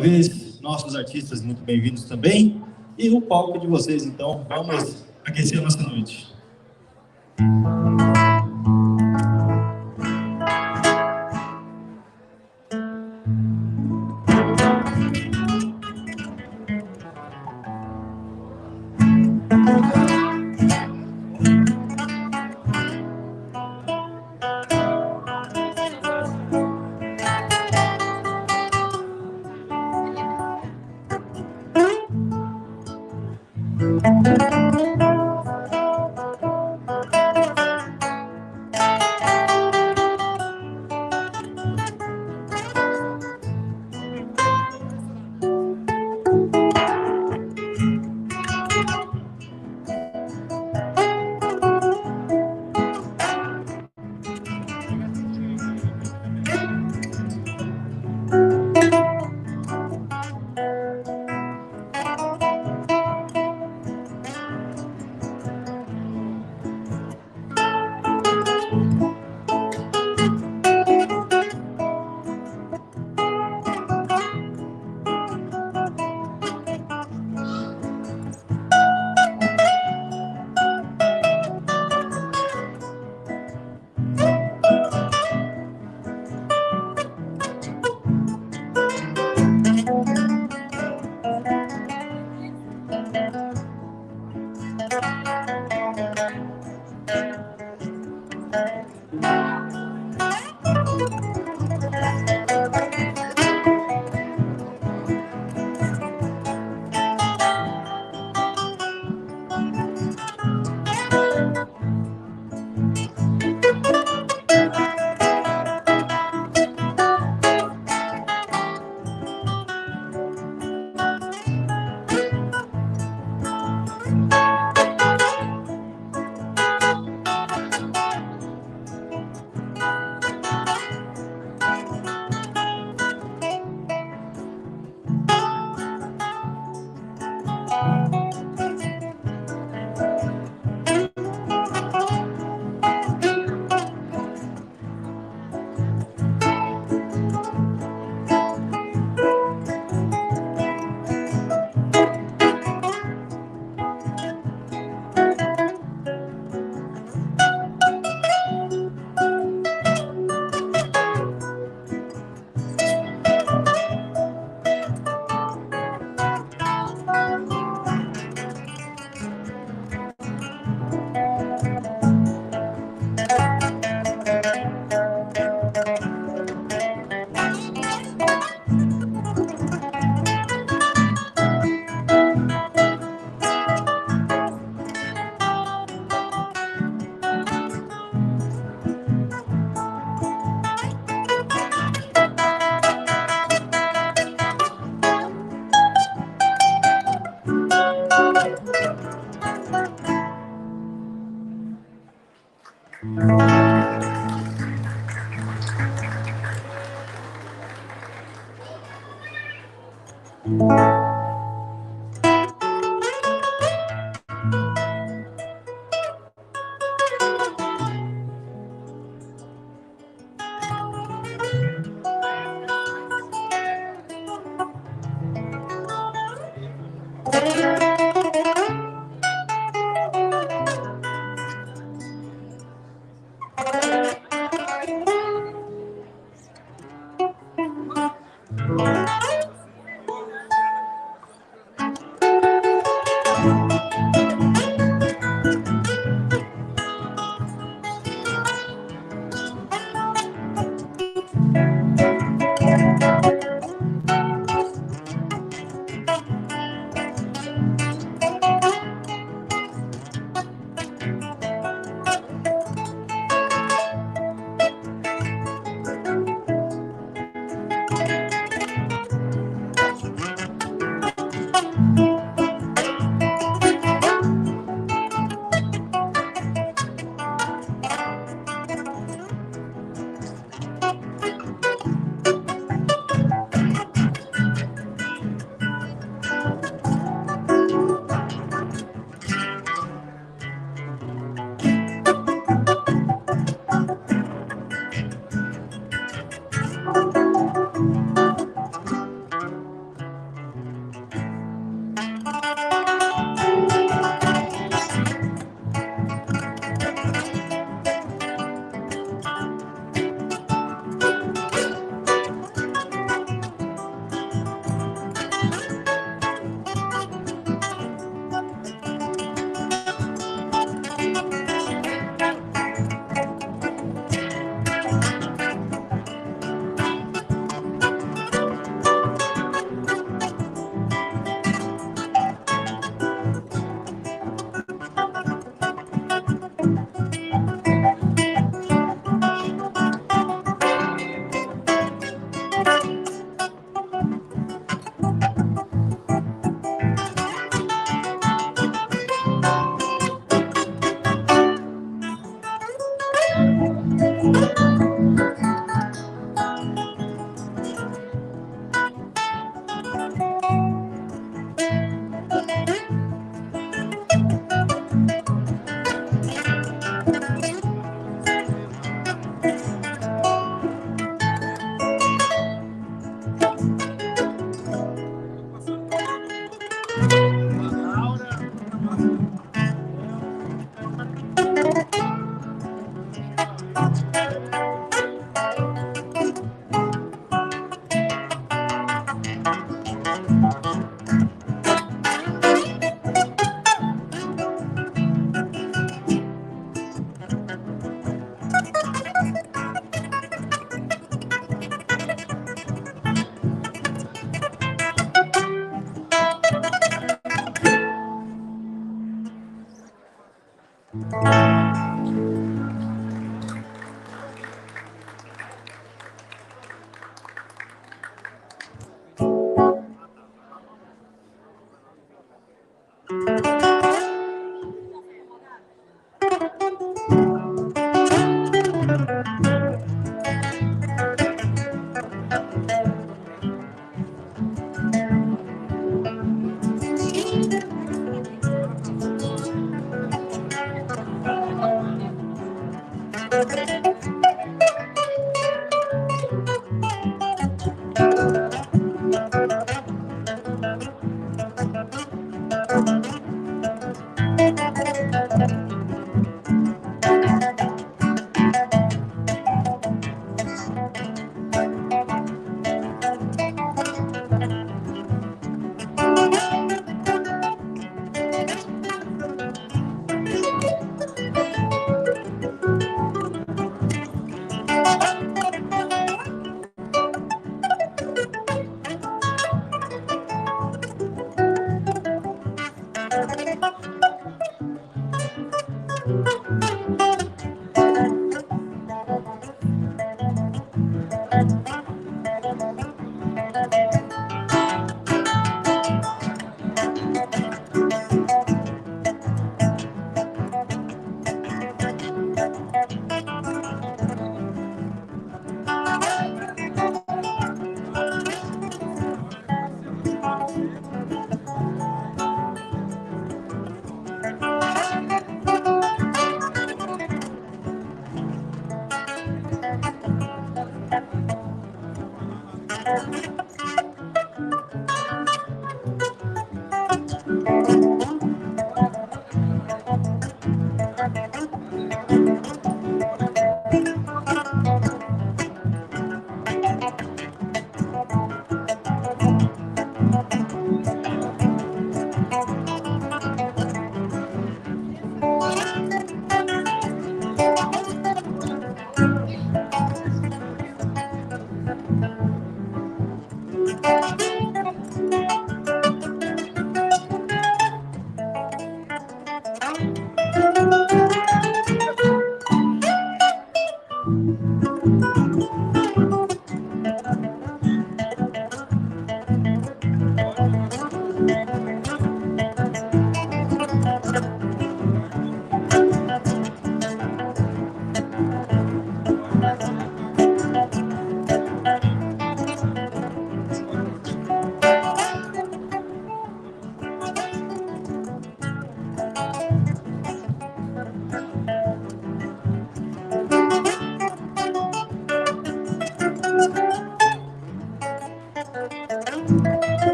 uma vez, nossos artistas muito bem-vindos também. E o palco de vocês, então, vamos aquecer a nossa noite. Fernando.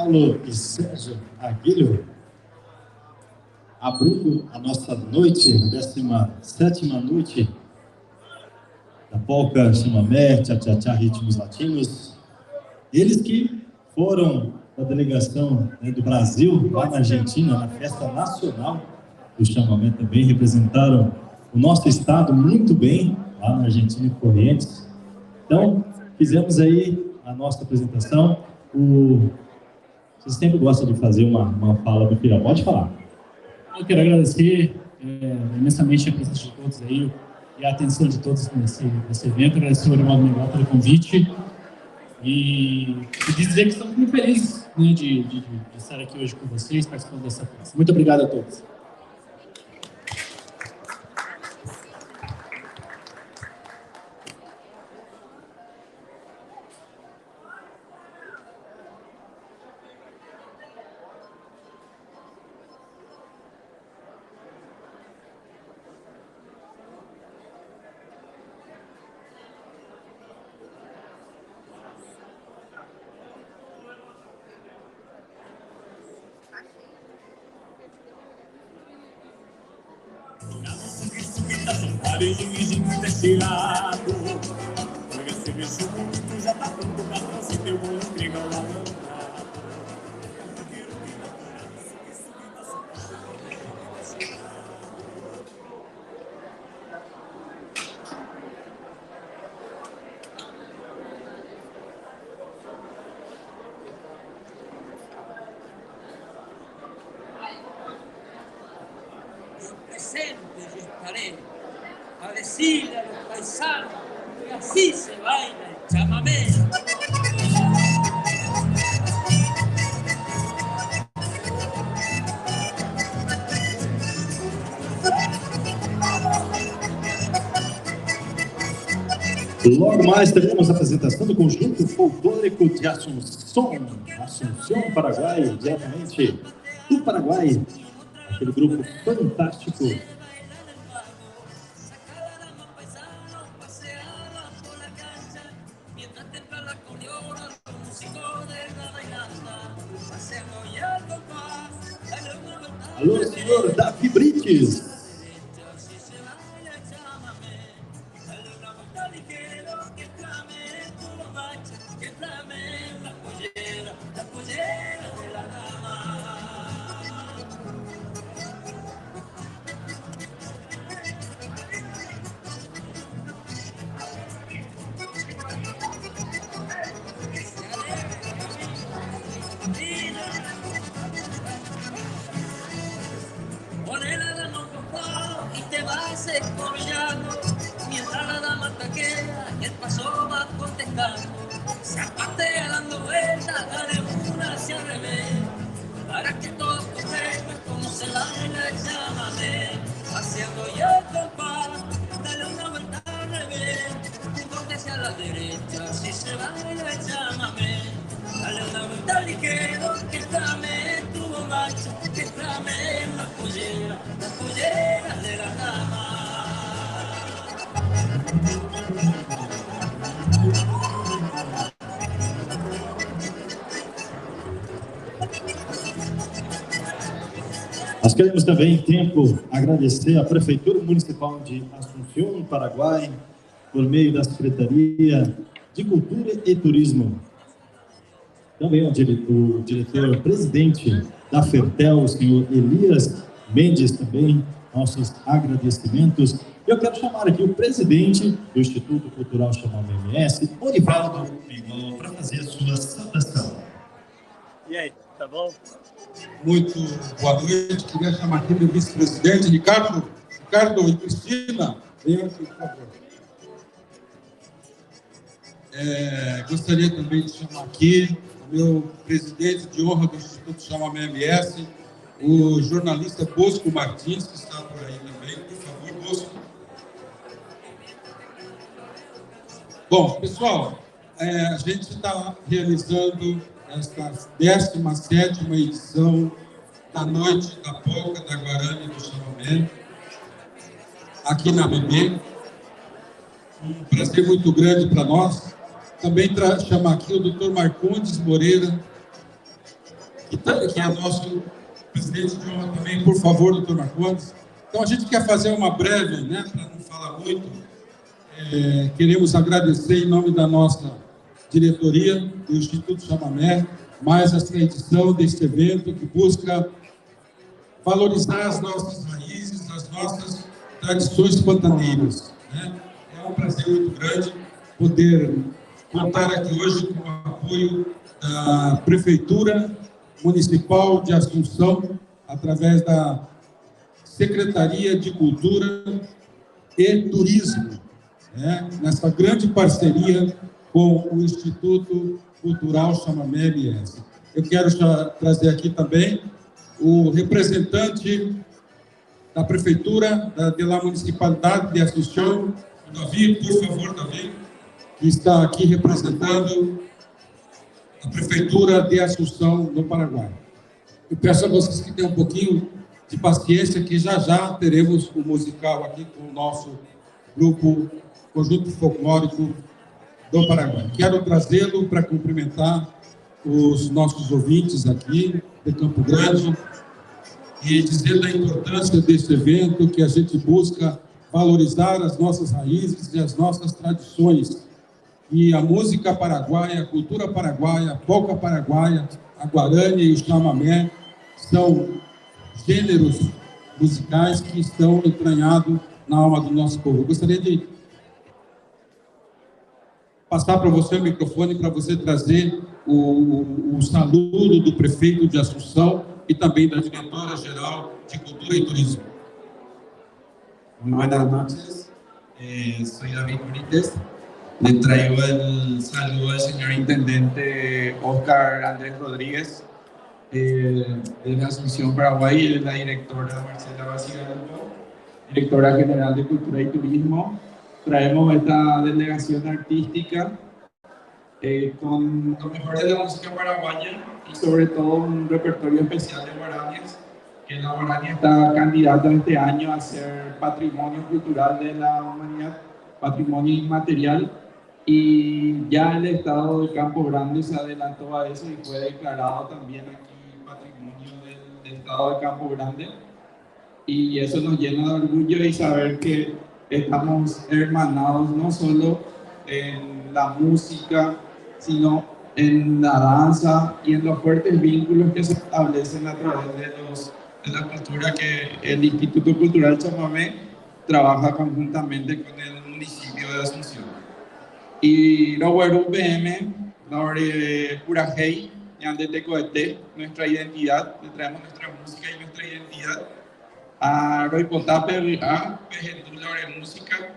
Paulo e Sérgio Aguilho, abrindo a nossa noite, 17 noite da Polca Chamamé, Tchá Tchá Tchá Ritmos Latinos. Eles que foram da delegação, né, do Brasil, lá na Argentina, na festa nacional do chamamé também, representaram o nosso estado muito bem, lá na Argentina, em Corrientes. Então, fizemos aí a nossa apresentação. Você sempre gosta de fazer uma fala do final, pode falar. Eu quero agradecer imensamente a presença de todos aí e a atenção de todos nesse evento. Agradecer ao Orivaldo Miguel pelo convite e dizer que estamos muito felizes, né, de estar aqui hoje com vocês, participando dessa festa. Muito obrigado a todos. Logo mais teremos a apresentação do conjunto folclórico de Assunção, Assunção, Paraguai, diretamente do Paraguai, aquele grupo fantástico. Alô, senhor Davi Brites. Nós queremos também, em tempo, agradecer à Prefeitura Municipal de Assunção, Paraguai, por meio da Secretaria de Cultura e Turismo. Também o diretor-presidente da Fertel, o senhor Elias Mendes, também, nossos agradecimentos. Eu quero chamar aqui o presidente do Instituto Cultural Chamamé MS, Orivaldo Miguel, para fazer a sua saudação. E aí, tá bom? Muito boa noite. Queria chamar aqui meu vice-presidente, Ricardo. Ricardo e Cristina, venham aqui, por favor. Gostaria também de chamar aqui o meu presidente de honra do Instituto Chamamé MS, o jornalista Bosco Martins, que está por aí também. Por favor, Bosco. Pessoal, a gente está realizando esta 17ª edição da Noite da Polca da Guarani do Chamamé, aqui na ABB. Um prazer muito grande para nós. Também chamar aqui o doutor Marcondes Moreira, Que é nosso presidente de honra também, por favor, doutor Marcondes. Então, a gente quer fazer uma breve, né, para não falar muito, queremos agradecer em nome da nossa diretoria do Instituto Chamamé, mais essa edição deste evento que busca valorizar as nossas raízes, as nossas tradições pantaneiras, né? É um prazer muito grande poder contar aqui hoje com o apoio da Prefeitura Municipal de Assunção, através da Secretaria de Cultura e Turismo, né? Nessa grande parceria com o Instituto Cultural Chamamé MS. Eu quero trazer aqui também o representante da Prefeitura de la Municipalidade de Assunção, Davi, por favor, Davi, que está aqui representando a Prefeitura de Assunção, no Paraguai. Eu peço a vocês que tenham um pouquinho de paciência, que já já teremos o musical aqui com o nosso grupo Conjunto Folclórico do Paraguai. Quero trazê-lo para cumprimentar os nossos ouvintes aqui de Campo Grande e dizer da importância deste evento, que a gente busca valorizar as nossas raízes e as nossas tradições. E a música paraguaia, a cultura paraguaia, a polca paraguaia, a guarânia e o chamamé são gêneros musicais que estão entranhados na alma do nosso povo. Eu gostaria de passar para você o microfone para você trazer o saludo do prefeito de Assunção e também da diretora-geral de Cultura e Turismo. Muy buenas noches, soy David Benítez. Le traigo el saludo del señor intendente Oscar Andrés Rodríguez, de Asunción, Paraguay, y de la directora Marcela Bacigalupo, directora general de Cultura y Turismo. Traemos esta delegación artística con lo mejor de la música paraguaya y sobre todo un repertorio especial de guaranias, que la guarania está candidata este año a ser patrimonio cultural de la humanidad, patrimonio inmaterial, y ya el estado de Campo Grande se adelantó a eso y fue declarado también aquí patrimonio del estado de Campo Grande, y eso nos llena de orgullo y saber que estamos hermanados no solo en la música, sino en la danza y en los fuertes vínculos que se establecen a través de la cultura que el Instituto Cultural Chamamé trabaja conjuntamente con el municipio de Asunción. Y lo Guarú PM, la de Purajey, Ñande Tecoete, nuestra identidad, le traemos nuestra música y nuestra identidad. A Roy Potape, a Pejendula de música.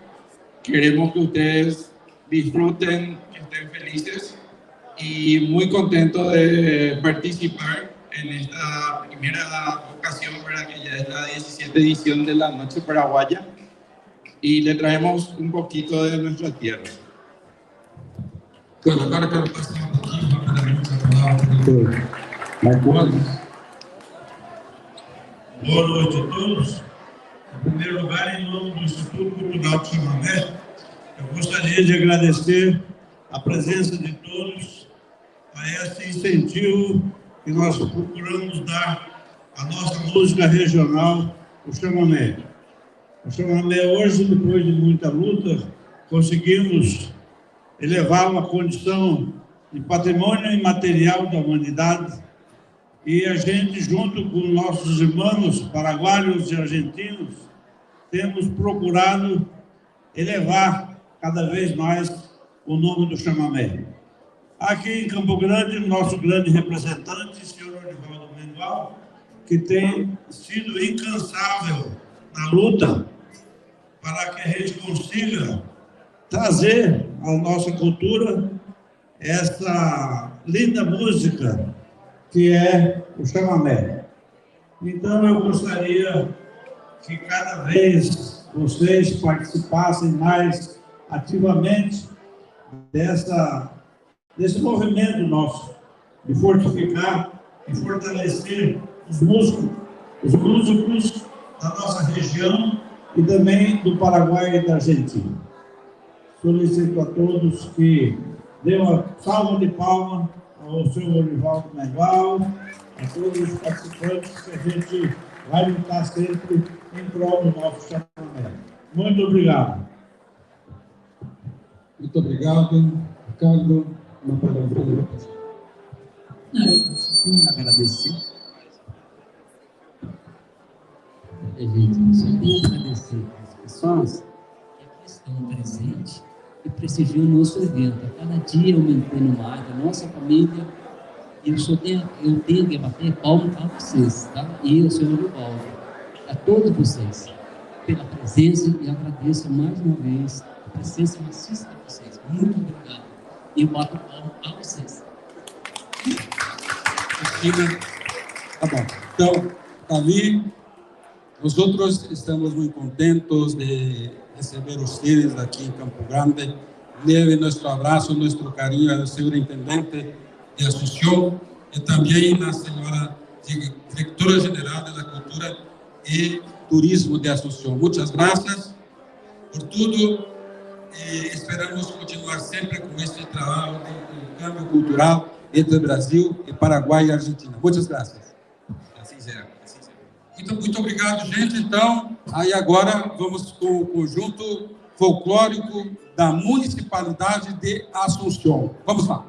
Queremos que ustedes disfruten, que estén felices y muy contento de participar en esta primera ocasión, ¿verdad? Que ya es la 17 edición de la Noche Paraguaya, y le traemos un poquito de nuestra tierra. Bueno, agora quero passar um pouquinho rapidamente a palavra para o doutor Marcondes. Boa noite a todos. Em primeiro lugar, em nome do Instituto Cultural de Chamamé, eu gostaria de agradecer a presença de todos a esse incentivo que nós procuramos dar à nossa música regional, o chamamé. O chamamé hoje, depois de muita luta, conseguimos elevar uma condição de patrimônio imaterial da humanidade, e a gente, junto com nossos irmãos paraguaios e argentinos, temos procurado elevar cada vez mais o nome do chamamé. Aqui em Campo Grande, nosso grande representante, senhor Orivaldo Mengual, que tem sido incansável na luta para que a gente consiga trazer à nossa cultura essa linda música que é o chamamé. Então, eu gostaria que cada vez vocês participassem mais ativamente desse movimento nosso, de fortificar e fortalecer os músicos da nossa região e também do Paraguai e da Argentina. Solicito a todos que dêem uma salva de palmas ao ao seu Orivaldo Merval, a todos os participantes, que a gente vai lutar sempre em prol do nosso chamamé. Muito obrigado. Muito obrigado, Ricardo. Uma palavra. Não, eu só tenho a agradecer. Gente, só tenho a agradecer às pessoas que aqui estão presentes e prestigiam o nosso evento. A cada dia aumentando mais a nossa família. E eu tenho que bater palma para vocês, tá? E o senhor Orivaldo, a todos vocês, pela presença, e agradeço mais uma vez a presença maciça de vocês. Muito obrigado. E eu bato palma a vocês. Cristina, tá bom. Então, Davi, nosotros estamos muy contentos de receber ustedes aquí en Campo Grande. Leve nuestro abrazo, nuestro cariño al señor intendente de Asunción y también a la señora directora general de la Cultura y Turismo de Asunción. Muchas gracias por todo. Esperamos continuar sempre com este trabalho de intercâmbio cultural entre Brasil e Paraguai e Argentina. Muchas gracias. Assim será, assim será. Muito, muito obrigado, gente. Então, aí agora vamos com o conjunto folclórico da Municipalidade de Assunção. Vamos lá.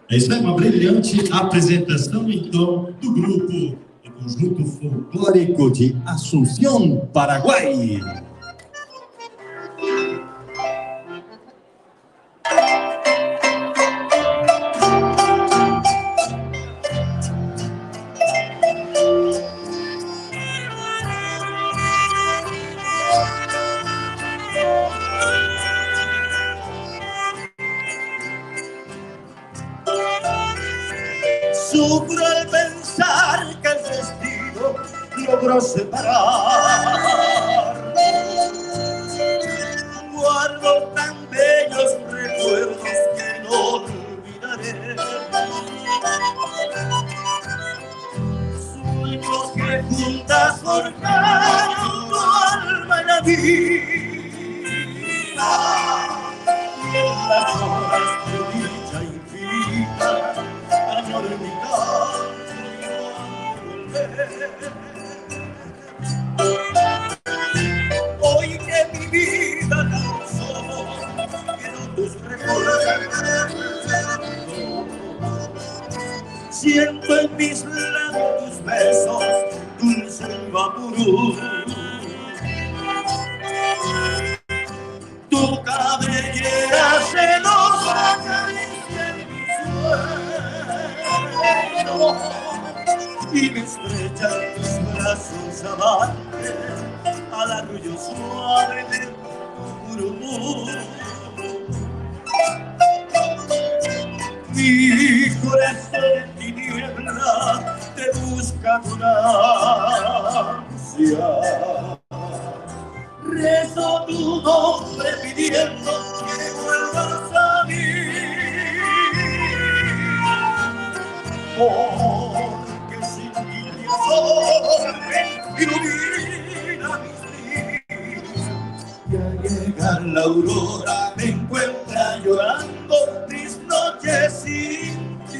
É isso aí, uma brilhante apresentação, então, do grupo do Conjunto Folclórico de Assunção, Paraguai. Sufro al pensar que el destino logró separar. Guardo tan bellos recuerdos que no olvidaré. Sueños que juntas forjaron tu alma en la vida. Y en las horas de dicha infinita, añoro mi canto y volver. Hoy que mi vida tan solo quiero tus recuerdos. Siento en mis labios tus besos, dulce vaporú. Tu cabellera celosa acaricia en mi sueño y me estrechan tus brazos amantes al arrullo suave de tu murmullo. Mi corazón en tiniebla te busca con ansia. Rezo tu nombre pidiendo que vuelvas a mí. Porque sin ti el sol ilumina mis días. Y al llegar la aurora me encuentra llorando mis noches sin ti.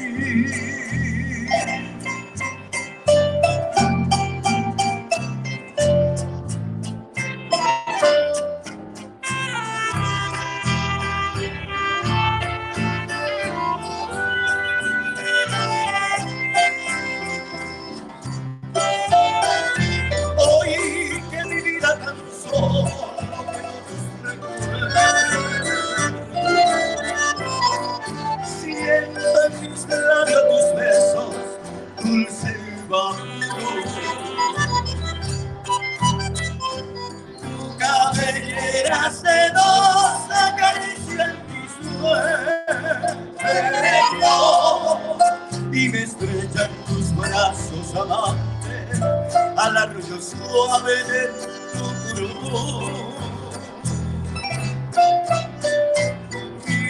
Hoy que mi vida tan solo quedó tus recuerdos, siento en mis labios tus besos, dulce vaporú. Tu cabellera sedosa acaricia en mis sueños y me estrechan tus brazos amantes al arrullo suave de tu murmullo. Mi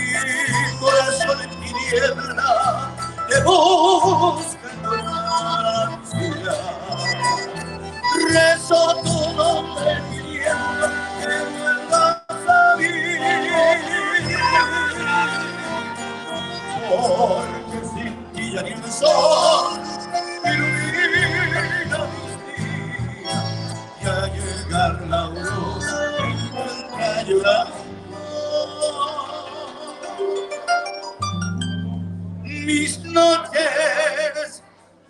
corazón en tiniebla te busca con ansia. Rezo tu nombre pidiendo que vuelvas a mí. Porque sin ti ya ni el sol ilumina mis días. Y al llegar la aurora me encuentra llorando. Mis noches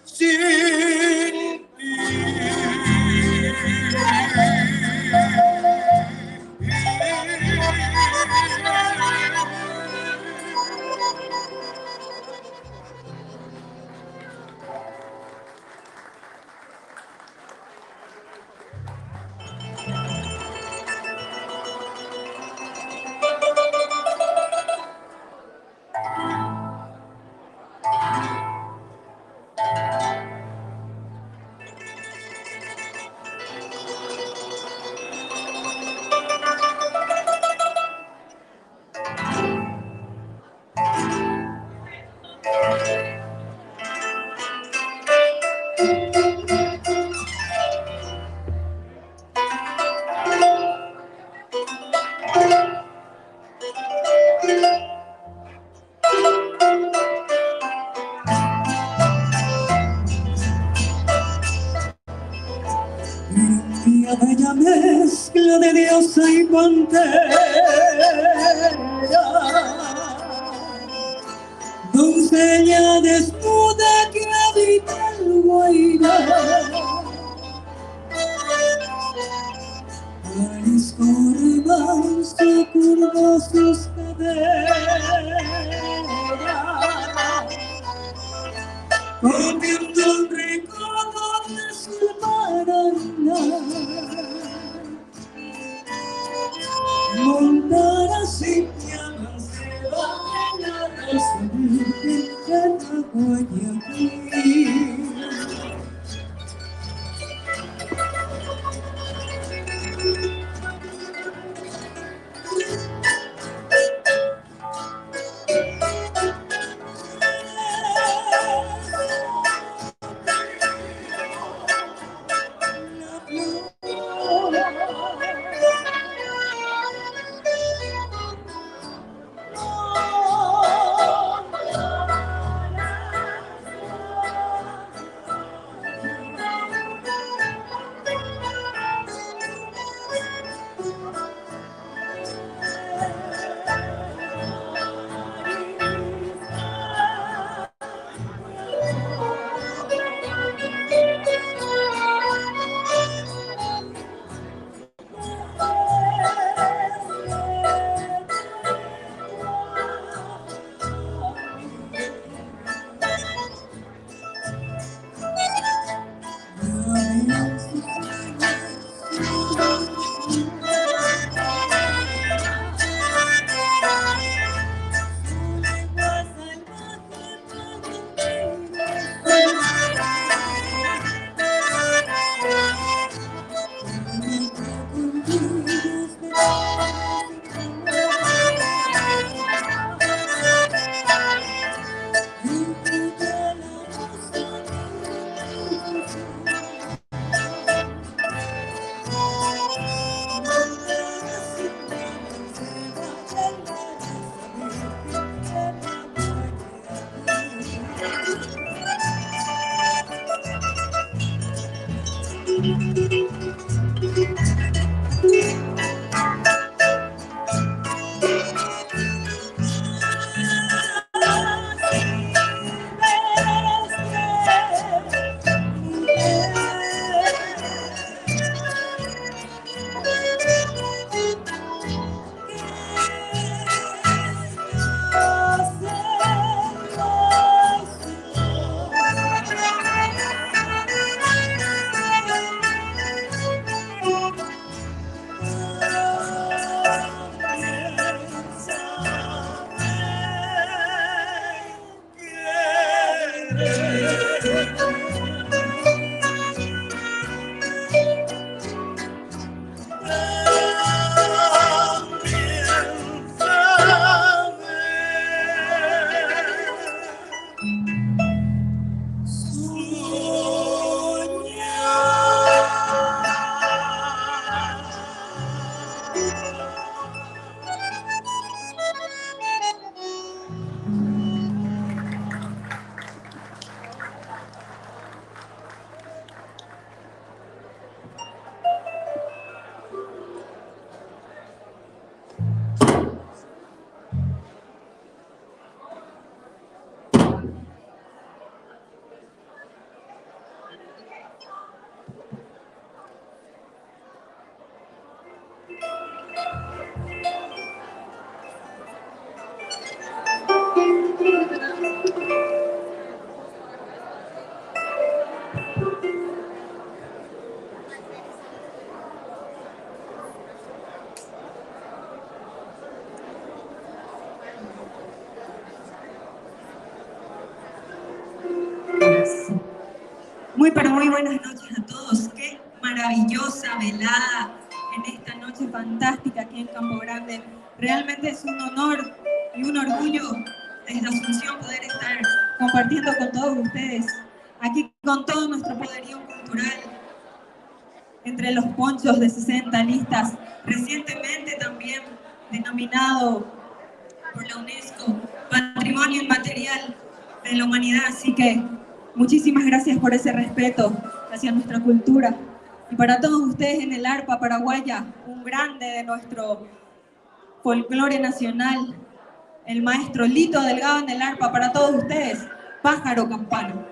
sin ti. India, bella mezcla de diosa y pantera, doncella desnuda que habita el Guairá. Arisco remanso curvó sus caderas, comiendo un recodo de su Paraná. Montar sin manceba en la rosa virgen de Guayaquil. Muy pero muy buenas noches a todos. Qué maravillosa velada en esta noche fantástica aquí en Campo Grande. Realmente es un honor y un orgullo desde Asunción poder estar compartiendo con todos ustedes, aquí con todo nuestro poderío cultural, entre los ponchos de 60 listas, recientemente también denominado por la UNESCO Patrimonio Inmaterial de la Humanidad. Así que muchísimas gracias por ese respeto hacia nuestra cultura. Y para todos ustedes en el arpa paraguaya, un grande de nuestro folclore nacional, el maestro Lito Delgado en el arpa, para todos ustedes, Pájaro Campano.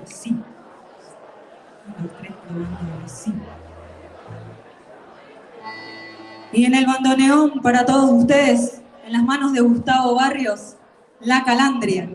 Sí. 1, 2, 3, probando, sí. Y en el bandoneón para todos ustedes, en las manos de Gustavo Barrios, La Calandria.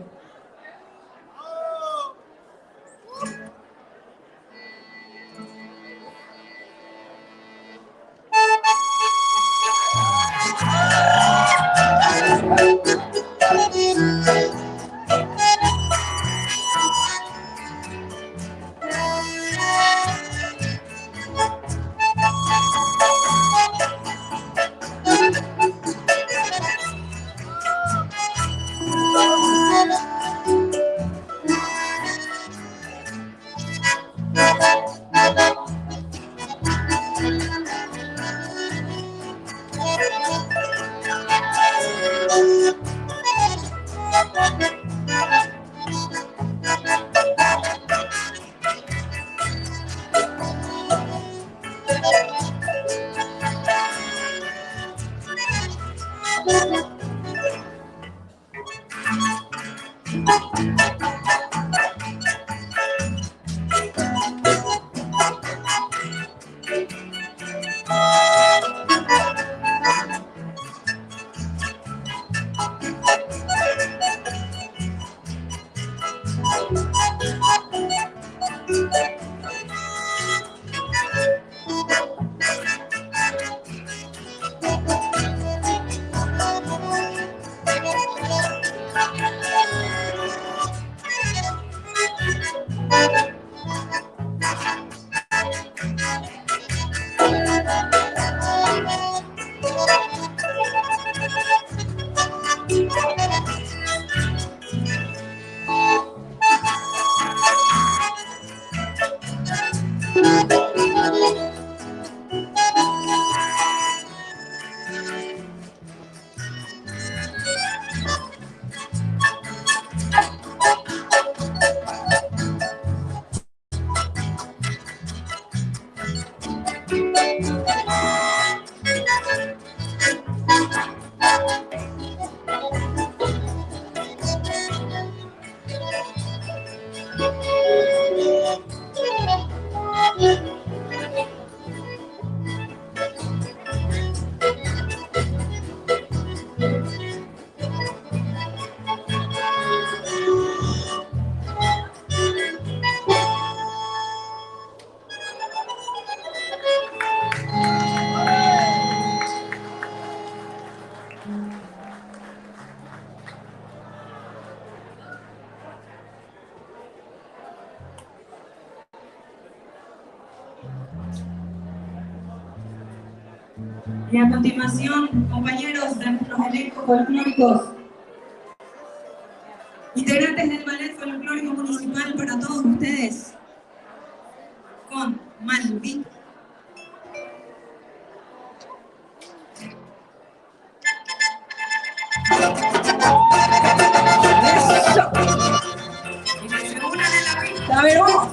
Thank you. Y a continuación, compañeros de nuestros elencos folclóricos, integrantes del Ballet Folclórico Municipal para todos ustedes, con Malvito. ¡Eso! Y que se unan en la pista, a ver, vamos.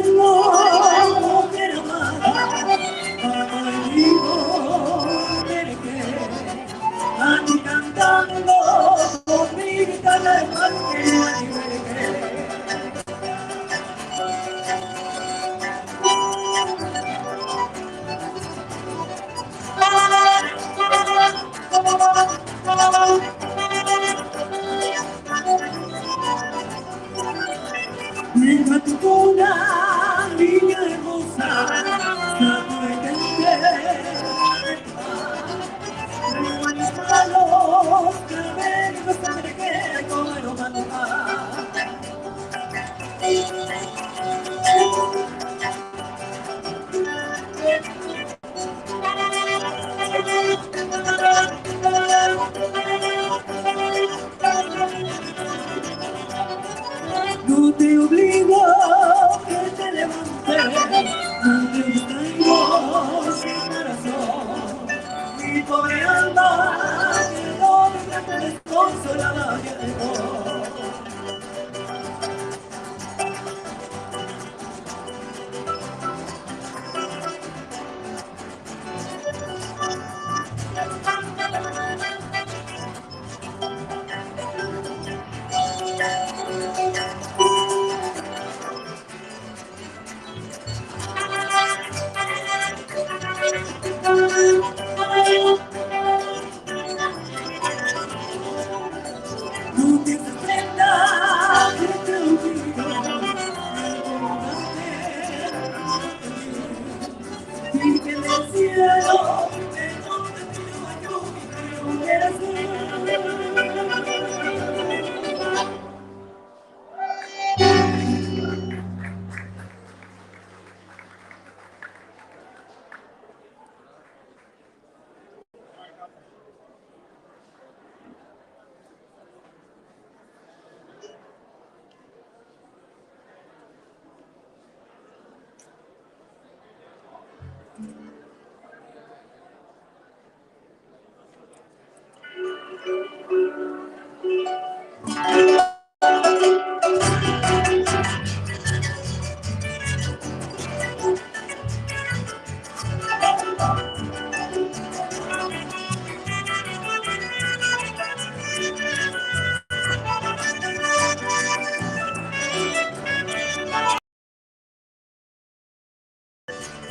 tengo, mujer amada, amigo, que aquí cantando con mi guitarra de Mientras tu cuna, niña hermosa, los cabellos que con aroma de mar. No te obligo a que te levantes, no te distraigo sin corazón. Mi pobre alma quedó de desconsolada y llegó. No te sorprendas que te olvido, y que del cielo te yo quiero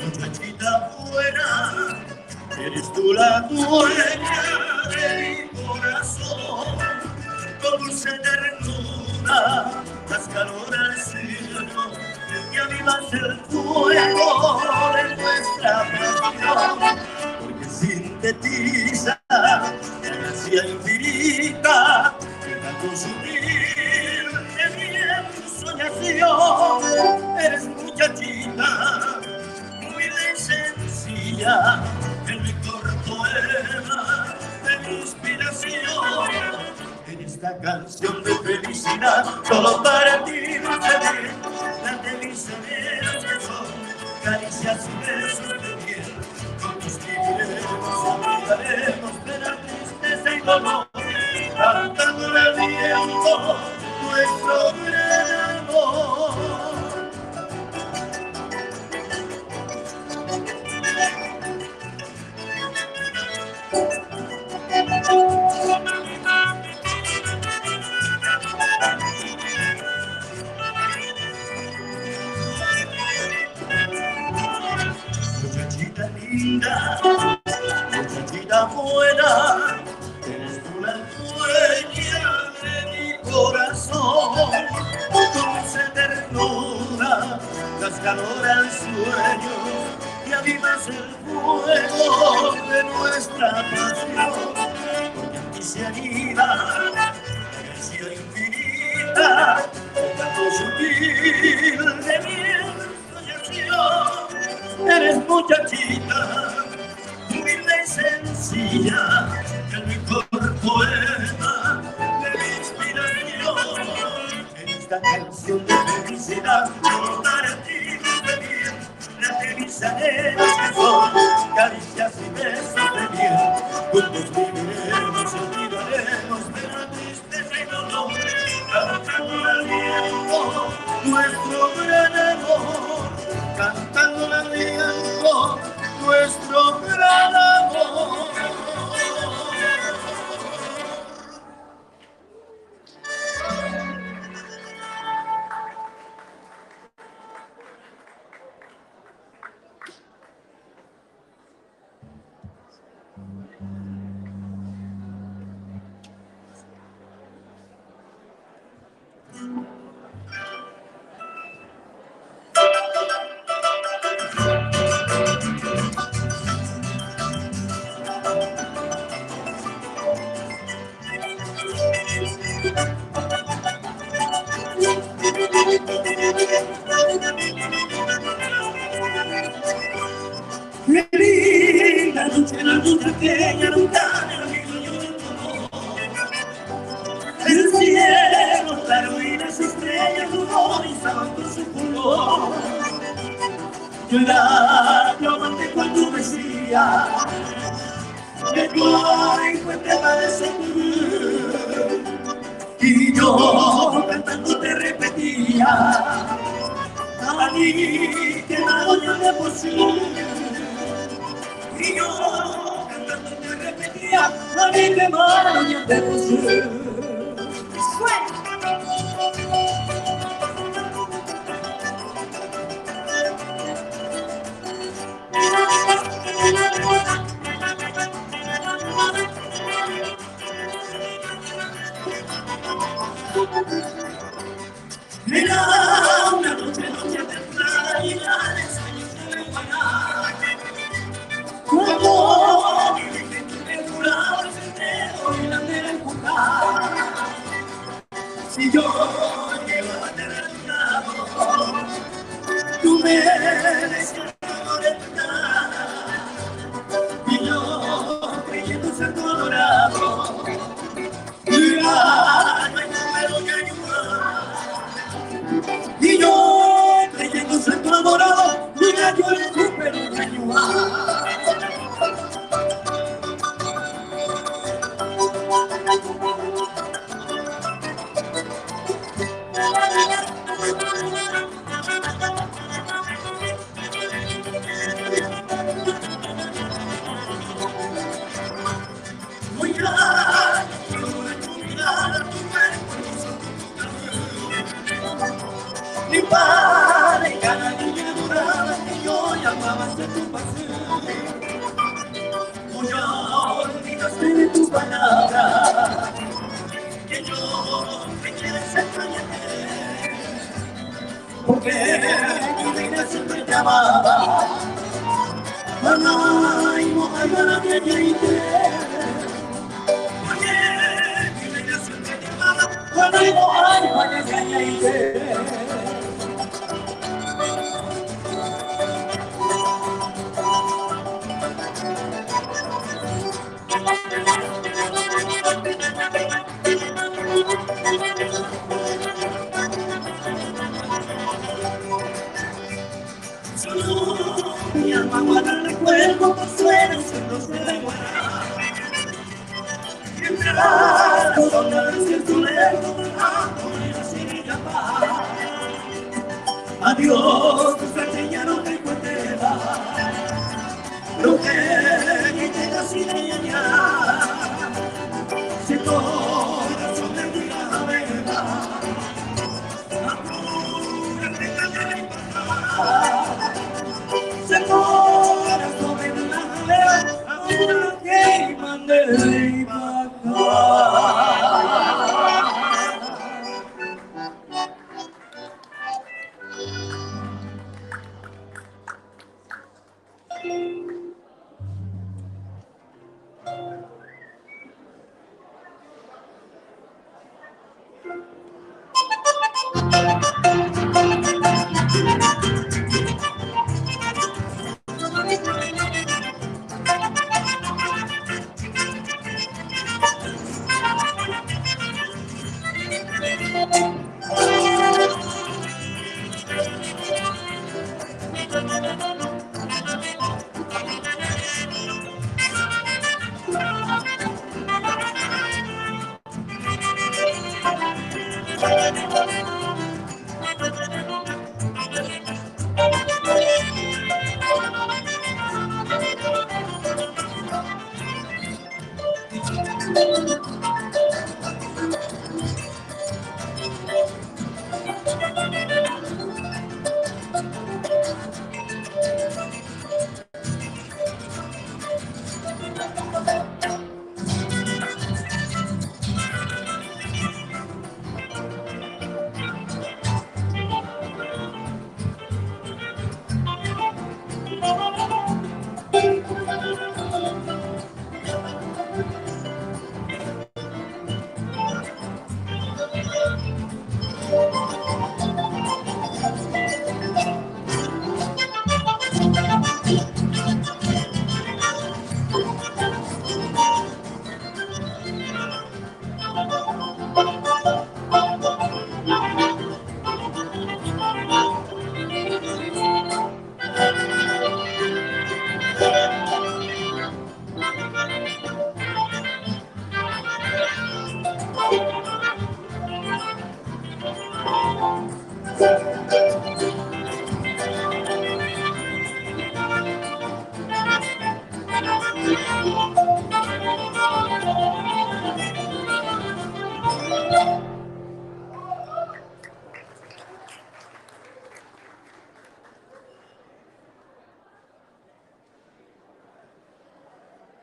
Muchachita buena, eres tú la dueña de mi corazón. Con dulce ternura, das calor al cielo y avivas el fuego de nuestra pasión. Porque sintetiza la gracia infinita que tanto sutil de mi ensoñación. Eres muchachita humilde y sencilla, el mejor poema de mi inspiración. En esta canción de felicidad, solo para ti, dulce miel, las delicias que son caricias y besos de miel. Juntos viviremos, olvidaremos de la tristeza y dolor, cantando al viento nuestro gran amor. Muchachita linda, muchachita buena, eres tú la dueña de mi corazón. Dulce ternura, das calor al sueño y avivas el fuego de nuestra pasión. Porque en ti se anida la gracia infinita, el canto sutil de mi ensoñación. Eres muchachita, humilde y sencilla, el mejor poema de mi inspiración. En esta canción de felicidad, solo para ti, dulce miel, las delicias que son caricias y besos de miel. Juntos viviremos, olvidaremos de la tristeza y dolor, cantando al viento nuestro gran amor. Cantando la con nuestro gran amor. Qué linda noche, la noche aquella, nunca me olvido yo de tu amor. El cielo claro y las estrellas ruborizaban con su color. Yo era tu amante cuando decía que yo encuentre para Y yo cantando te repetía, a mí que me yo de por sí. Y yo cantando te repetía, a mí que me yo de por sí. Era una noche, noche templada y la de sueños de la iguana. Cuando mi virgen me juraba el sendero y la bandera empujar. Si yo llevaba a tu lado, tú me decías amor y yo creyendo ser tu adorado. Mira, no hay número que ayudar. Y yo creyendo ser tu adorado, mira, yo el número que ayudar. Voy a tu mirada, tu cuerpo hermoso, tu calor. Mi padre, cada niña adorada que yo llamaba de tu pasión. Voy a olvidarme de tus palabras, que yo te quiero extrañarte. Porque mi reina siempre te amaba. Mamá, y no hay nada que te Porque mi reina siempre te amaba. Mamá, y no hay nada que te Solo mi alma guarda el recuerdo que suena haciéndose la iguana. Mientras todo el desierto lejos, Adiós, tu ya no te encuentra. Lo que te sin ella, si corazón te diga la verdad, Se corazón me diga la verdad, que mandé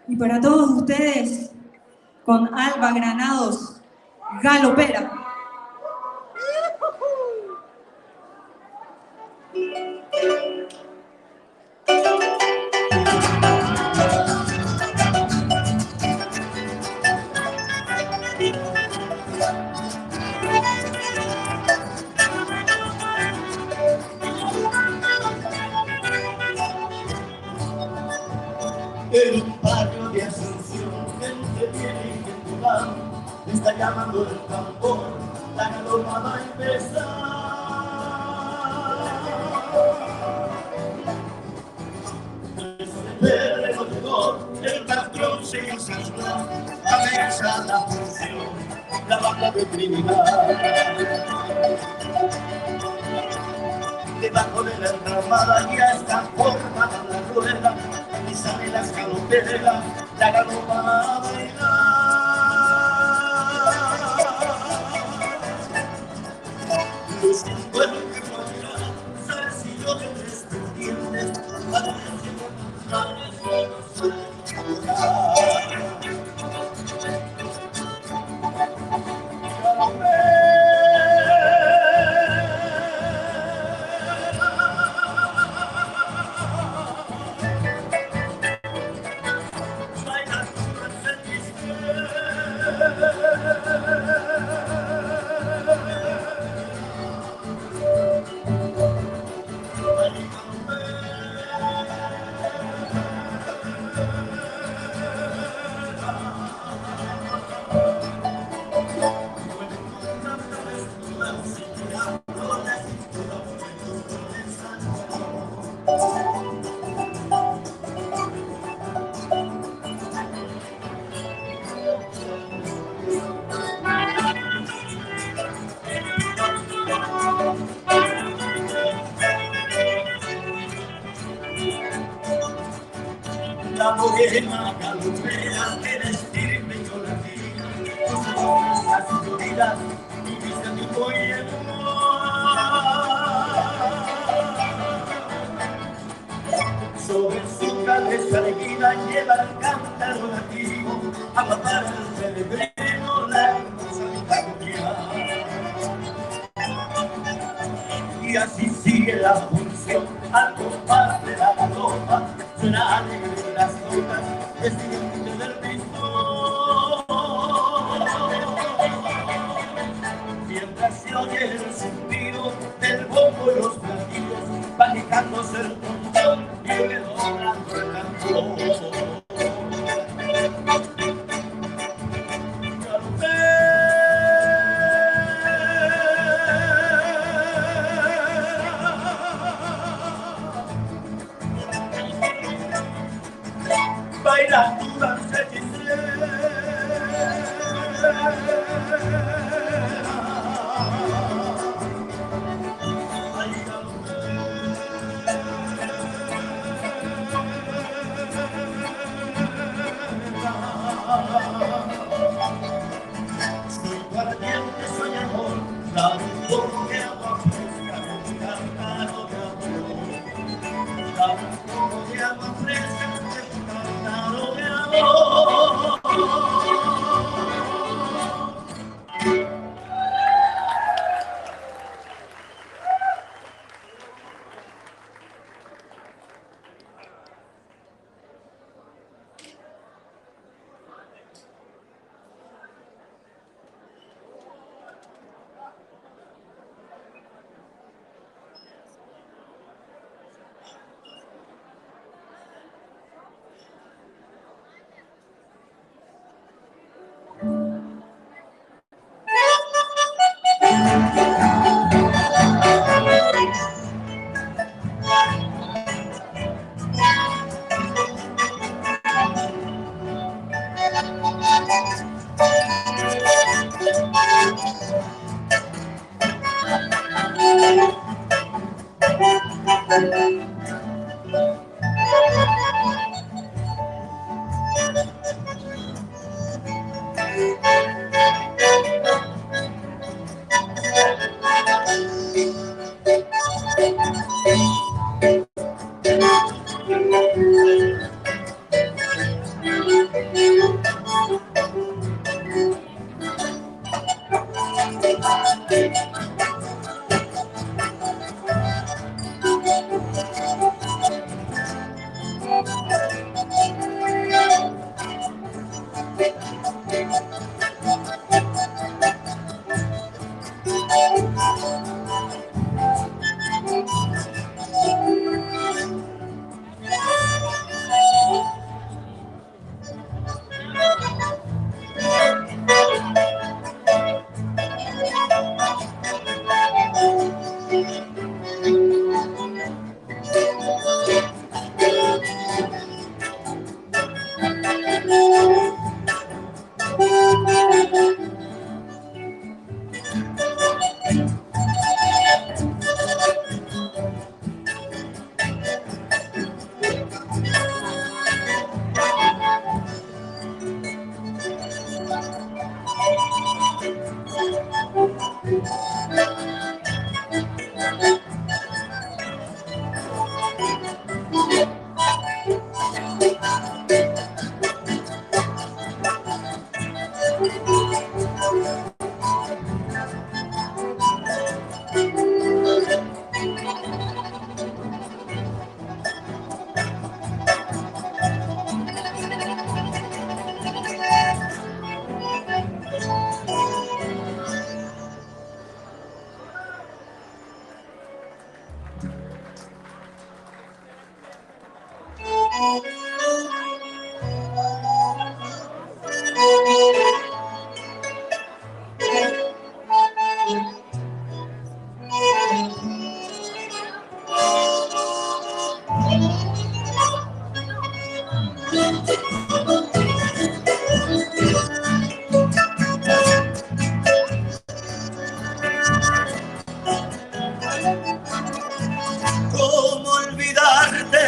Y para todos ustedes, con Alba Granados, Galopera. En un barrio de Asunción, gente viene y gente va, está llamando el tambor, la galopa va a empezar. 13 de febrero llegó, el patrón señor San Juan, comienza la función, la banda de Trinidad. Debajo de la enramada ya está formada la rueda, y sale las galoperas, la galopa a bailar. Luciendo el último mirada, zarcillo de tres pendientes, a ver si La bohema galopera que vestirme yo la diga, con sus hojas floridas y mis amigos y el Sobre su cabeza erguida lleva el cántaro nativo, a matar al peregrino la hermosa victoria. Y así sigue la función al compás de la galopa, suena alegre las notas, el siguiente del pistón. Mientras se oye el zumbido del bombo y los platillos, va agitándose el tontón y redoblando el tambor. Baila tu danza hechicera. Ay, galopera. Soy tu ardiente soñador, dame un poco de agua fresca, un cántaro de amor. ¿Cómo olvidarte,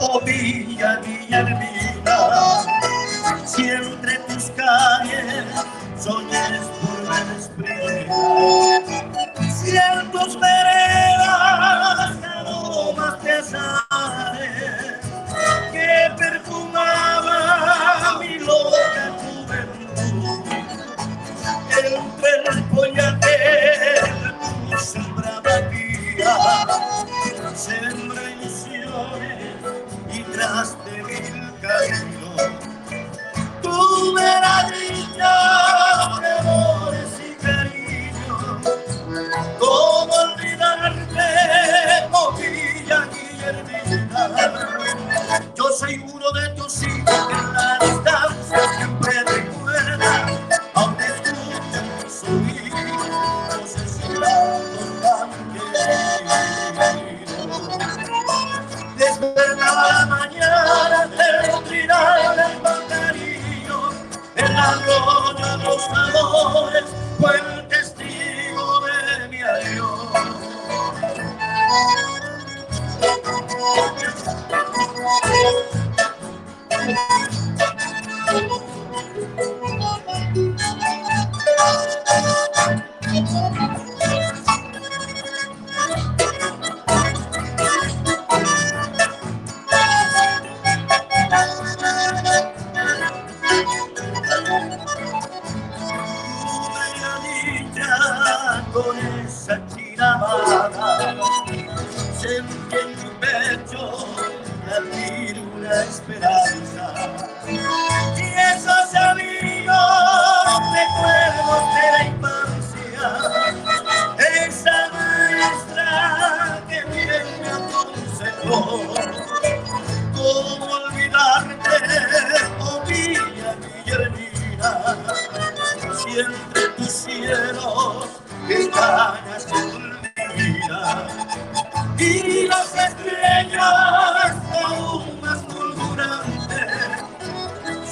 oh Villa Y en mi pecho latir una esperanza. Y esos amigos, recuerdos de la infancia, esa maestra que bien me aconsejó. ¿Cómo olvidarte, oh Villa Guillermina? Si entre tus cielos están azul mira y las estrellas aún más fulgurantes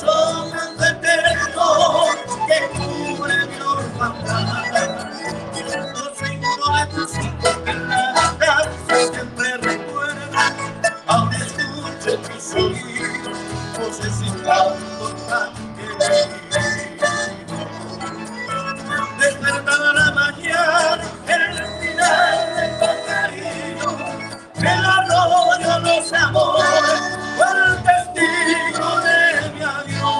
son el eterno que cubre mi orfandad. Los cinco de tus hijos que en la danza siempre recuerdan, aún escucho en mis oídos voces sin canto tan querido. Despertaba la mañana, el final del pajarito, el arroyo, los amores, fue el testigo de mi adiós.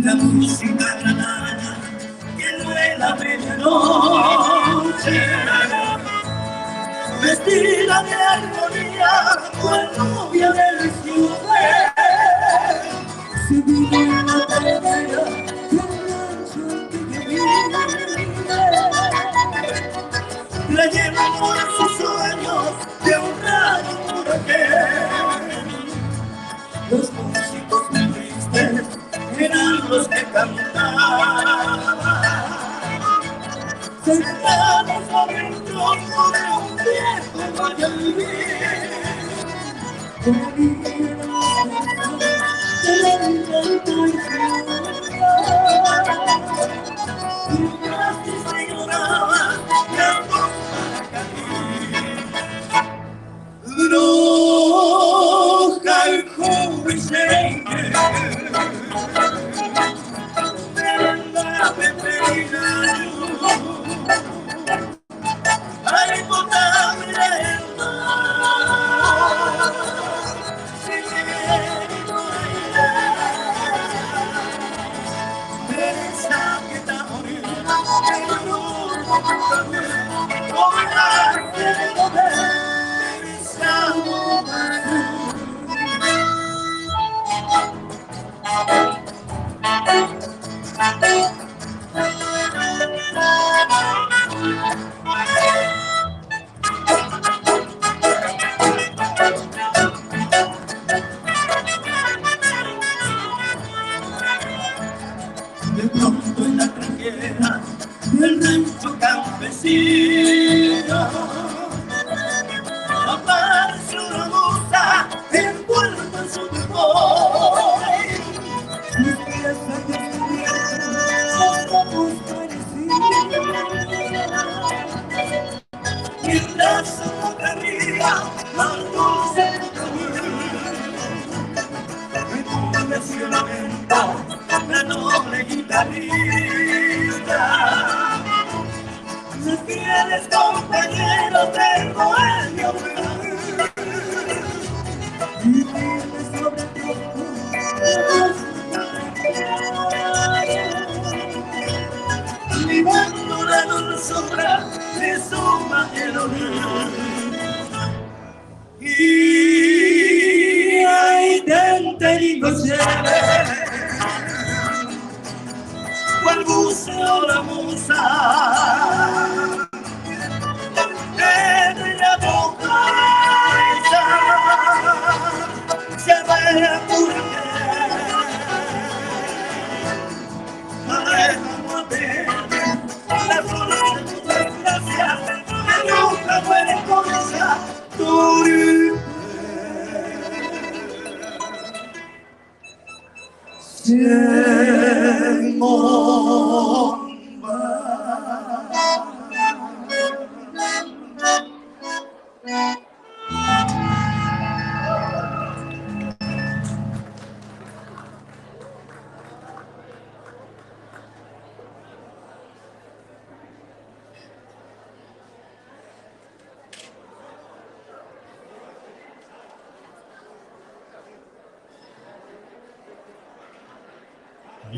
La música granada que duele a medianoche, vestida de armonía, cual novia del ciudad. Se vive en la pradera del rancho que vive, trayendo en sus sueños de un rayo huracán. Los músicos muy tristes eran los que cantaban, sentados sobre el tronco de un viejo guayabí. Mientras triste lloraba las dos Roja el joven De pronto en la tranquera del rancho campesino apareció una moza envuelta en su temor. Sus pies al descubierto, sus ojos parecían, mientras su boca ría al dulce Enmudeció lamento la noble guitarrista. Sus fieles compañeros del bohemio y firme sobre todo libando la dulzura de su melodía. Y ay, tente cual buceo la musa. E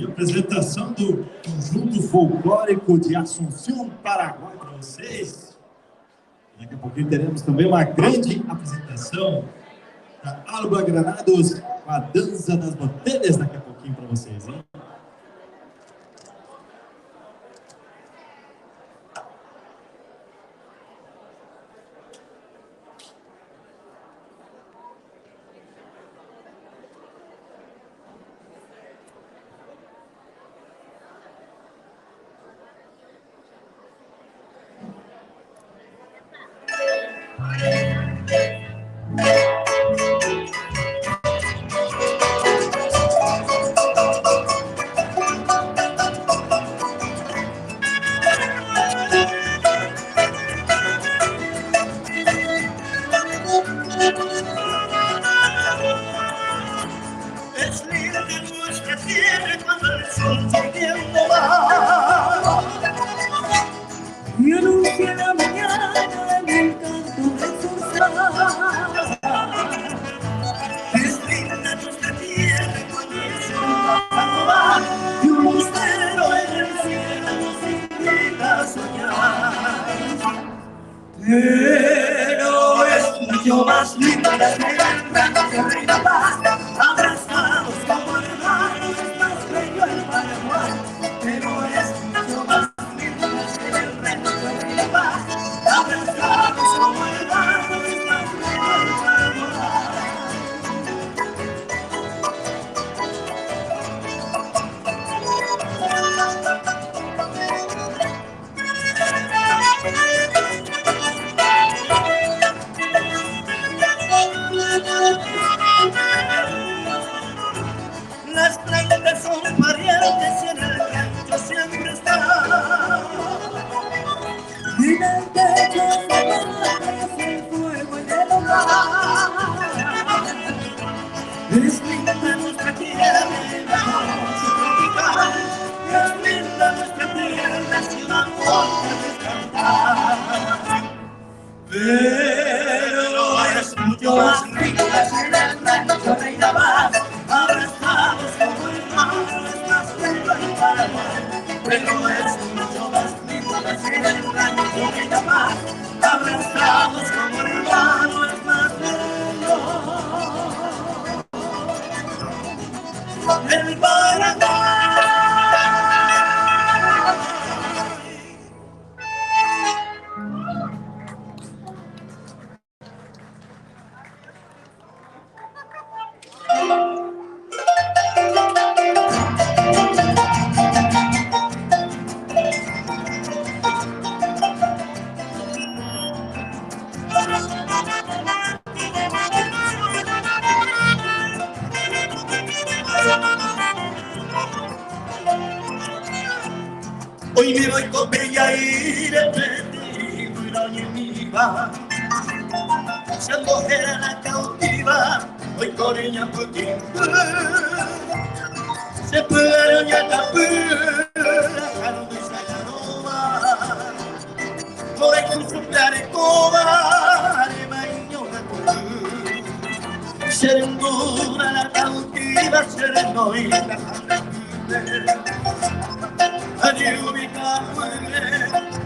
apresentação do Conjunto Folclórico de Assunção, Paraguai, para vocês. Daqui a pouquinho teremos também uma grande apresentação da Alba Granados com a Dança das Botelhas daqui a pouquinho para vocês, hein? Es linda nuestra tierra cuando el sol subiendo va. Y anuncia la mañana en el canto del zorzal. Es linda nuestra tierra cuando el sol bajando va. Y un lucero en el cielo nos invita a soñar. Pero es mucho más linda la esperanza que reina paz. Abrazados como hermanos, es más bello el Paraguay. Pero es mucho más linda la esperanza que reina paz. Abrazados como hermanos, es más bello el Paraguay. Las plantas son parientes y en el rancho siempre están. En el techo se aparece el fuego en el hogar. Es linda nuestra tierra en la noche tropical. Es linda nuestra tierra, ciudad fuerte despertar. Pero es mucho más linda en el rancho reina paz. Abrazados como hermanos, es más bello el Paraguay. Pero es mucho más linda en el rancho reina paz. Abrazados como hermanos, es más bello el Paraguay. Hoy me voy con bella y repetido y la enemiga. Se mujer la cautiva, hoy coreña por tiempo. Se puede ya tapar, por con su coba, Serendura la cautiva, sereno y la Allí ubica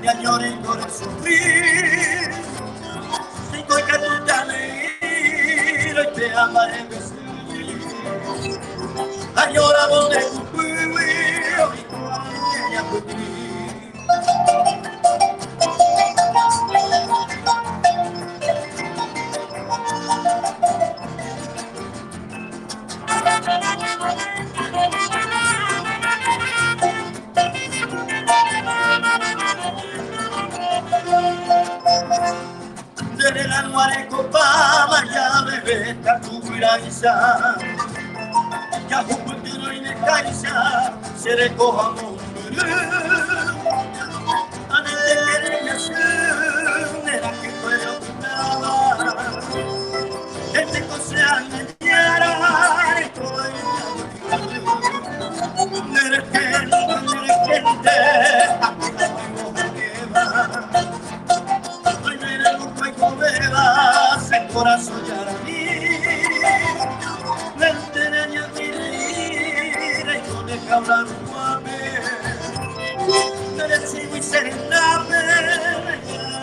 y añore con sufrir. Si coy que tú te alegre, te amaré de Añora donde y tu Desde la nuare copa, ya bebé, tu ya Ojeháicha che rekoha mombyry Aníteke reñasy nde rakykuére opytáva Ndénteko che ánga jára rekove Nde rehe nde rehénte akoigovéva Oiméramo oikovéva che korasõ jarami Ndénte reñapirei reiko nde jaula ruguápe Nde rechigui che rendápe reñapirei.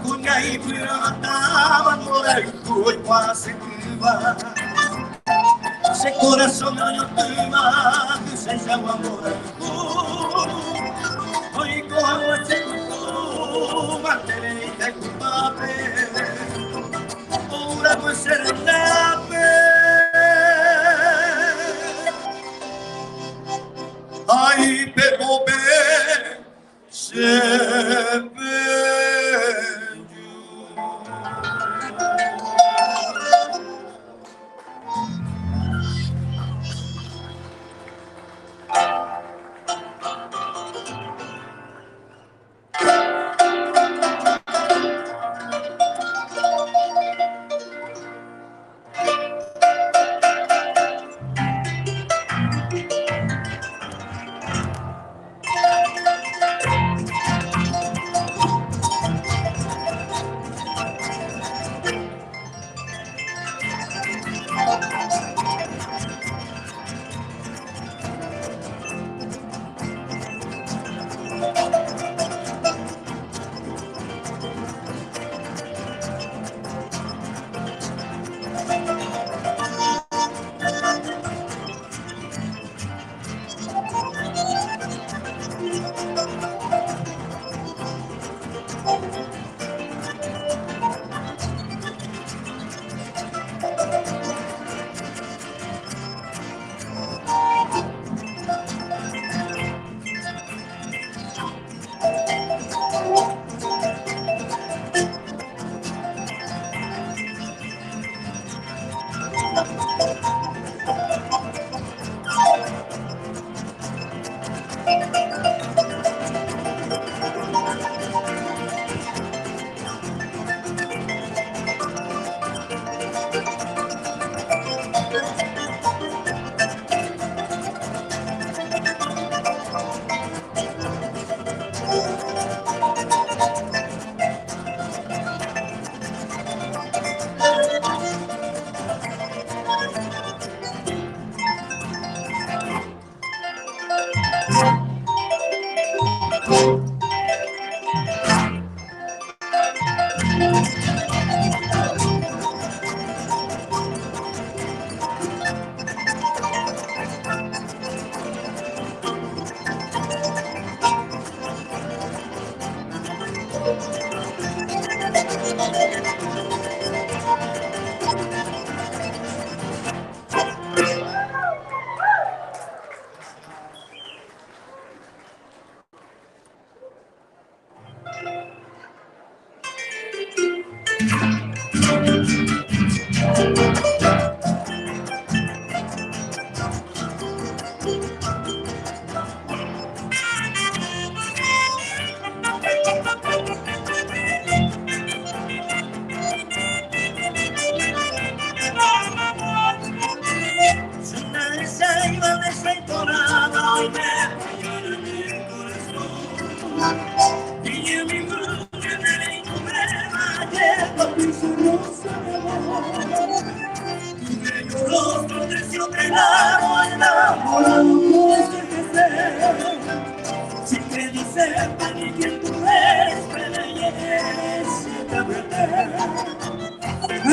Kuña ipy'ahatãva mborayhu oikuaase'ỹva Che korasõme oñotỹva tuichaichagua mborayhu Oiko hag̃ua che kutu manterei jayhupápe Oúramo che rendápe Ha ipepópe che peju.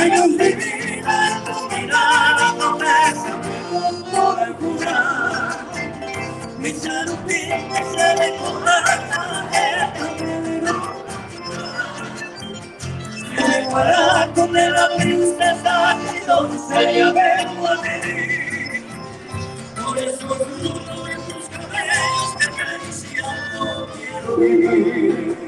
Hay luz divina en tu mirada, promesa que poder jurar. Mi charupín se le Se con la princesa y doncella vengo a vivir. Por eso fruto en tus cabellos que acariciando quiero vivir.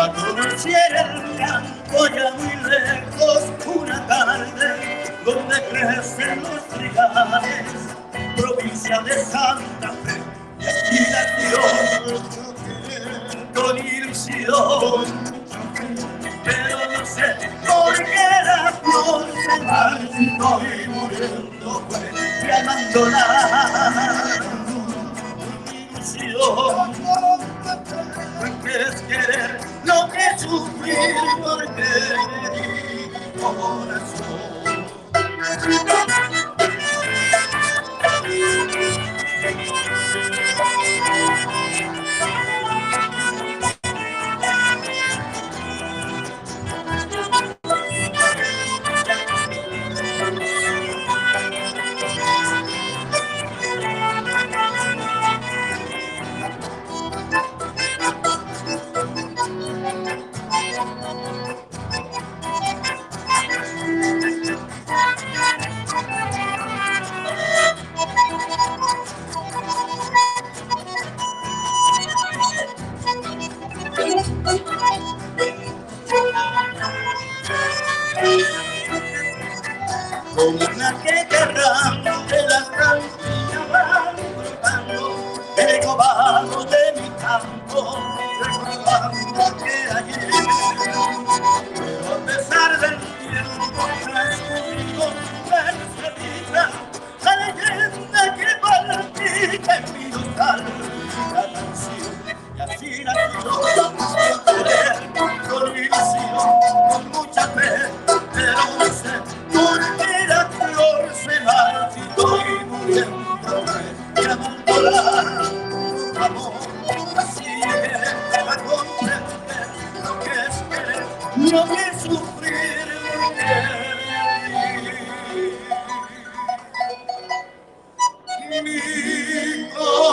La conocí en el campo ya muy lejos una tarde, donde crecen los trigales, provincia de Santa Fe. Y así nació con ilusión, pero no sé por qué la flor se marchitó y muriendo fue llamándola. Ilusión, que es querer lo que sufrir porque mi corazón. Como una queja de las ramillas van brotando el cobano de mi campo, recordando que ayer, pero a pesar del tiempo transcurrido, perseguida la leyenda que palpita en mi nostálgica canción. Y así nació sin querer, con ilusión, con mucha fe, pero no sé por qué la flor se marchitó y muriendo fue llamándola amor. Así llegué a comprender lo que es querer, lo que es sufrir, mi corazón.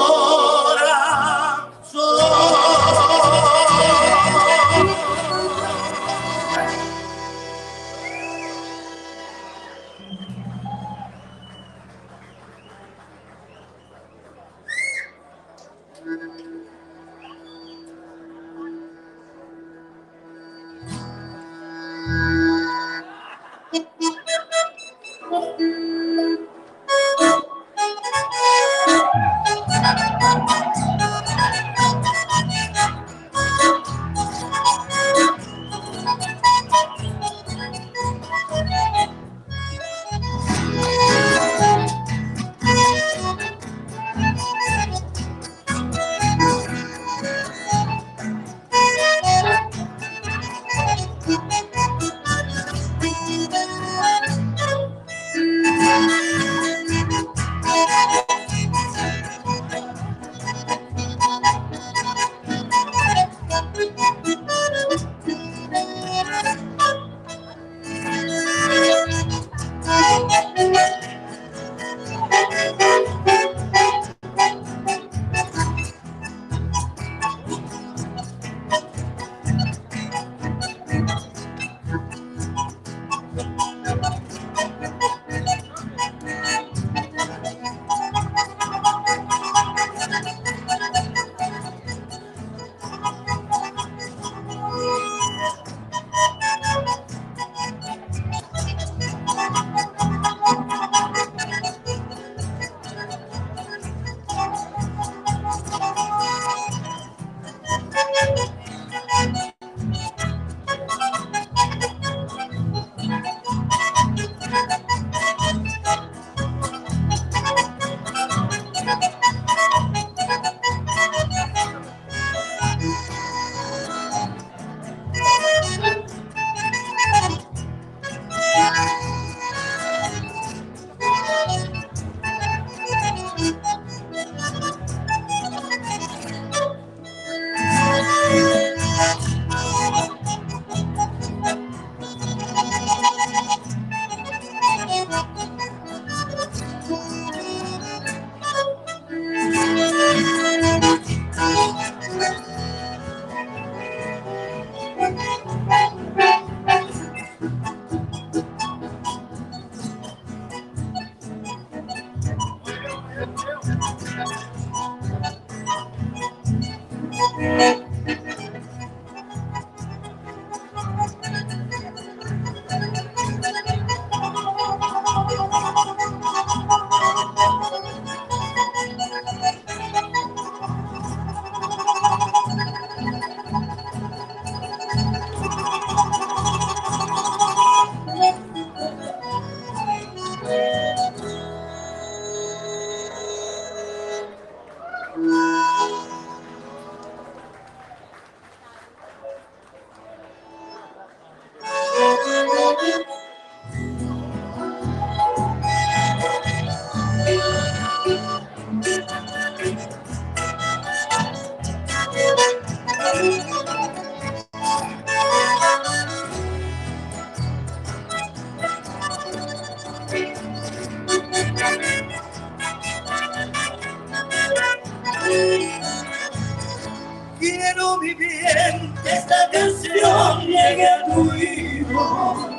mi bien, que esta canción llegue a tu oído.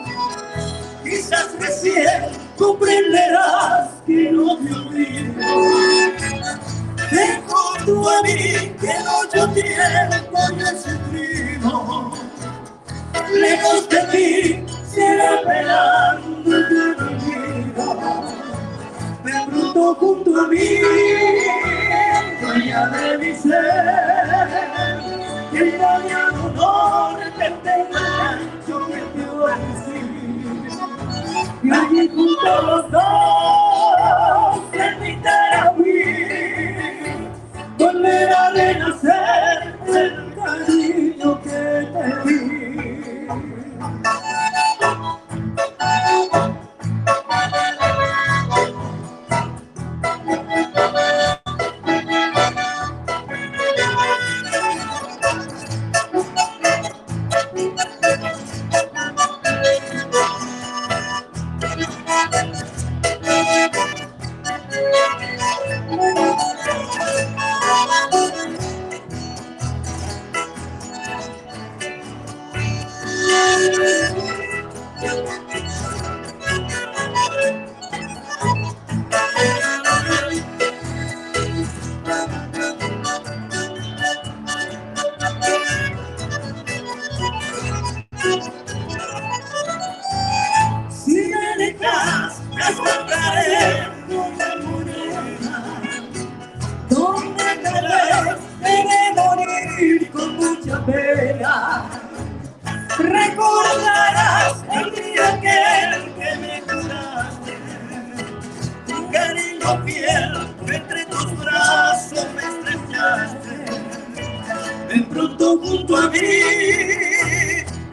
Quizás recién comprenderás que no te olvido. Ven junto a mí, que mucho tiempo yo he sufrido. Lejos de ti, será velando tu vida. Ven pronto junto a mí, dueña de mi ser. Que el dañado norte tengo el rancho que te ofrecí. Y allí junto a los dos, en mi Tarahui, volver a renacer el cariño que te di. Si me dejas, me escaparé una moneda, donde tal vez he de morir con mucha pena. Recordarás el día aquel que me juraste, un cariño fiel entre tus brazos me estrechaste. Ven pronto junto a mí,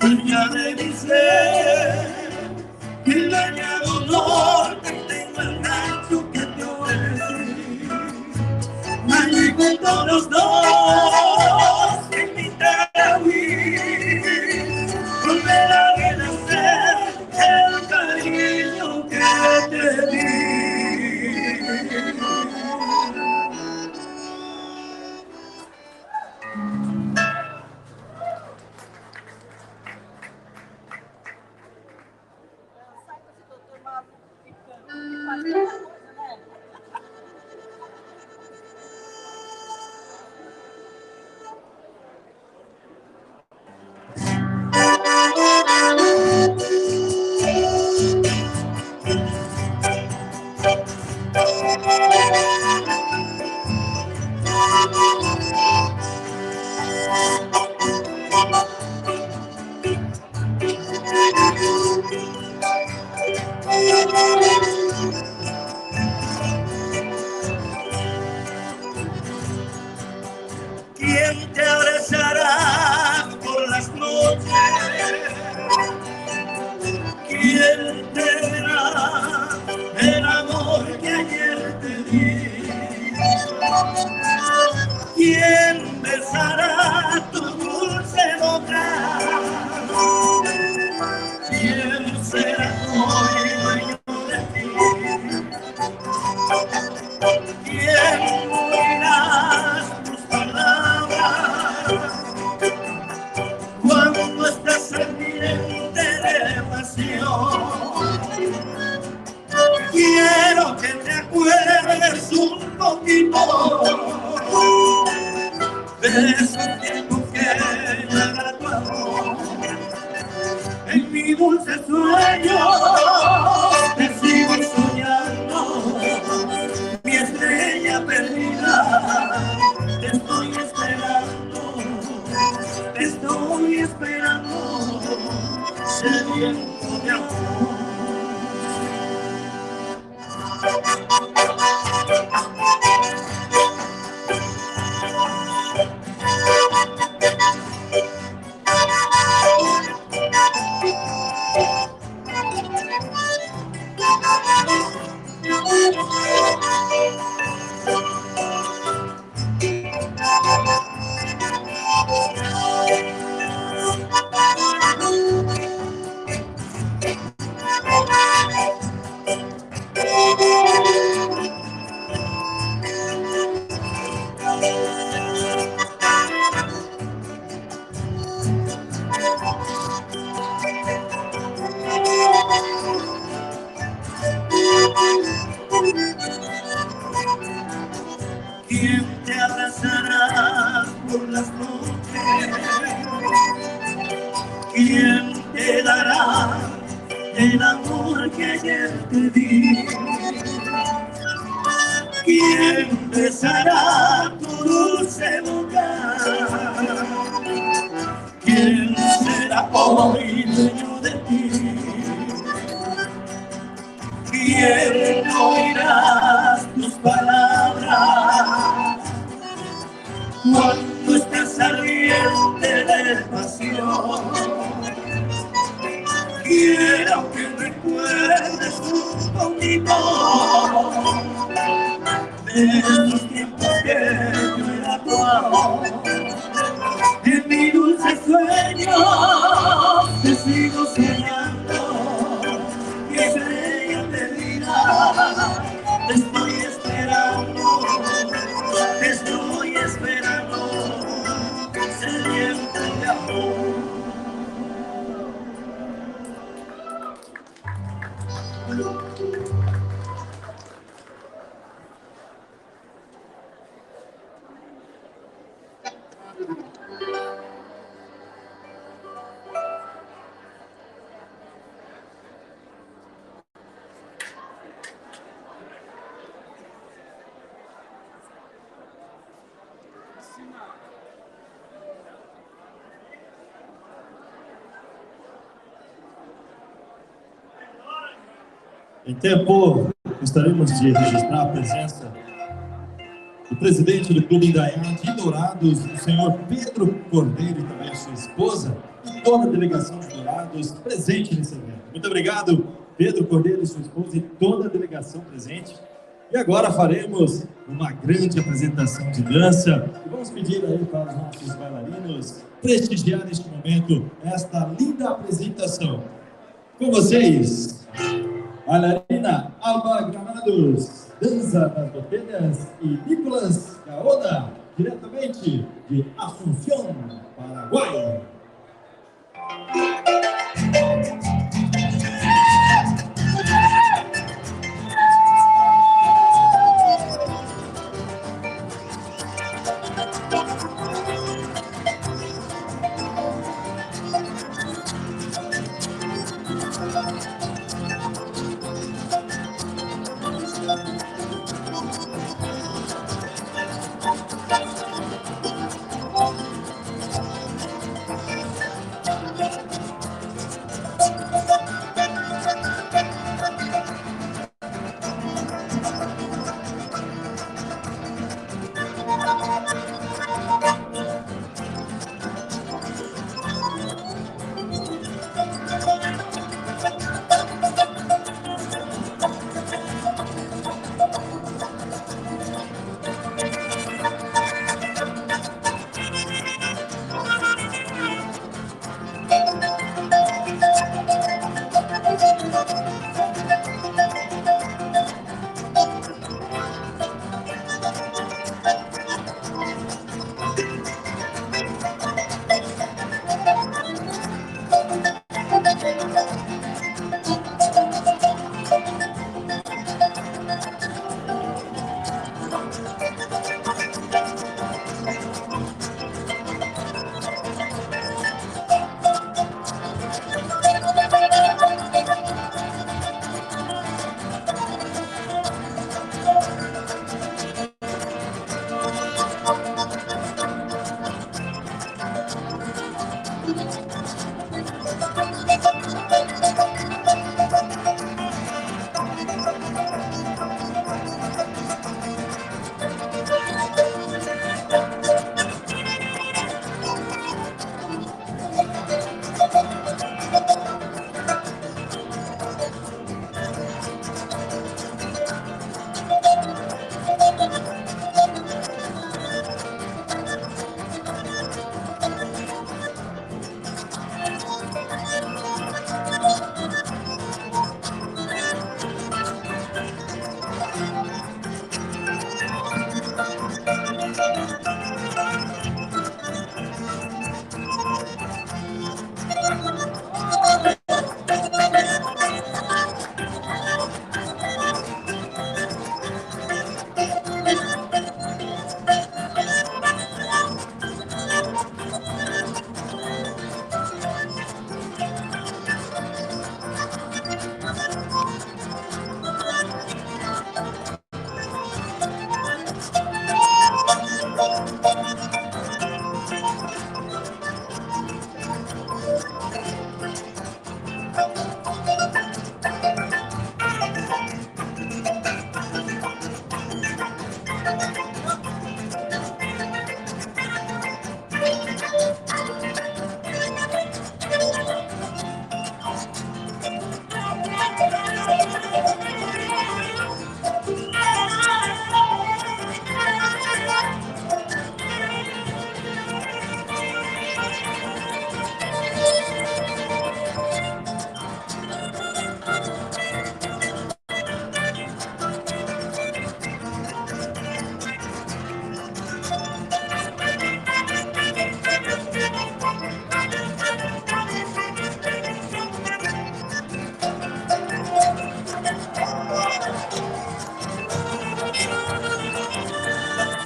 dueña de mi ser, que el dañado norte tengo el rancho que te ofrecí. Allí junto a los dos, en mi Tarahui, volver a renacer el cariño que te di. ¿Quién te abrazará por las noches? ¿Quién te dará el amor que ayer te di? ¿Quién besará tu dulce boca? ¿Quién será hoy dueño de ti? ¿Quién oirá tus palabras cuando estás ardiente de pasión? Quiero que te acuerdes un poquito de ese tiempo que era tu amor. En mi dulce sueño te sigo soñando, mi estrella perdida, te estoy esperando, te estoy esperando, sediento de amor. ¿Quién besará tu dulce boca? ¿Quién será hoy dueño de ti? ¿Quién oirá tus palabras cuando estás ardiente de pasión? Quiero que recuerdes un poquito de esos tiempos que yo era tu amor. En mi dulce sueño te sigo soñando y estrella te dirá, te estoy esperando, te estoy esperando, sediento de amor. Em tempo, gostaríamos de registrar a presença do presidente do Clube Indaiá de Dourados, o senhor Pedro Cordeiro, e também a sua esposa, e toda a delegação de Dourados presente nesse evento. Muito obrigado, Pedro Cordeiro e sua esposa e toda a delegação presente. E agora faremos uma grande apresentação de dança. E vamos pedir aí para os nossos bailarinos prestigiar neste momento esta linda apresentação. Com vocês, bailarina Alba Granados, Dança das Botelhas, e Nicolas Gaona, diretamente de Assunção, Paraguai.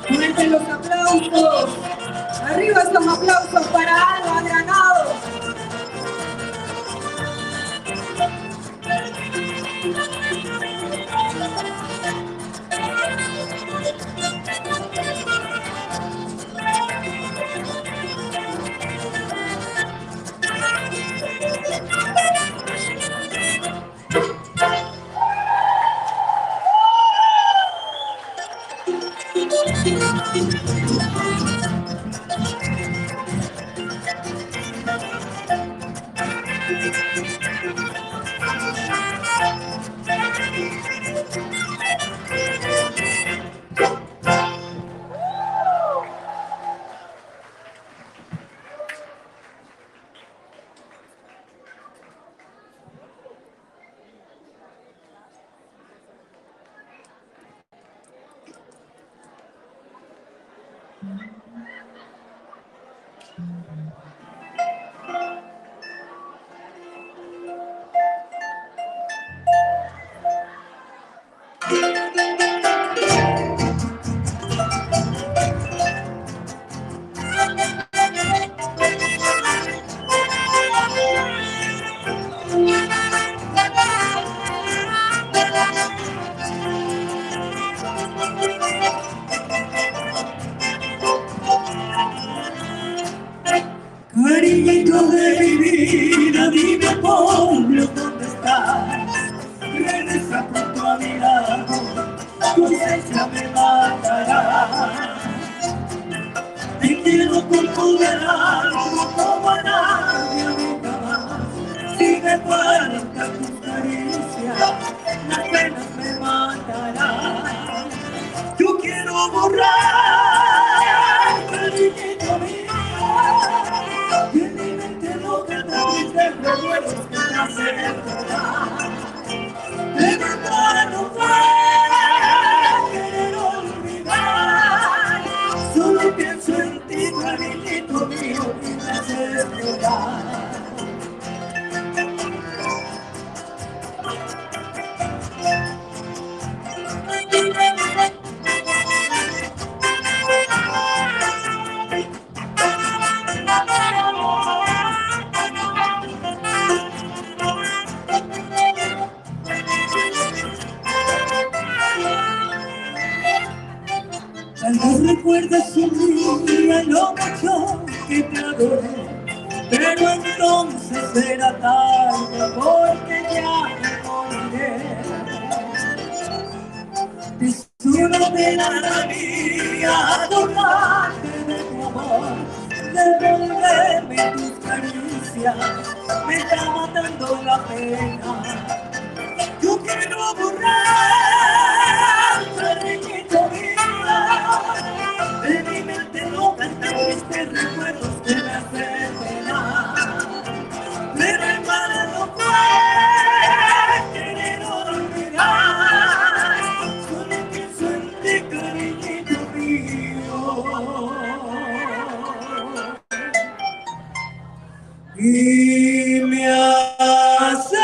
Fuertes los aplausos. Arriba esos aplausos para Alba Granado. Cariñito de mi vida, dime pueblo dónde estás. Regresa pronto a mi lado, tu ausencia me matará. Te quiero con todo el alma, como a nadie nunca más. Si me faltan tus caricias, las penas me matarán. Yo quiero borrar, cariñito mío, que en mi mente loca tan tristes recuerdos que me hacen llorar. De verdad no fue querer olvidar, solo pienso en ti, cariñito mío, y me haces llorar. Tal vez recuerdes un día lo mucho que te adoré, pero entonces será tarde porque ya me moriré. Tesoro de la mía, adorarte de tu amor, devolverme tus caricias, me está matando la pena. Yo quiero borrar, cariñito mío, de mi mente loca tan tristes recuerdos que me hacen penar. Pero en vano no fue querer olvidar, solo pienso en ti, cariñito mío. Y me haces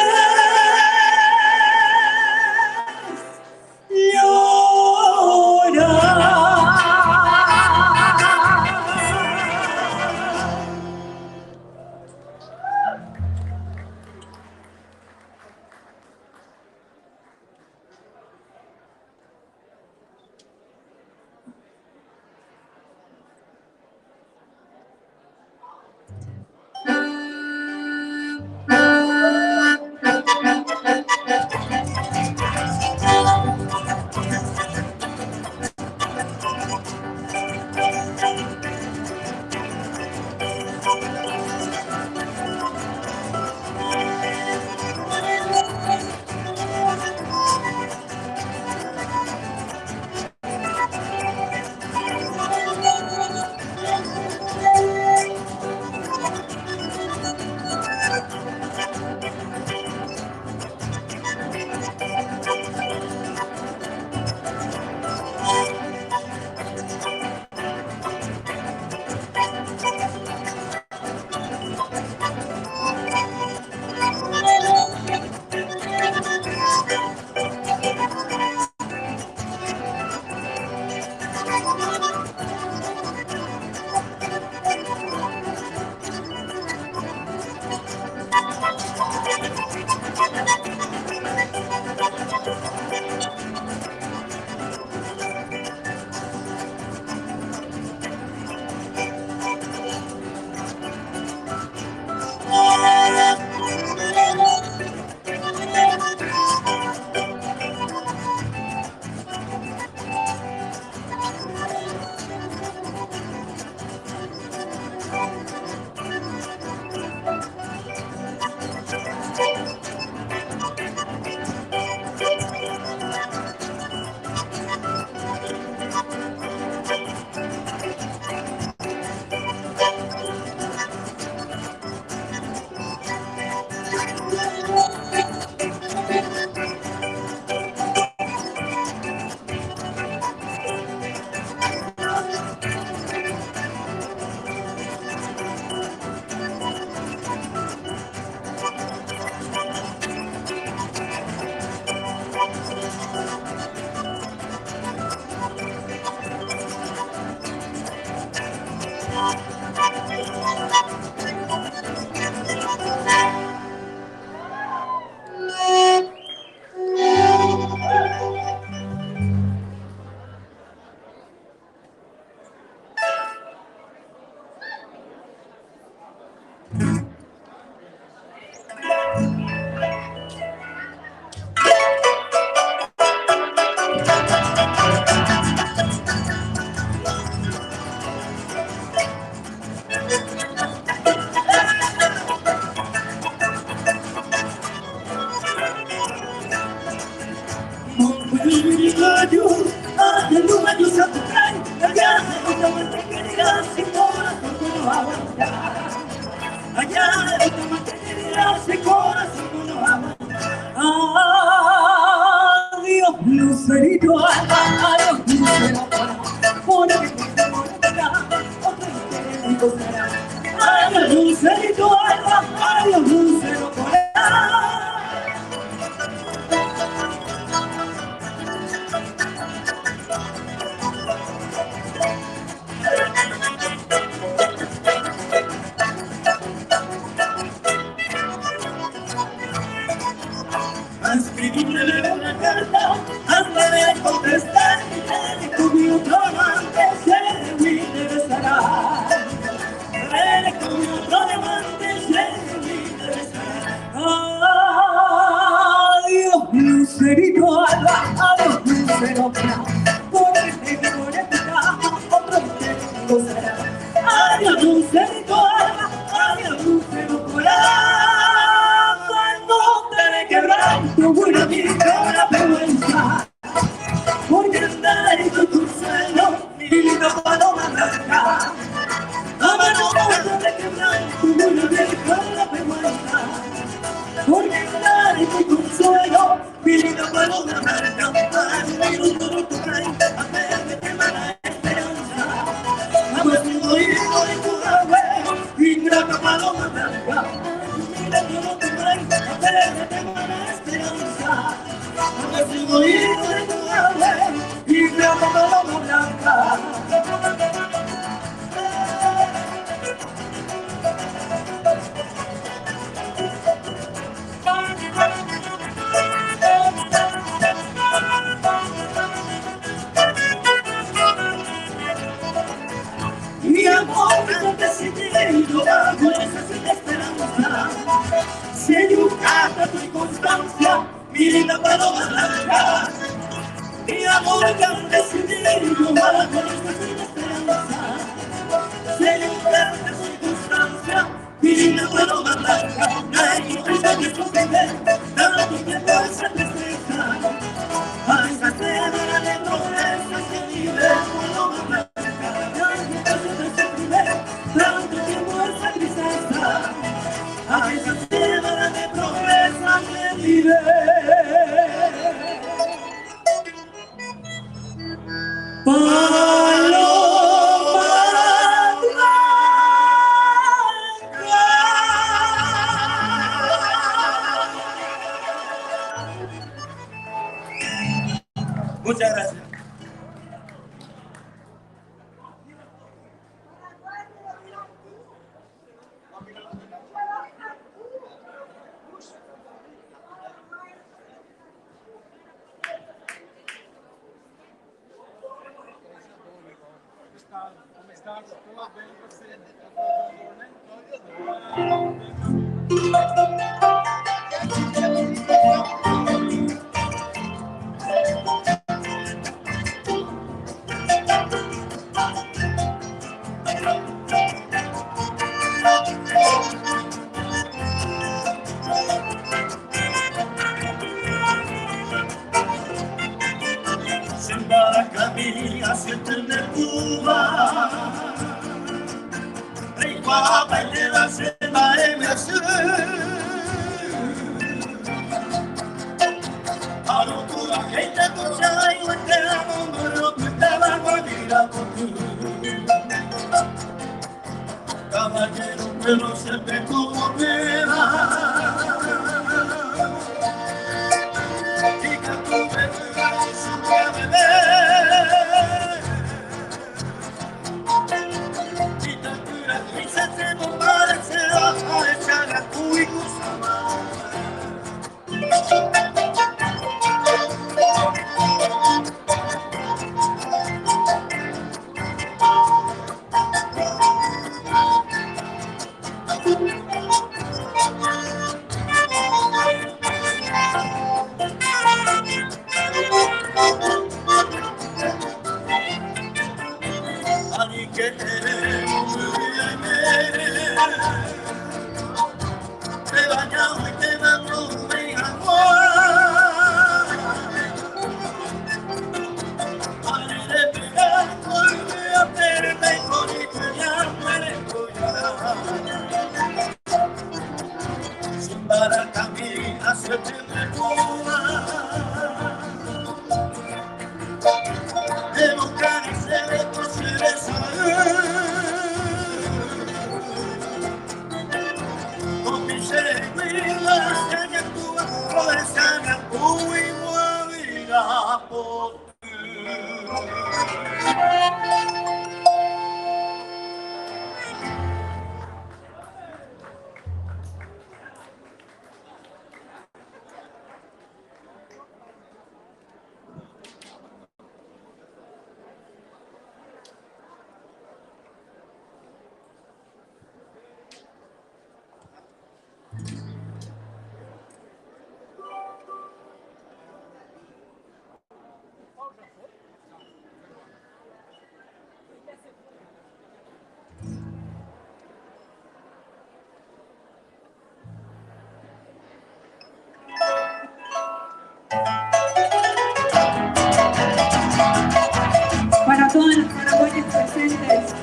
Para todas las paraguayas presentes,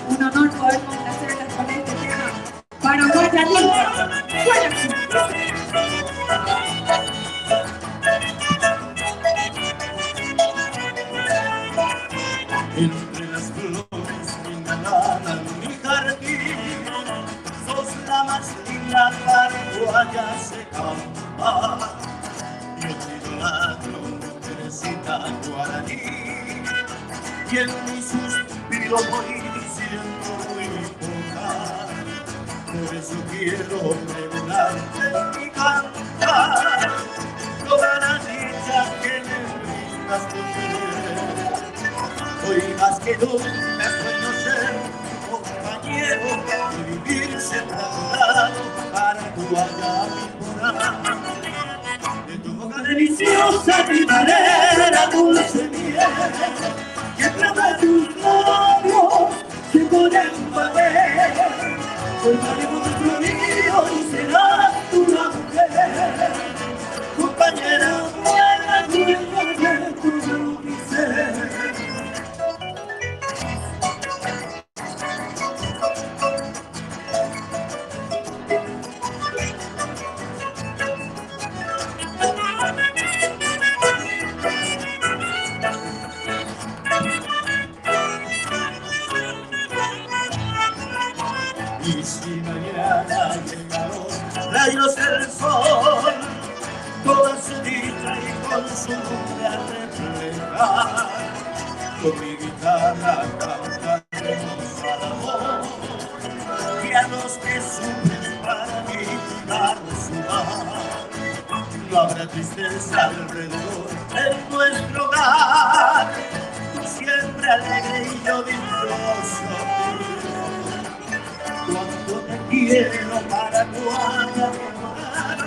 un honor poder complacerlas con este tema. Paraguaya linda, suena así. Entre las flores que engalanan mi jardín, sos la más linda paraguaya se campa. Yo te idolatro, mujercita guaraní, y en mi suspiro voy diciendo muy poca. Por eso quiero pregonarte en mi cantar toda la dicha que me brindas tu querer. Hoy más que nunca sueño ser tu compañero y vivir siempre a tu lado para tu mi De tu boca deliciosa primadera dulce miel, que trata tus labios se ponen papel. Formaremos nuestro río y serás tú la mujer, compañera buena, dueña de todo mi ser. Y si mañana llegan los rayos del sol, toda su dicha y con su lumbre a reflejar, con mi guitarra cantaremos al amor y a los que sufren para mitigar su mal. No habrá tristeza alrededor en nuestro hogar, tú siempre alegre y yo dichoso. cielo paraguaya adorada,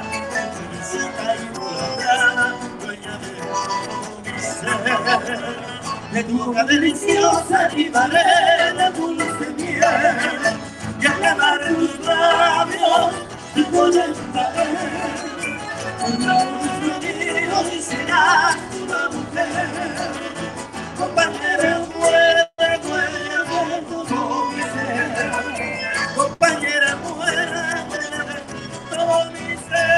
felicita idolatrada, dueña de todo mi ser. De tu boca deliciosa llevaré la dulce miel y acabar en tus labios te conectaré. Un y serás una mujer, compañera buena, dueña de todo mi ser, compañera buena, dueña de todo mi ser.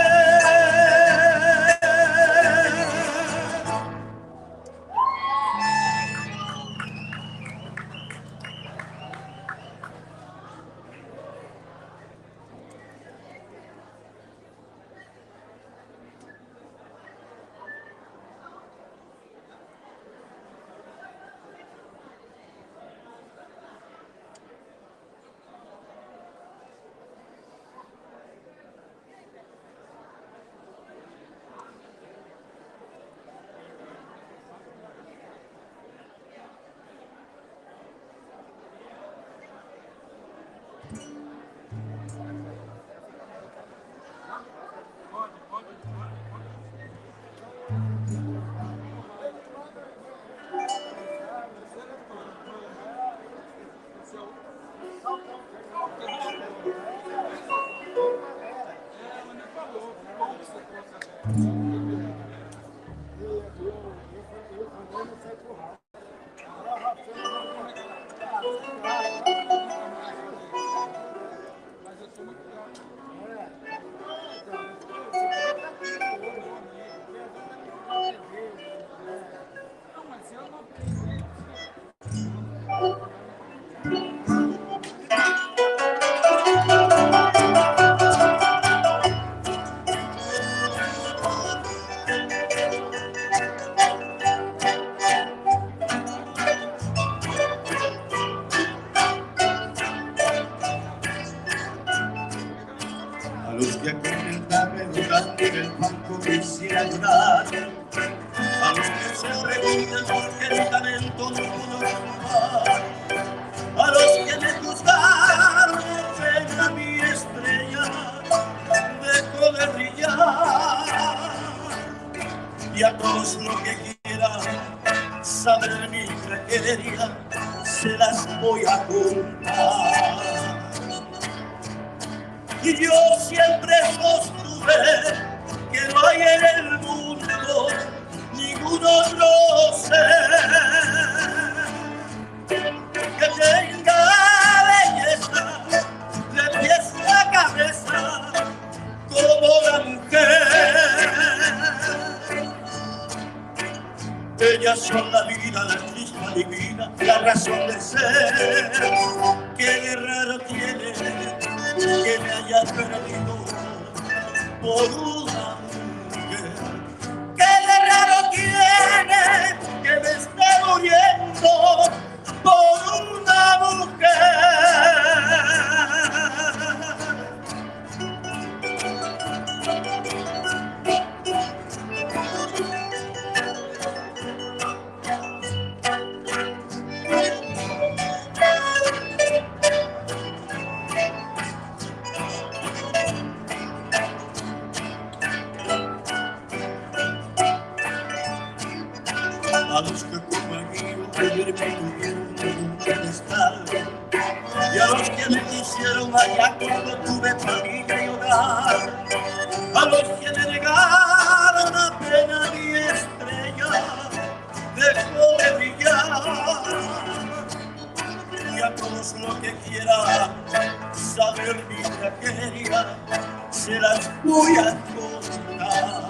A los que comentan preguntando en el banco quisiera llorar. A los que se preguntan por qué el talento no pudo triunfar. A los que me juzgaron pena mi estrella dejó de brillar. Y a todos los que quieran saber mi tragedia, se las voy a contar. Y yo siempre sostuve que no hay en el mundo ningún otro ser que tenga belleza de pies a cabeza como la mujer. Ellas son la vida, la chispa divina, la razón de ser. Qué de raro tiene que me haya perdido por una mujer. Qué de raro tiene que me esté muriendo por una mujer. A los que como a mí ayer me tuvieron en un pedestal, y a los que me quisieron allá cuando tuve familia y hogar, a los que me negaron apenas mi estrella dejó de brillar, y a todos los que quieran saber mi tragedia, se las voy a contar.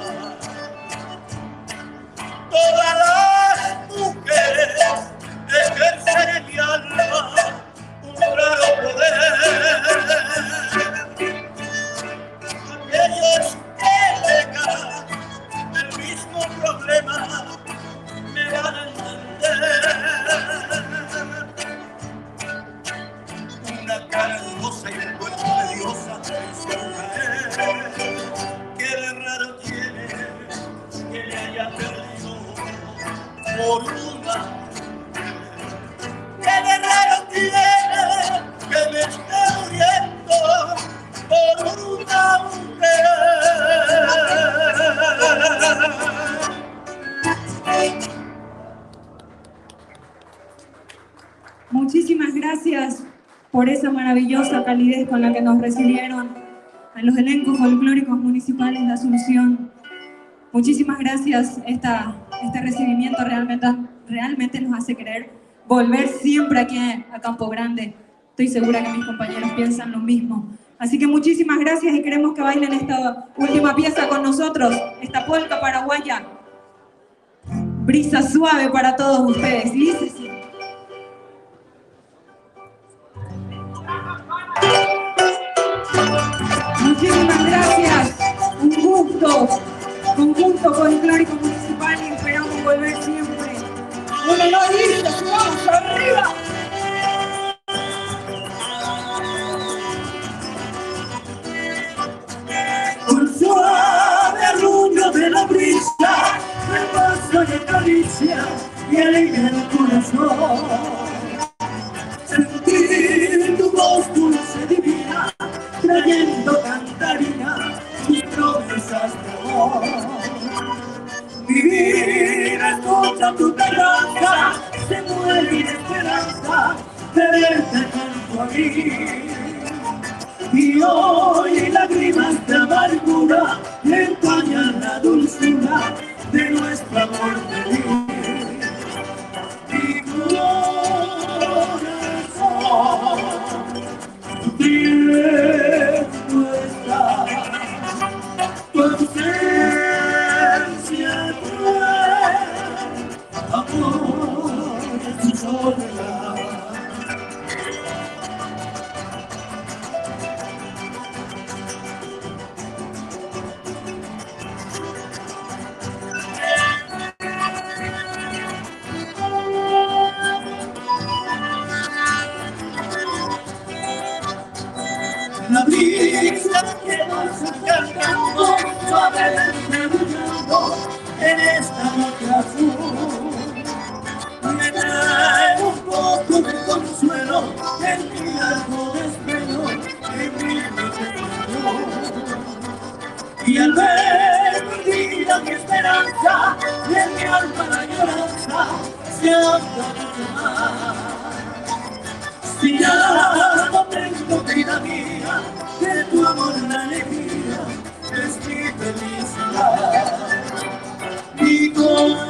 Todas las mujeres ejercen en mi alma un raro poder. Aquellos que tengan el mismo problema me van a entender. Una cara hermosa y un cuerpo de diosa me hicieron caer. Muchísimas gracias por esa maravillosa calidez con la que nos recibieron a los elencos folclóricos municipales de Asunción. Muchísimas gracias. Esta, este recibimiento realmente, realmente nos hace querer volver siempre aquí a Campo Grande. Estoy segura que mis compañeros piensan lo mismo. Así que muchísimas gracias y queremos que bailen esta última pieza con nosotros, esta polca paraguaya. Brisa suave para todos ustedes. Y dice así. Muchísimas gracias. Un gusto. Conjunto Folclórico Municipal y esperamos volver siempre. Un honor irse, vamos arriba. Con suave arrullo de la brisa, me paso y acaricia y alegra el corazón. Sentir tu voz dulce divina, trayendo cantarina tus promesas de amor. Mi vida escucha tu tardanza, se muere mi esperanza de verte junto a mí. Y hoy lágrimas de amargura empañan la dulzura de nuestro amor feliz. Mi corazón sufriendo está, tu ausencia cruel, amor en su soledad. La brisa que nos cantando, suavemente bullando en esta noche azul. Me trae un poco de consuelo en mi largo desvelo, en mi noche Y al ver perdida mi esperanza, y en mi alma la lloranza se ahonda mucho más. Si ya no tengo vida mía, de tu amor la alegría es mi felicidad. Mi corazón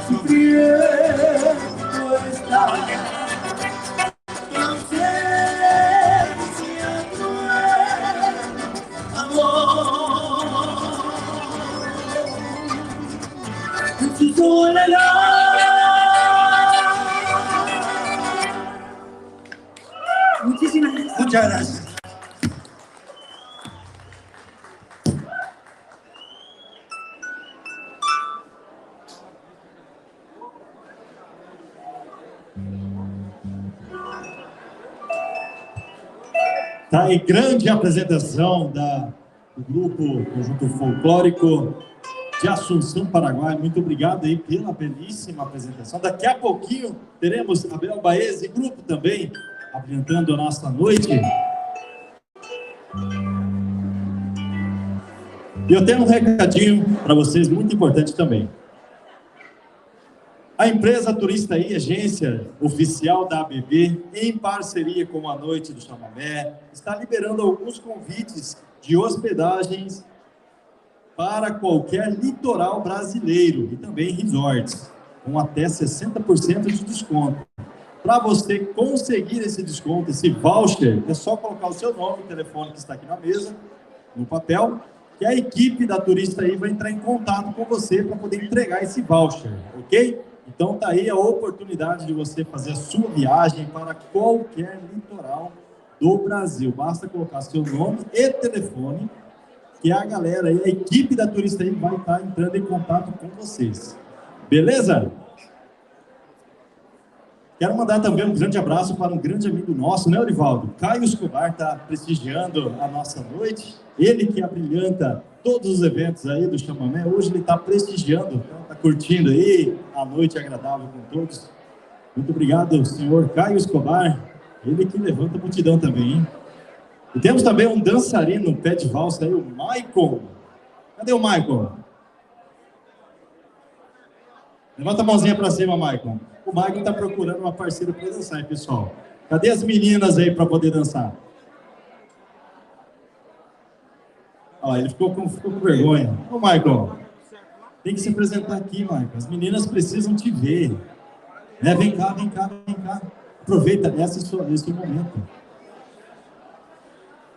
sufriendo está, tu ausencia cruel, amor, en su soledad. Muchísimas gracias. Muchas gracias. Tá aí, grande apresentação do grupo Conjunto Folclórico de Assunção, Paraguai. Muito obrigado aí pela belíssima apresentação. Daqui a pouquinho teremos Abel Baez e grupo também abrilhantando a nossa noite. E eu tenho um recadinho para vocês muito importante também. A empresa Turista aí, agência oficial da ABB, em parceria com a Noite do Chamamé, está liberando alguns convites de hospedagens para qualquer litoral brasileiro e também resorts, com até 60% de desconto. Para você conseguir esse desconto, esse voucher, é só colocar o seu nome e o telefone que está aqui na mesa, no papel, que a equipe da Turista aí vai entrar em contato com você para poder entregar esse voucher, ok? Então tá aí a oportunidade de você fazer a sua viagem para qualquer litoral do Brasil. Basta colocar seu nome e telefone, que a galera aí, a equipe da Turista aí vai estar entrando em contato com vocês. Beleza? Quero mandar também um grande abraço para um grande amigo nosso, né, Orivaldo? Caio Escobar tá prestigiando a nossa noite. Ele que abrilhanta todos os eventos aí do Chamamé. Hoje ele tá prestigiando, então tá curtindo aí a noite agradável com todos. Muito obrigado, senhor Caio Escobar. Ele que levanta a multidão também, hein? E temos também um dançarino pé de valsa aí, o Maicon. Cadê o Maicon? Levanta a mãozinha para cima, Maicon. O Maicon tá procurando uma parceira para dançar, hein, pessoal? Cadê as meninas aí para poder dançar? Ó, ele ficou com, ficou com vergonha. Ô, Maicon, tem que se apresentar aqui, Maicon. As meninas precisam te ver. Né? Vem cá, vem cá, vem cá. Aproveita, esse é o esse é o momento.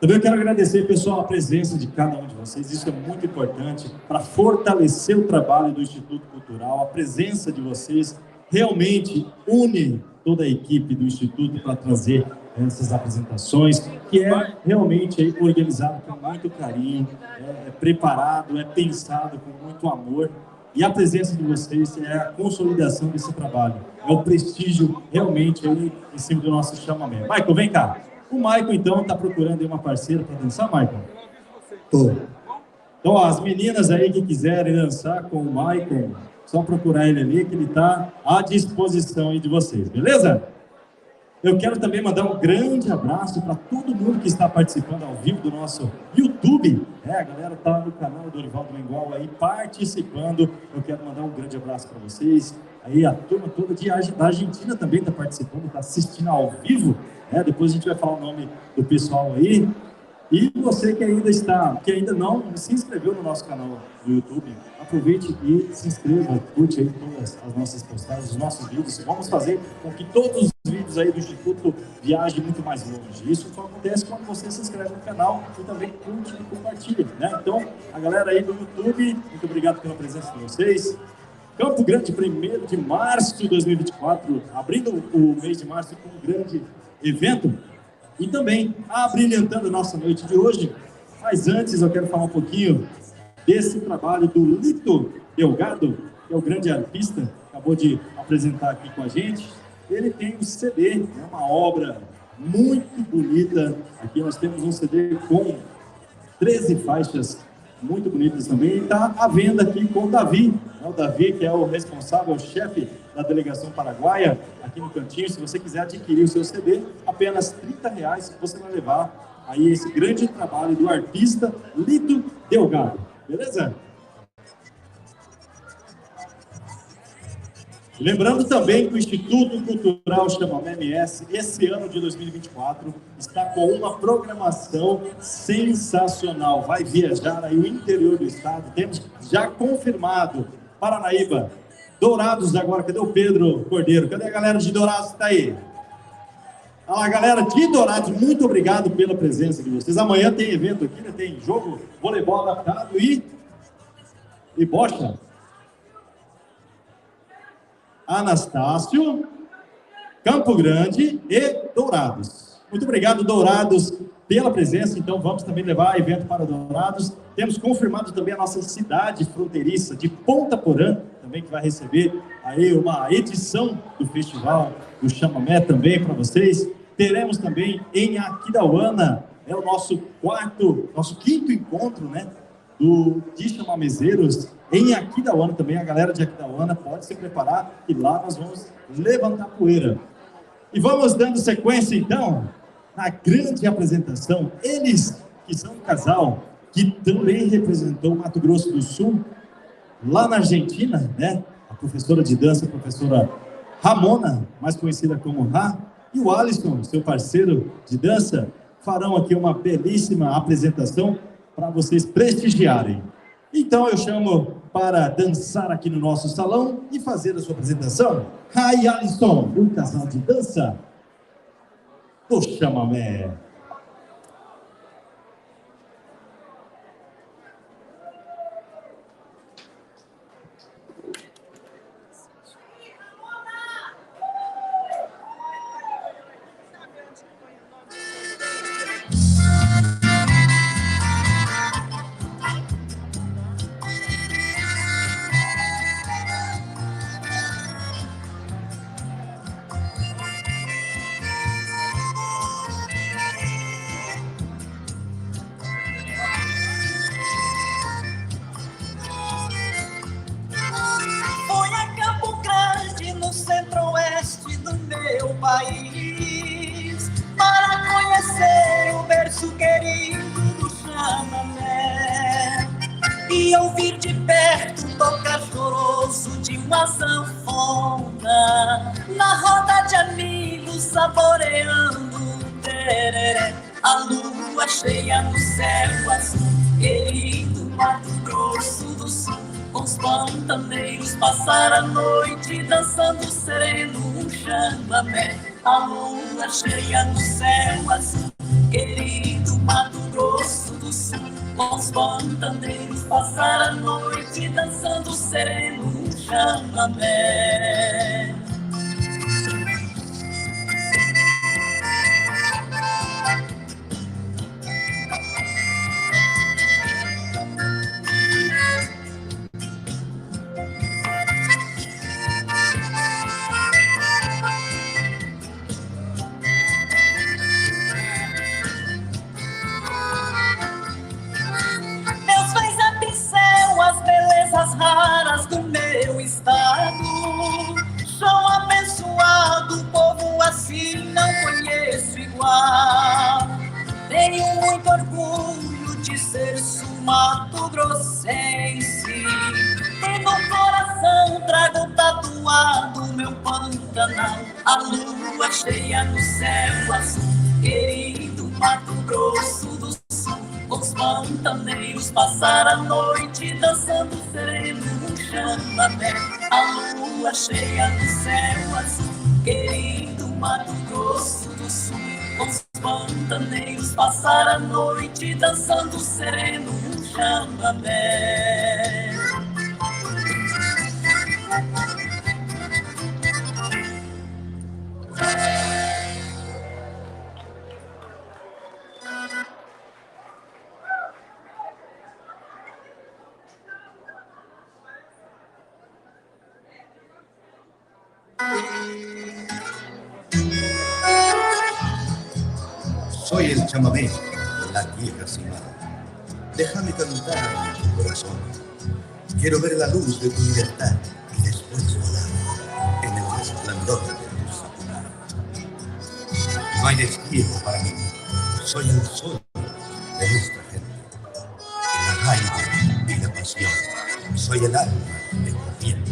Também eu quero agradecer, pessoal, a presença de cada um de vocês. Isso é muito importante para fortalecer o trabalho do Instituto Cultural. A presença de vocês realmente une toda a equipe do Instituto para trazer essas apresentações, que é realmente aí organizado com muito carinho, é, é preparado, é pensado com muito amor. E a presença de vocês é a consolidação desse trabalho, é o prestígio realmente aí em cima do nosso chamamento. Michael, vem cá. O Michael, então, está procurando uma parceira para dançar, Michael? Tô. Então, ó, as meninas aí que quiserem dançar com o Michael, só procurar ele ali, que ele está à disposição aí de vocês, beleza? Eu quero também mandar um grande abraço para todo mundo que está participando ao vivo do nosso YouTube. É, a galera está no canal do Dorival Mengual aí participando. Eu quero mandar um grande abraço para vocês. Aí a turma toda de, da Argentina também está participando, está assistindo ao vivo. Né? Depois a gente vai falar o nome do pessoal aí. E você que ainda está, que ainda não se inscreveu no nosso canal do YouTube, aproveite e se inscreva, curte aí todas as nossas postagens, os nossos vídeos. Vamos fazer com que todos os vídeos aí do Instituto viajem muito mais longe. Isso só acontece quando você se inscreve no canal e também curte e compartilha, né? Então, a galera aí do YouTube, muito obrigado pela presença de vocês. Campo Grande, 1 de março de 2024, abrindo o mês de março com um grande evento. E também abrilhantando a nossa noite de hoje. Mas antes eu quero falar um pouquinho desse trabalho do Lito Delgado, que é o grande artista, acabou de apresentar aqui com a gente. Ele tem um CD, né, uma obra muito bonita. Aqui nós temos um CD com 13 faixas muito bonitas também. E está à venda aqui com o Davi, né, o Davi, que é o responsável, o chefe da delegação paraguaia, aqui no cantinho. Se você quiser adquirir o seu CD, apenas 30 reais você vai levar aí esse grande trabalho do artista Lito Delgado. Beleza? Lembrando também que o Instituto Cultural Chamamé MS, esse ano de 2024, está com uma programação sensacional. Vai viajar aí o interior do estado. Temos já confirmado Paranaíba, Dourados agora. Cadê o Pedro Cordeiro? Cadê a galera de Dourados que está aí? Olha lá, galera de Dourados, muito obrigado pela presença de vocês. Amanhã tem evento aqui, né? Tem jogo, voleibol adaptado e, e bocha. Anastácio, Campo Grande e Dourados. Muito obrigado, Dourados, pela presença. Então, vamos também levar evento para Dourados. Temos confirmado também a nossa cidade fronteiriça de Ponta Porã, também que vai receber aí uma edição do Festival do Chamamé também para vocês. Teremos também em Aquidauana, é o nosso quarto, nosso quinto encontro, né? Do, de chamamezeiros em Aquidauana também. A galera de Aquidauana pode se preparar que lá nós vamos levantar poeira. E vamos dando sequência então na grande apresentação. Eles que são um casal que também representou o Mato Grosso do Sul lá na Argentina, né? A professora de dança, a professora Ramona, mais conhecida como Ra, e o Alisson, seu parceiro de dança, farão aqui uma belíssima apresentação para vocês prestigiarem. Então eu chamo para dançar aqui no nosso salão e fazer a sua apresentação, Ra e Alisson, um casal de dança do Chamamé. Foi a Campo Grande, no centro-oeste do meu país, para conhecer o berço querido do chamamé e ouvir de perto tocar choroso de uma sanfona. Na roda de amigos saboreando um tereré. A lua cheia no céu azul, querido Mato Grosso do Sul. Com os pantaneiros passar a noite dançando sereno um chamamé. A lua cheia no céu azul, querido Mato Grosso do Sul. Com os pantaneiros passar a noite dançando sereno um chamamé. Deus fez a pincel as belezas raras do meu estado. Sou abençoado, povo assim não conheço igual. Tenho muito orgulho de ser sul-mato-grossense. E no coração trago tatuado meu Pantanal. A lua cheia no céu azul, querido Mato Grosso do Sul. Com os pantaneiros passar a noite dançando sereno um chamamé. A lua cheia no céu azul, querido Mato Grosso do Sul. Com os pantaneiros passar a noite dançando sereno um chamamé. Soy el chamamé de la tierra sin mar. Déjame cantar en tu corazón. Quiero ver la luz de tu libertad y después volar en el resplandor de tu zapucay. No hay destierro para mí. Soy el sol de nuestra gente. El arraigo y la pasión. Soy el alma de corriente.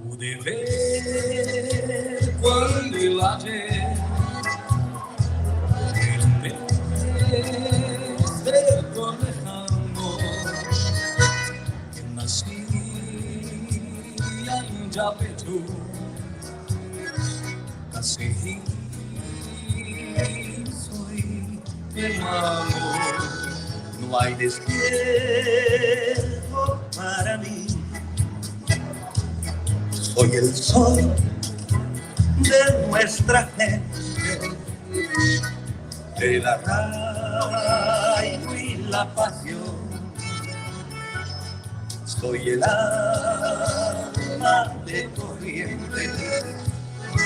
Pude ver cuando el ayer el mes del lejano que nací en Yapeyú, casi soy hermano. No hay destierro para mí. Soy el sol de nuestra gente, el arraigo y la pasión. Soy el alma de corriente,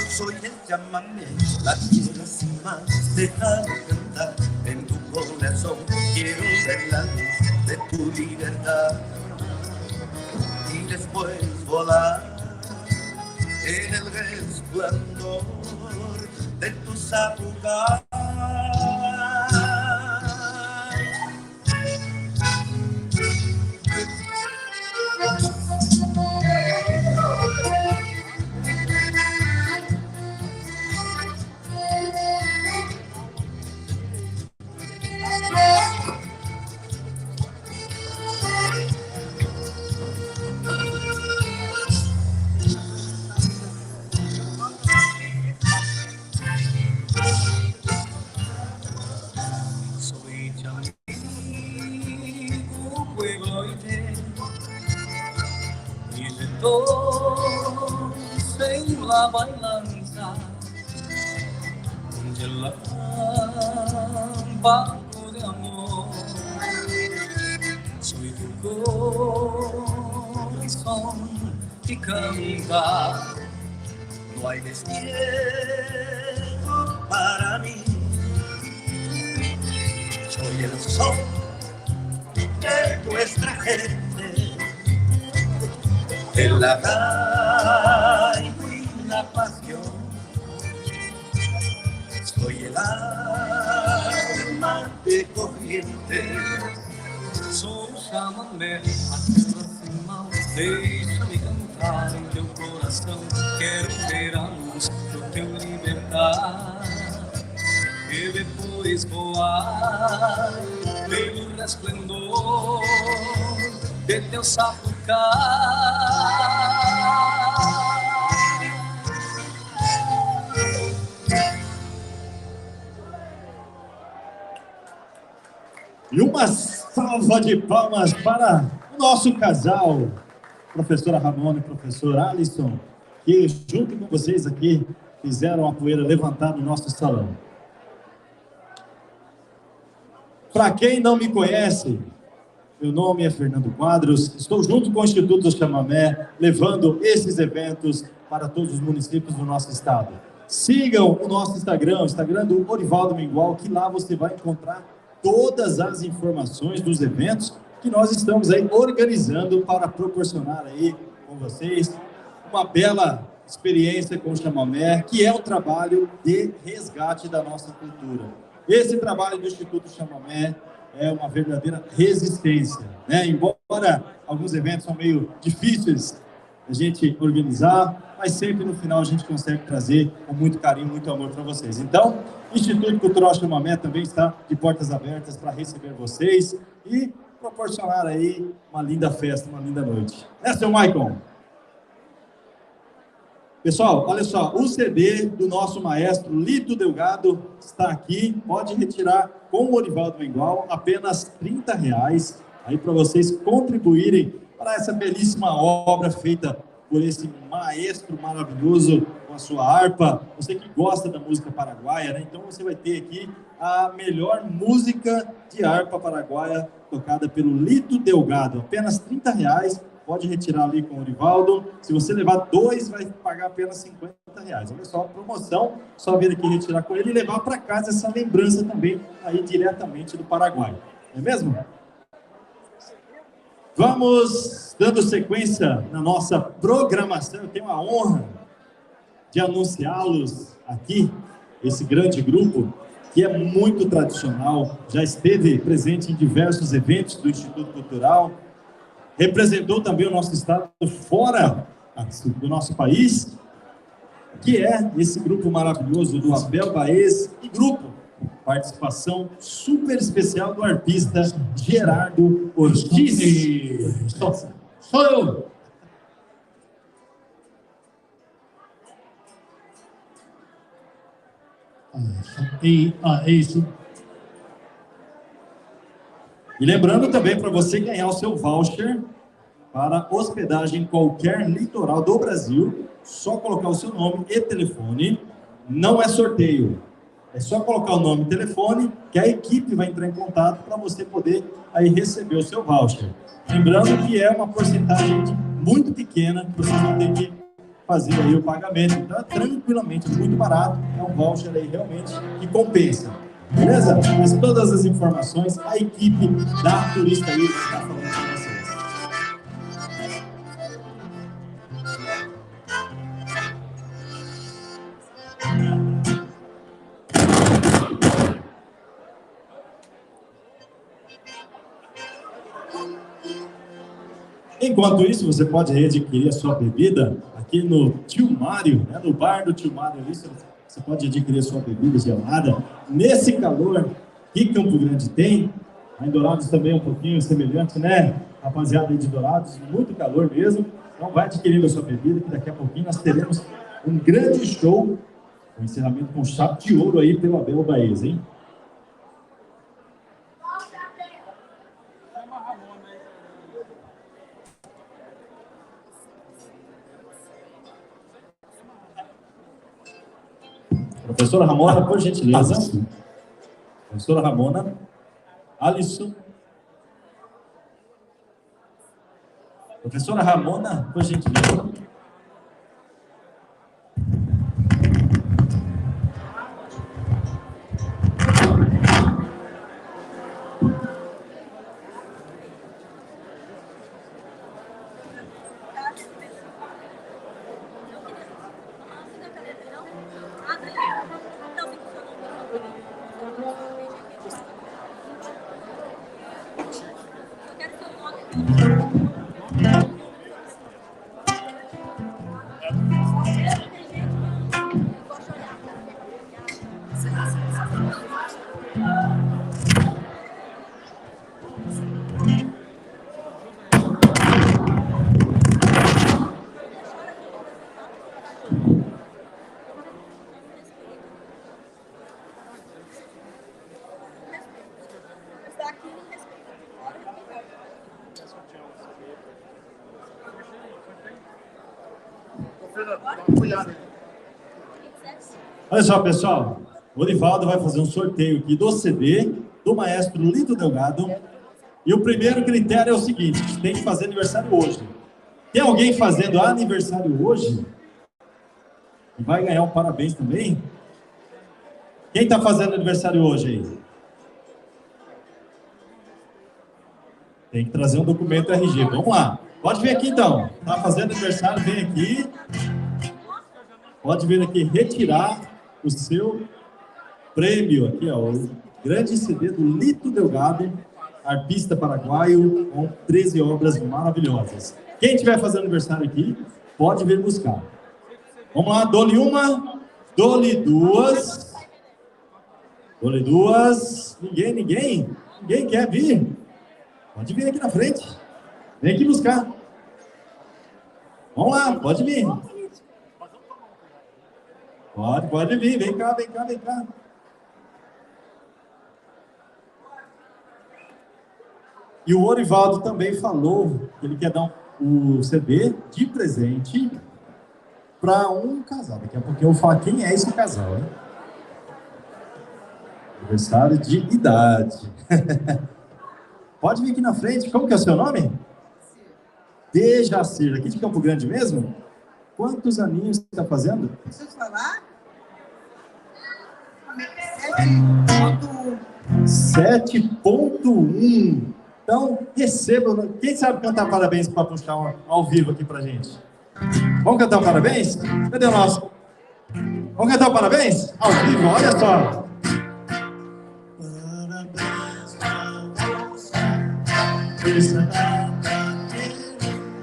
soy el chamamé, la tierra sin más. Déjame cantar en tu corazón, quiero ver la luz de tu libertad y después volar en el resplandor de tu zapucay. Soy tu amigo, pueblo y te y de todos en la bailanza un relámpago de amor. Soy tu corazón que canta. No hay destierro para mí. Soy el son de nuestra gente, el arraigo y la pasión. Soy el alma de corriente. Sou o chamamé, a terra sem mal. Deixa-me cantar em teu coração. Quero ver a luz do teu libertar. E depois voar pelo resplendor de teu sapucai. E uma salva de palmas para o nosso casal, professora Ramona e professor Alisson, que junto com vocês aqui fizeram a poeira levantar no nosso salão. Para quem não me conhece, meu nome é Fernando Quadros, estou junto com o Instituto Chamamé, levando esses eventos para todos os municípios do nosso estado. Sigam o nosso Instagram, o Instagram do Orivaldo Mengual, que lá você vai encontrar todas as informações dos eventos que nós estamos aí organizando para proporcionar aí com vocês uma bela experiência com o Chamamé, que é o trabalho de resgate da nossa cultura. Esse trabalho do Instituto Chamamé é uma verdadeira resistência, né? Embora alguns eventos são meio difíceis a gente organizar, mas sempre no final a gente consegue trazer com muito carinho, muito amor para vocês. Então, Instituto Cultural Chamamé também está de portas abertas para receber vocês e proporcionar aí uma linda festa, uma linda noite. Né, seu Maicon? Pessoal, olha só, o CD do nosso maestro Lito Delgado está aqui, pode retirar com o Orivaldo Mengual, apenas 30 reais, aí para vocês contribuírem para essa belíssima obra feita por esse maestro maravilhoso com a sua harpa. Você que gosta da música paraguaia, né? Então você vai ter aqui a melhor música de harpa paraguaia tocada pelo Lito Delgado, apenas 30 reais. Pode retirar ali com o Orivaldo. Se você levar dois, vai pagar apenas 50 reais. Olha só, promoção, só vir aqui retirar com ele e levar para casa essa lembrança também aí diretamente do Paraguai. Não é mesmo? Vamos dando sequência na nossa programação. Eu tenho a honra de anunciá-los aqui, esse grande grupo, que é muito tradicional, já esteve presente em diversos eventos do Instituto Cultural, representou também o nosso estado fora do nosso país, que é esse grupo maravilhoso do Abel Baez e grupo. Participação super especial do arpista Gerardo Ortiz. Sou eu. É isso. E lembrando também para você ganhar o seu voucher para hospedagem em qualquer litoral do Brasil, só colocar o seu nome e telefone, não é sorteio. É só colocar o nome e telefone que a equipe vai entrar em contato para você poder aí receber o seu voucher. Lembrando que é uma porcentagem muito pequena, que vocês vão ter que fazer aí o pagamento. Então, é tranquilamente, muito barato, é um voucher aí realmente que compensa. Beleza? Mas todas as informações, a equipe da Turista aí está falando com vocês. Enquanto isso, você pode adquirir a sua bebida aqui no Tio Mário, né, no bar do Tio Mário ali, você pode adquirir a sua bebida gelada. Nesse calor que Campo Grande tem, em Dourados também é um pouquinho semelhante, né? Rapaziada aí de Dourados, muito calor mesmo. Então vai adquirindo a sua bebida, que daqui a pouquinho nós teremos um grande show, um encerramento com chave de ouro aí pelo Abel Baez, hein? Professora Ramona, por gentileza. Professora Ramona. Alisson. Professora Ramona, por gentileza. Olha só, pessoal, o Orivaldo vai fazer um sorteio aqui do CD do maestro Lito Delgado. E o primeiro critério é o seguinte: tem que fazer aniversário hoje. Tem alguém fazendo aniversário hoje? E vai ganhar um parabéns também? Quem está fazendo aniversário hoje aí? Tem que trazer um documento RG. Vamos lá. Pode vir aqui então. Tá fazendo aniversário, vem aqui. Pode vir aqui retirar o seu prêmio aqui, ó, o grande CD do Lito Delgado, arpista paraguaio, com 13 obras maravilhosas. Quem estiver fazendo aniversário aqui, pode vir buscar. Vamos lá, dou-lhe uma, dou-lhe duas, dou-lhe duas. Ninguém, ninguém, ninguém quer vir? Pode vir aqui na frente. Vem aqui buscar. Vamos lá, pode vir. Pode, pode vir. Vem cá, vem cá, vem cá. E o Orivaldo também falou que ele quer dar o CD de presente para um casal. Daqui a pouquinho eu vou falar quem é esse casal, hein? Aniversário de idade. Pode vir aqui na frente. Como que é o seu nome? Dejacir. Aqui de Campo Grande mesmo? Quantos aninhos você está fazendo? Preciso falar? 7.1. Então, receba. Quem sabe cantar parabéns para puxar um, ao vivo aqui pra gente? Vamos cantar um parabéns? Cadê o nosso? Vamos cantar um parabéns? Ao vivo, olha só. Parabéns pra você. Essa data querida,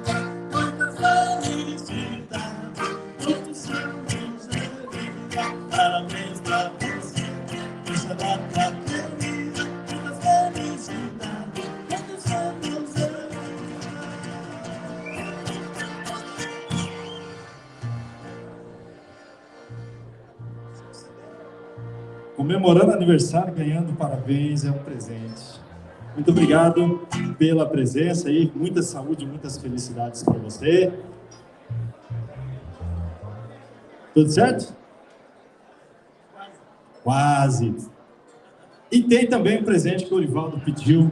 muita felicidade, muitos anos de vida. Parabéns pra você. Essa data querida, muita felicidade, muitos anos de vida. Comemorando aniversário, ganhando parabéns, é um presente. Muito obrigado pela presença aí, muita saúde, muitas felicidades para você. Tudo certo? Quase. E tem também um presente que o Orivaldo pediu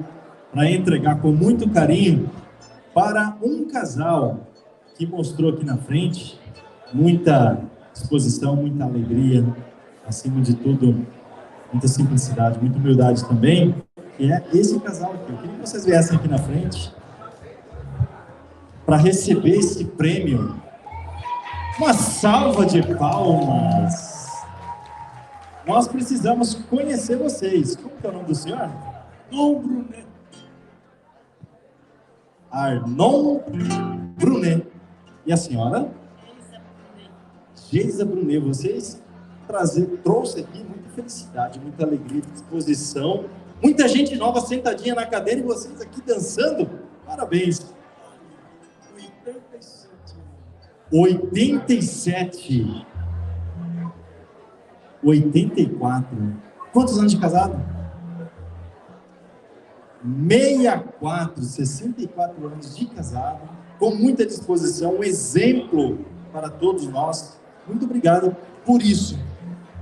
para entregar com muito carinho para um casal que mostrou aqui na frente muita disposição, muita alegria, acima de tudo, muita simplicidade, muita humildade também, que é esse casal aqui. Eu queria que vocês viessem aqui na frente para receber esse prêmio. Uma salva de palmas. Nós precisamos conhecer vocês. Como que é o nome do senhor? Dom Brunet. Arnon Brunet. E a senhora? Geisa Brunet. Vocês trouxe aqui muita felicidade, muita alegria, disposição. Muita gente nova sentadinha na cadeira e vocês aqui dançando. Parabéns. 87. 87. 84. Quantos anos de casado? 64, 64 anos de casado, com muita disposição, um exemplo para todos nós. Muito obrigado por isso.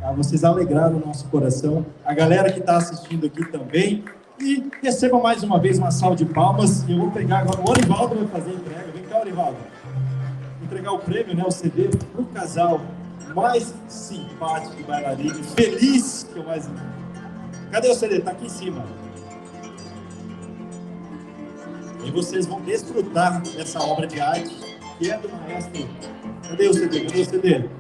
Tá? Vocês alegraram o nosso coração, a galera que está assistindo aqui também. E receba mais uma vez uma salva de palmas. Eu vou pegar agora, o Orivaldo vai fazer a entrega. Vem cá, Orivaldo. Entregar o prêmio, né, o CD, para o casal mais simpático e bailarino, feliz que eu mais. Cadê o CD? Tá aqui em cima. E vocês vão desfrutar dessa obra de arte que é do maestro. Cadê o CD? Cadê o CD?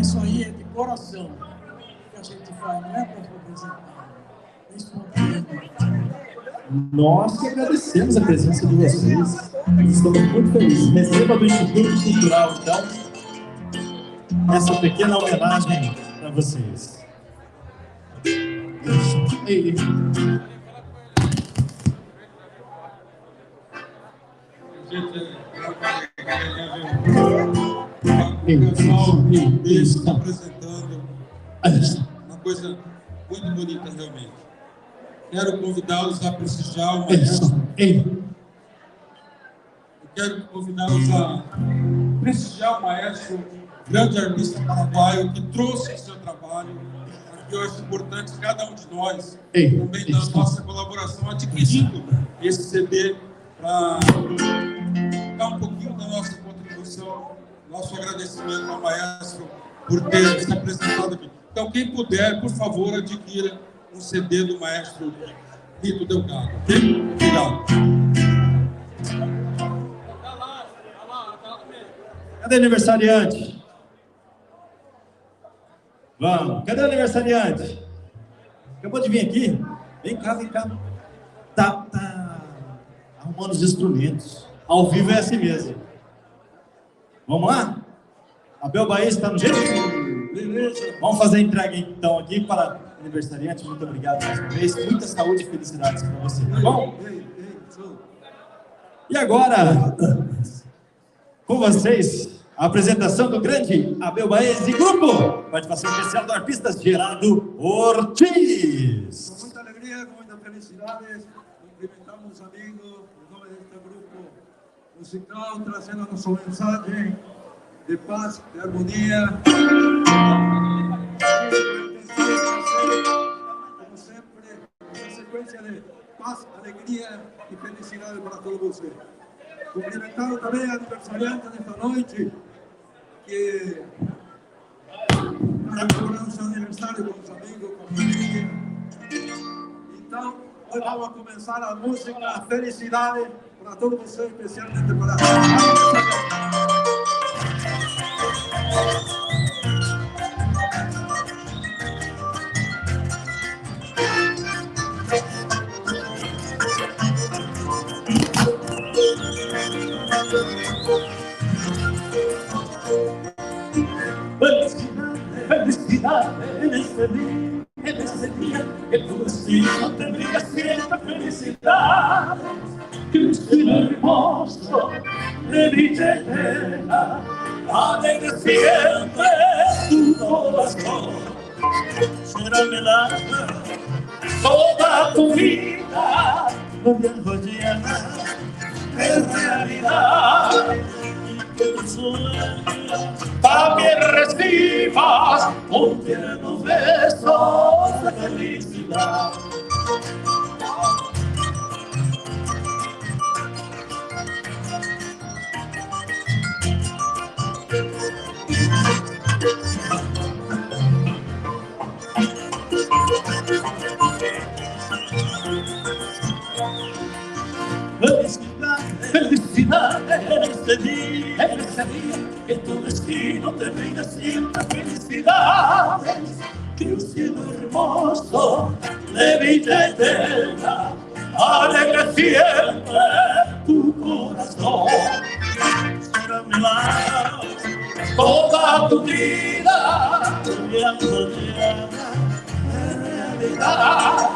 Isso aí é de coração. a gente faz, não é para apresentar, é espontâneo. Nós que agradecemos a presença de vocês. Estamos muito felizes. Receba do Instituto Cultural, então, essa pequena homenagem para vocês. Ei. O pessoal está apresentando uma coisa muito bonita, realmente. Quero convidá-los a prestigiar o maestro. Eu quero convidá-los a prestigiar o maestro, grande artista paraguaio, que trouxe o seu trabalho. Aqui eu acho importante cada um de nós também dar a nossa colaboração, adquirindo esse CD para dar um pouquinho da nossa contribuição, nosso agradecimento ao maestro por ter se apresentado aqui. Então, quem puder, por favor, adquira um CD do maestro Lito Delgado, ok? Obrigado. Cadê o aniversariante? Vamos. Cadê o aniversariante? Acabou de vir aqui? Vem cá, vem cá. Tá arrumando os instrumentos. Ao vivo é assim mesmo. Vamos lá? Abel Baez está no jeito? Beleza. Vamos fazer a entrega então aqui para o aniversariante. Muito obrigado mais uma vez. Muita saúde e felicidades para você, tá bom? E agora, com vocês, a apresentação do grande Abel Baez e grupo. Participação especial do artista Gerardo Ortiz. Com muita alegria, com muita felicidade, cumprimentamos amigos em nome deste grupo musical, trazendo nossa mensagem de paz, de harmonia. Como sempre, essa sequência de paz, alegria e felicidade para todos vocês. Cumprimentando também a aniversariante desta noite, que está comemorando seu aniversário com os amigos, com a família. Então, hoje vamos começar a música, a felicidade para todos vocês, especialmente para a aniversariante. Felicidade, felicidade en este día, que tu destino te brinda siempre felicidad, que un cielo hermoso de dicha eterna, alegre siempre tu corazón. Será melada toda tu vida, no llena de realidad. Y que tu sueño también recibas un tierno beso de felicidad. Felicidad, felicidad en este día, que tu destino te brinda siempre felicidad, que un cielo hermoso de vida eterna alegre siempre tu corazón. Será mi lado toda tu vida, soñando llena de realidad,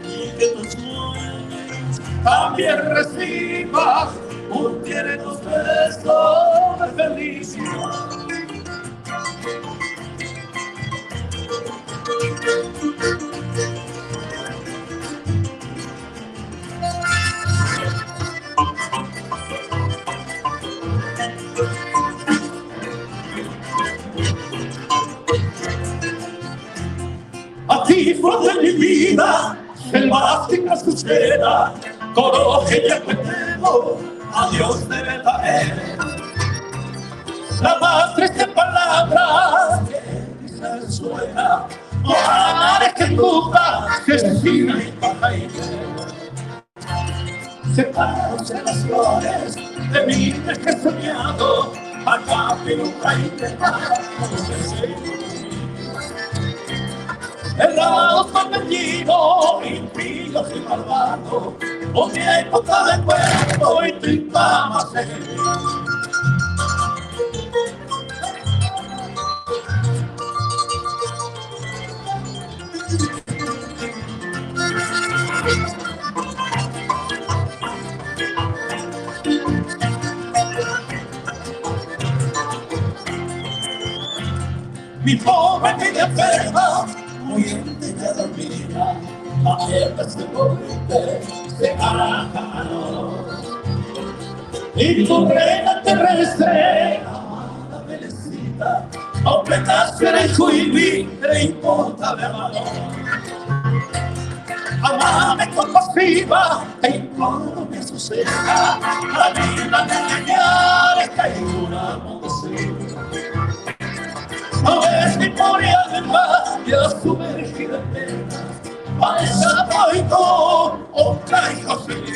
y que tus sueños también recibas un tierno beso de felicidad. A ti, flor de mi vida, selvática azucena, coroje y acuetemo, a Dios de verdad. La más triste palabra que quizás suena, ojalá que nunca se siga y baja y Separos las flores de mí que he soñado, acá pero nunca y te. Errados torbellino, impíos y malvados, un tiempo de cuerpo y tripa más. Mi pobre vida enferma, muy entera dormida, la tierra se volviste, se hará. Y tu reina terrestre, amada melecita, completaste el juibi, te importa de amor. Amame compasiva, te imploro me azucena, la vida de engañar, esta una No ves mi pobre alma ya sumergida en penas, paisa otra hijo feliz.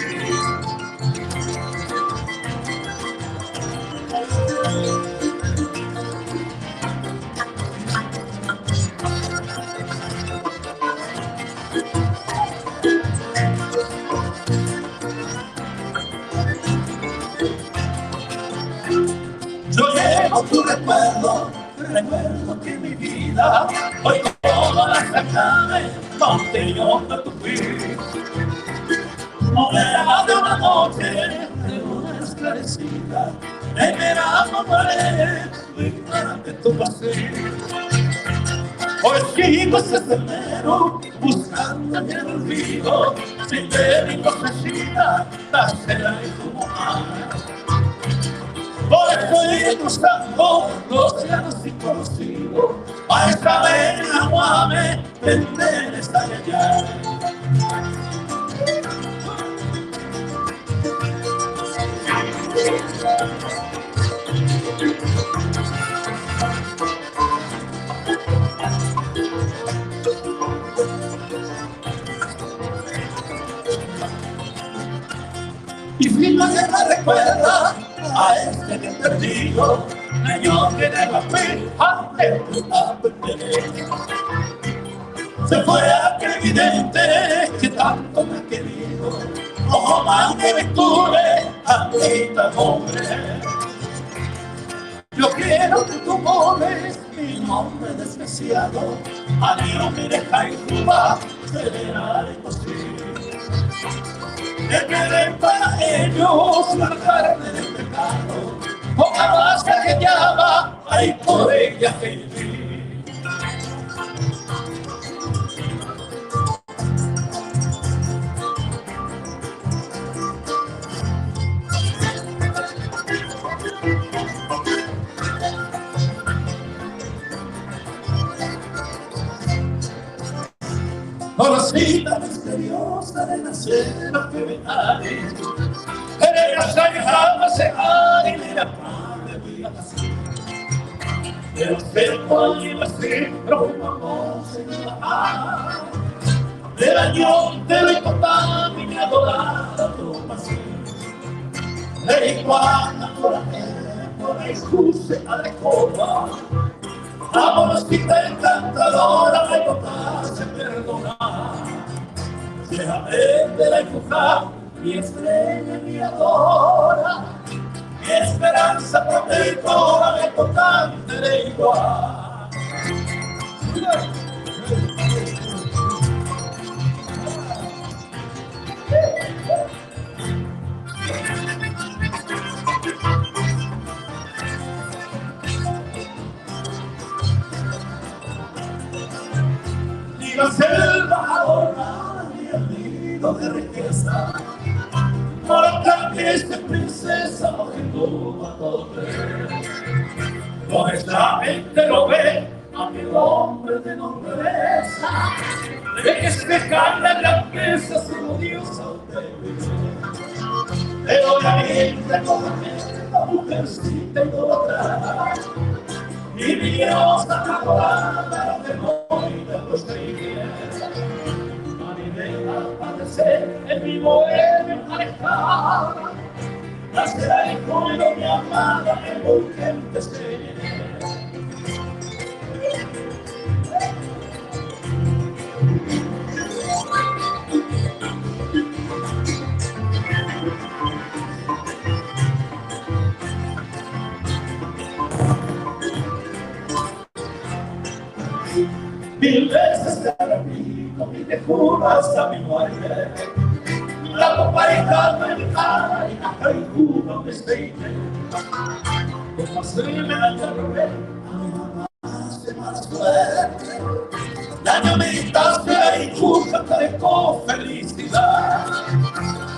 Yo llevo tu recuerdo, recuerdo que mi vida hoy toda la acabe contenido de tu piel. Moneda de una noche de luna esclarecida, en verano pared, de tu paseo. Hoy sigo ese sendero, buscando en el olvido, sin ver mi cosecita, la y como Por estoy cruzando los océanos inconocidos, para saber aguame, vender esta allá. Y si no se me recuerda a este bien perdido, año que de la fe Se fue aquel vidente que tanto me ha querido, ojo mal que me tuve, a hombre. Yo quiero que tú pones mi nombre despreciado, a Dios me deja y Cuba, se imposible. De querer para ellos la carne del pecado, poca basta que llama, ay por ella vivir. Rosita misteriosa de nacer que me Del año de la mi adorada tu pasión. De iguana por la excuse a la copa. Amorosita encantadora, me se perdonar. Déjame de la empujar, mi estrella guiadora, mi esperanza protectora, me tocante de igual. Ni la selva adornada ni el nido de riqueza. Para que princesa mojito a todo Nuestra mente lo ve, aquel hombre de nobleza, de que se cae la grandeza, solo Dios a usted. Pero la gente con la mujercita idolatrada, y mi diosa adorada, la demonio de los A mi deja padecer en mi bohemia alejada, nacerá el pueblo mi amada en urgente ser. veces te repito y te juro hasta mi muerte. La copa y cara y la y me seite. Como se me da el más fuerte. Daño meditaste y jújate con felicidad.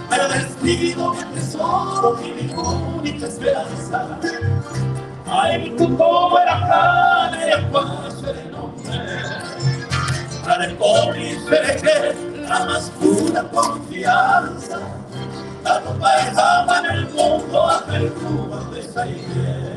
Pero destino mi tesoro y mi única esperanza. Ay, tu como era cara y el nombre. Para el pobre la más pura confianza. La ropa en el mundo a el Cuba de Saide.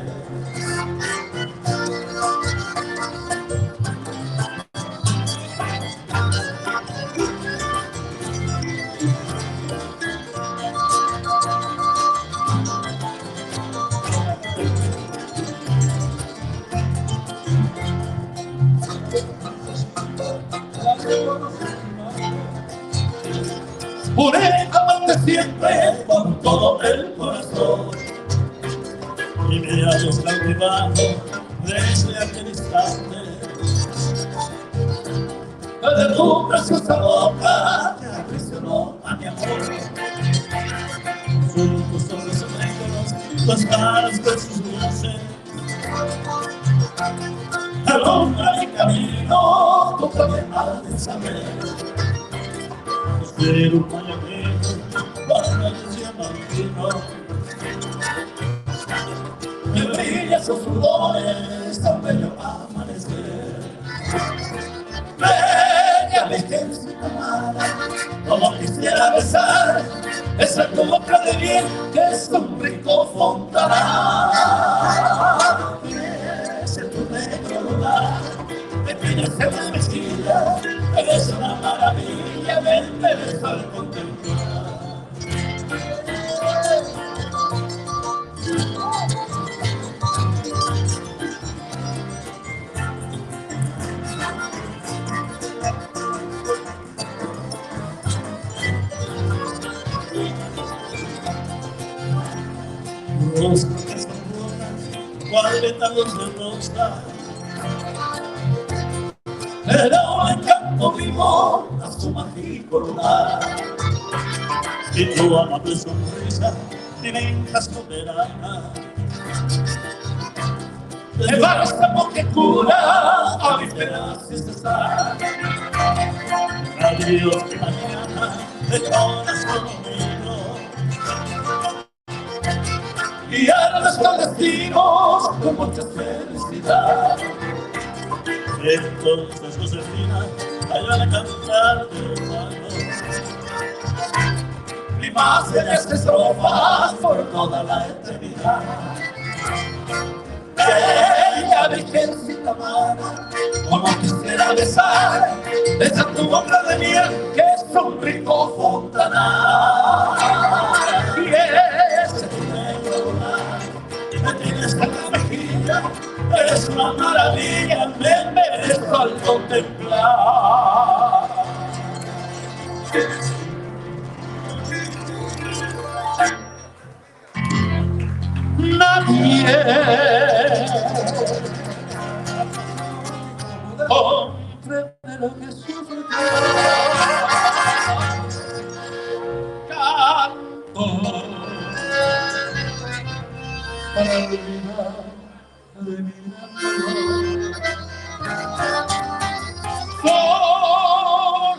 Juré amarte siempre con todo el corazón. Y me hallo cautivado desde aquel instante. De tu preciosa boca que aprisionó a mi amor. Tus ojos negros, las caras de sus luces. Alumbra mi camino, tu cabeza de saber. Pero me brilla sus sudores tan bello amanecer. Bella virgencita amada, como quisiera besar esa tu boca de miel que es un rico fontanal. Ese tu negro lunar, me tienes en la mejilla, eres una maravilla, me beso al contemplar. Cual pétalos de rosa. Era un encanto vivo a su mágico lunar. Y tu amable sonrisa, divina soberana. El bálsamo que cura a mis penas sin cesar. Adiós que mañana de corazón unido. Y a nuestros destinos con mucha felicidad. Entonces Josefina, allá a cantar de mano. Y más en esta estrofa por toda la eternidad. Bella virgencita amada, como quisiera besar esa tu boca de miel que es un rico fontanal. Y ese tu negro lunar me tienes en la mejilla, eres una maravilla, me merezco al contemplar. Nadie comprende lo que sufro. Canto para olvidar de mi gran dolor. Solo,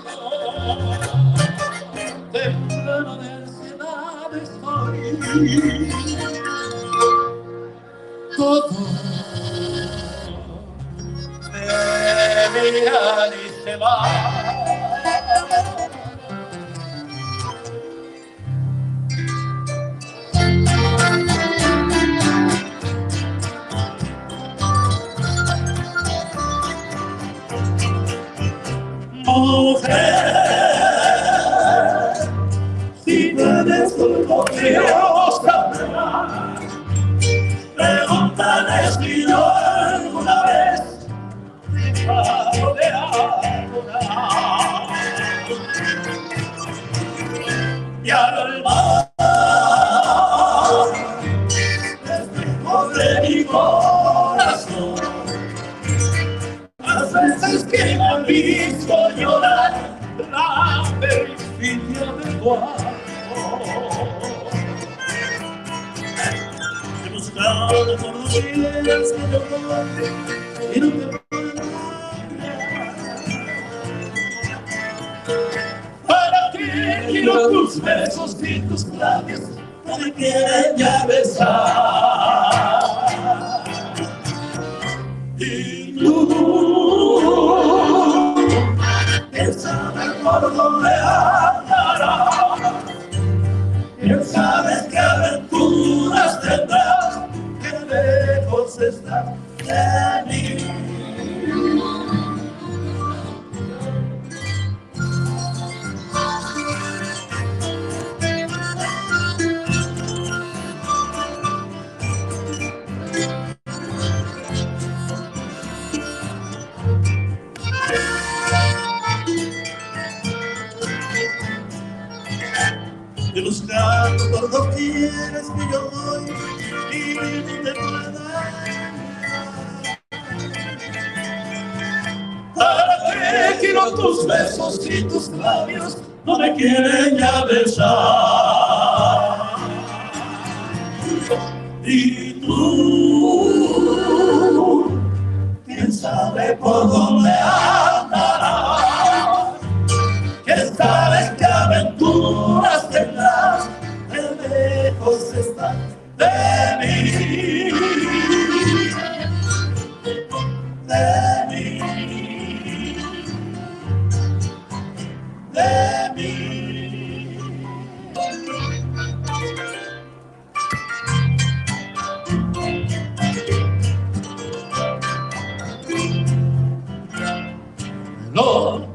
temblando de ansiedad estoy. Todo me miran y se va. Mujer, si puedes con Dios hablar, pregúntale si yo alguna vez he dejado de adorar. Y al mar, espejo de mi corazón, las veces que me han visto guapo. He buscado por donde quieras que yo voy y no te puedo hallar. ¿Para qué quiero tus besos y tus labios no me quieren ya besar? Y tú, quién sabe por dónde andarás, quién sabe qué aventuras tendrás, qué lejos estás de mí. Te buscando por donde quieras que yo voy y no te puedo hallar. ¿Para qué quiero tus besos y tus labios no me quieren ya besar? Y tú, quién sabe por dónde andarás, quién sabe qué aventuras tendrás, qué lejos estás de mí, de mí, de mí. No,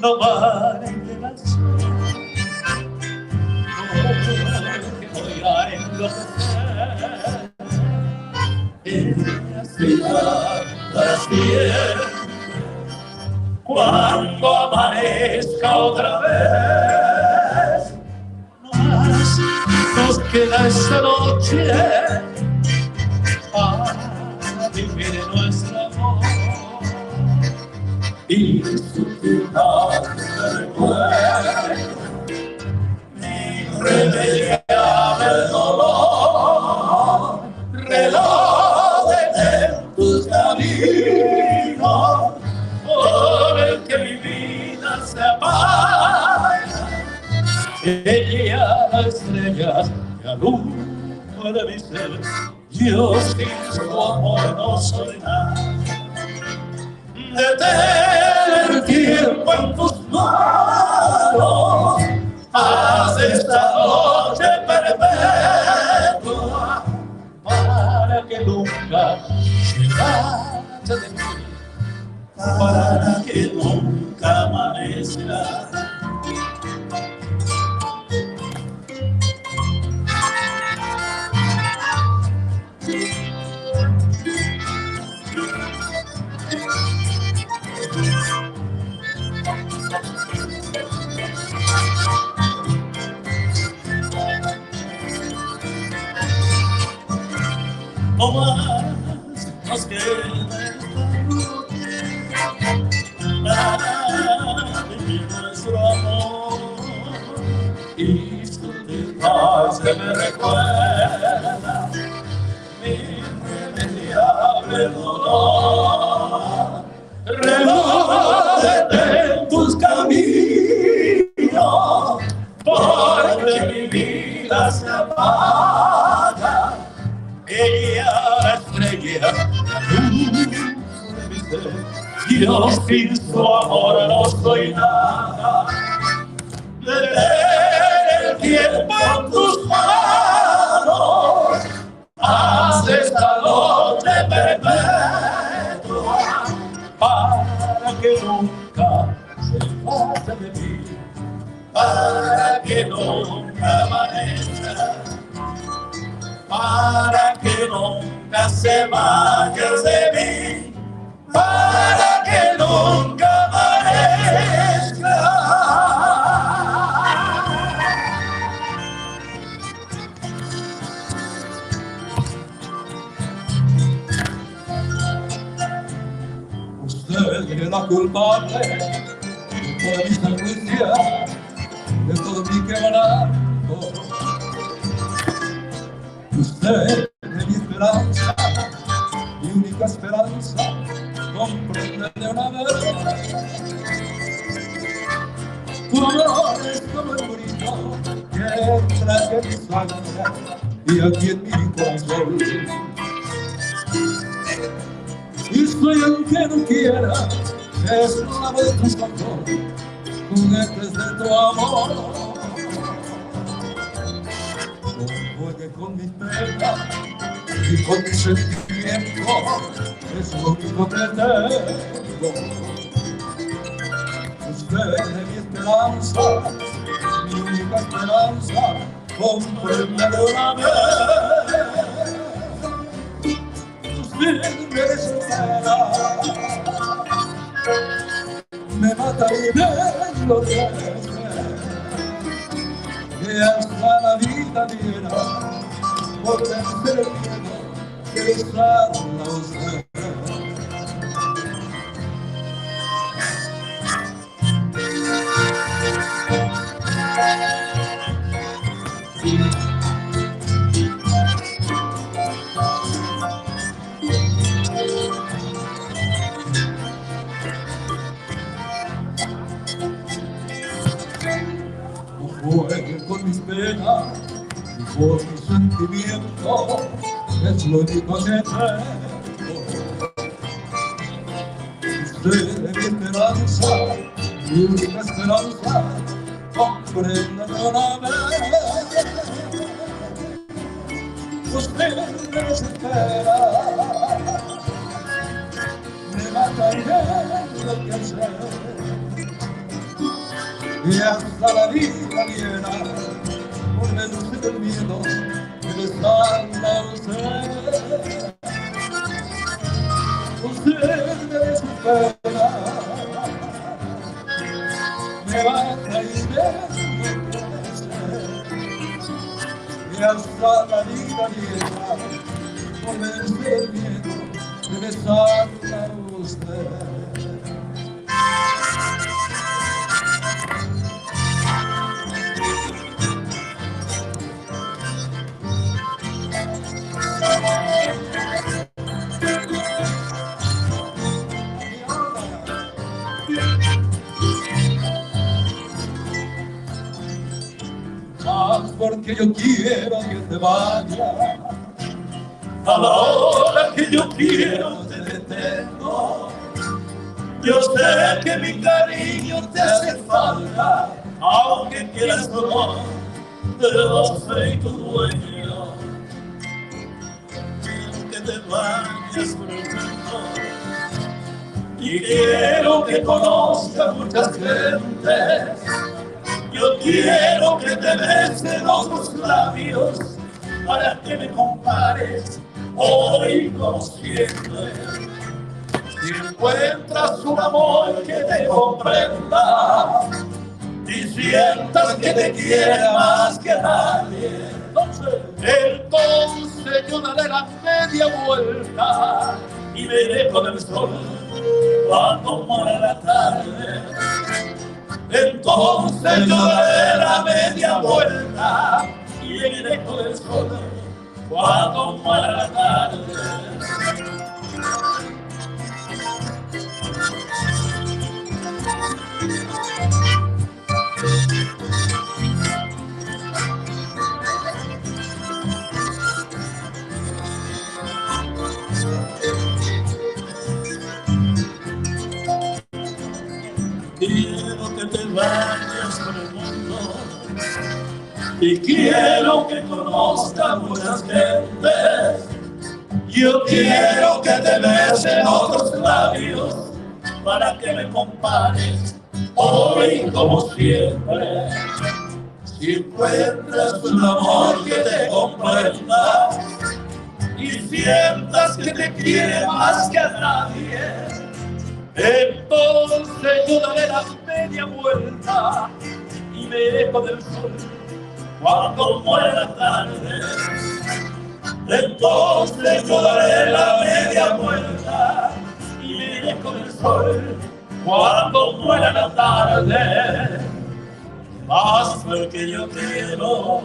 no vale la sol, porque voy a enloquecer. Ella se irá para siempre cuando amanezca otra vez. No más nos queda esta noche para vivir nuestro amor y suplicar el recuerdo, mi irremediable dolor. Reloj detén tus caminos por el que mi vida se apaga. Ella la estrella que alumbra mi ser. Yo sin su amor no soy nada. Detén el tiempo en tus manos, haz esta noche perpetua para que nunca se vaya de mí, para que nunca amanezca. No más nos queda esta noche para vivir nuestro amor y su que me recuerda mi irremediable dolor. Reloj detén tus caminos, porque mi vida se apaga. Ella la estrella, la luz de mi ser. Yo sin su amor no soy nada. Detén el tiempo en tus manos, haz esta noche perpetua para que nunca se vaya de mí, para que nunca amanezca, para que nunca se vaya de mí, para que nunca amanezca. Usted es la culpable de toda mis angustias, de todo mi quebranto. Usted es mi esperanza, mi única esperanza, comprende de una vez. Tu amor es como el grito que entra en mi sangre y aquí en mi corazón. Y soy aunque no quiera, esclavo de tus ojos, juguetes de tu amor. No juegue con mis penas y con mi sentimiento, es lo único que tengo. Usted es mi esperanza, mi única esperanza, comprende de una vez. Usted me desespera, me mata y me enloquece, que hasta la vida diera por vencer el miedo de besarla a usted. No juegue con mis penas y con mis sentimientos, es lo único que tengo. Usted es mi esperanza, mi única esperanza, comprenda de una vez. Usted me desespera, me mata y me enloquece, y hasta la vida diera por vencer el miedo de besarla a usted. Usted me desespera, me mata y me enloquece, y hasta la vida diera por vencer el miedo de besarla a usted. Mas porque yo quiero que te vayas, a la hora que yo quiero te detengo. Yo sé que mi cariño te hace falta, aunque quieras o no, de soy tu dueño. Quiero que te vayas por el mundo y quiero que conozcas muchas gentes. Yo quiero que te besen otros labios para que me compares hoy como siempre. Si encuentras un amor que te comprenda y sientas que te quiera más que a nadie, entonces yo daré la media vuelta y me iré con el sol cuando muera la tarde. Entonces yo daré la media vuelta y me iré con el sol cuando muera la tarde. Quiero que te vayas por el mundo y quiero que conozcas muchas gentes. Yo quiero que te besen otros labios para que me compares hoy como siempre. Si encuentras un amor que te comprenda y sientas que te quiere más que a nadie, entonces yo daré la media vuelta y me iré con el sol cuando muera la tarde. Entonces yo daré la media vuelta y me iré con el sol cuando muera la tarde. Más porque yo quiero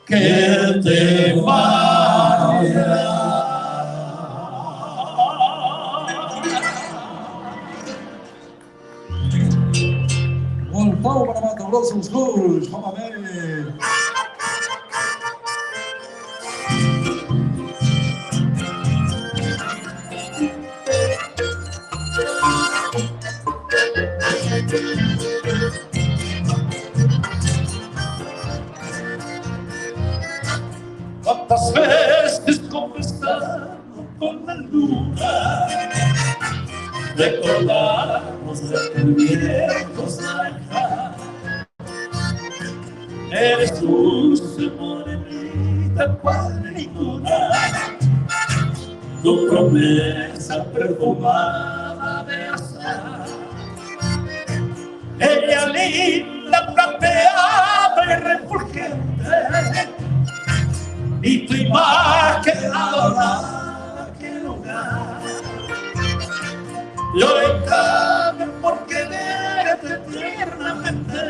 que te vaya. Voltamos para Mato Grosso, os louros, Chamamé. Cuántas veces conversando con la luna, recordamos de aquel viejo naranja. Eres dulce morenita cual ninguna, tu promesa perfumada de azar. Ella linda, plateada y refulgente, y tu imagen adorada aquel lugar. Yo en cambio por quererte tiernamente,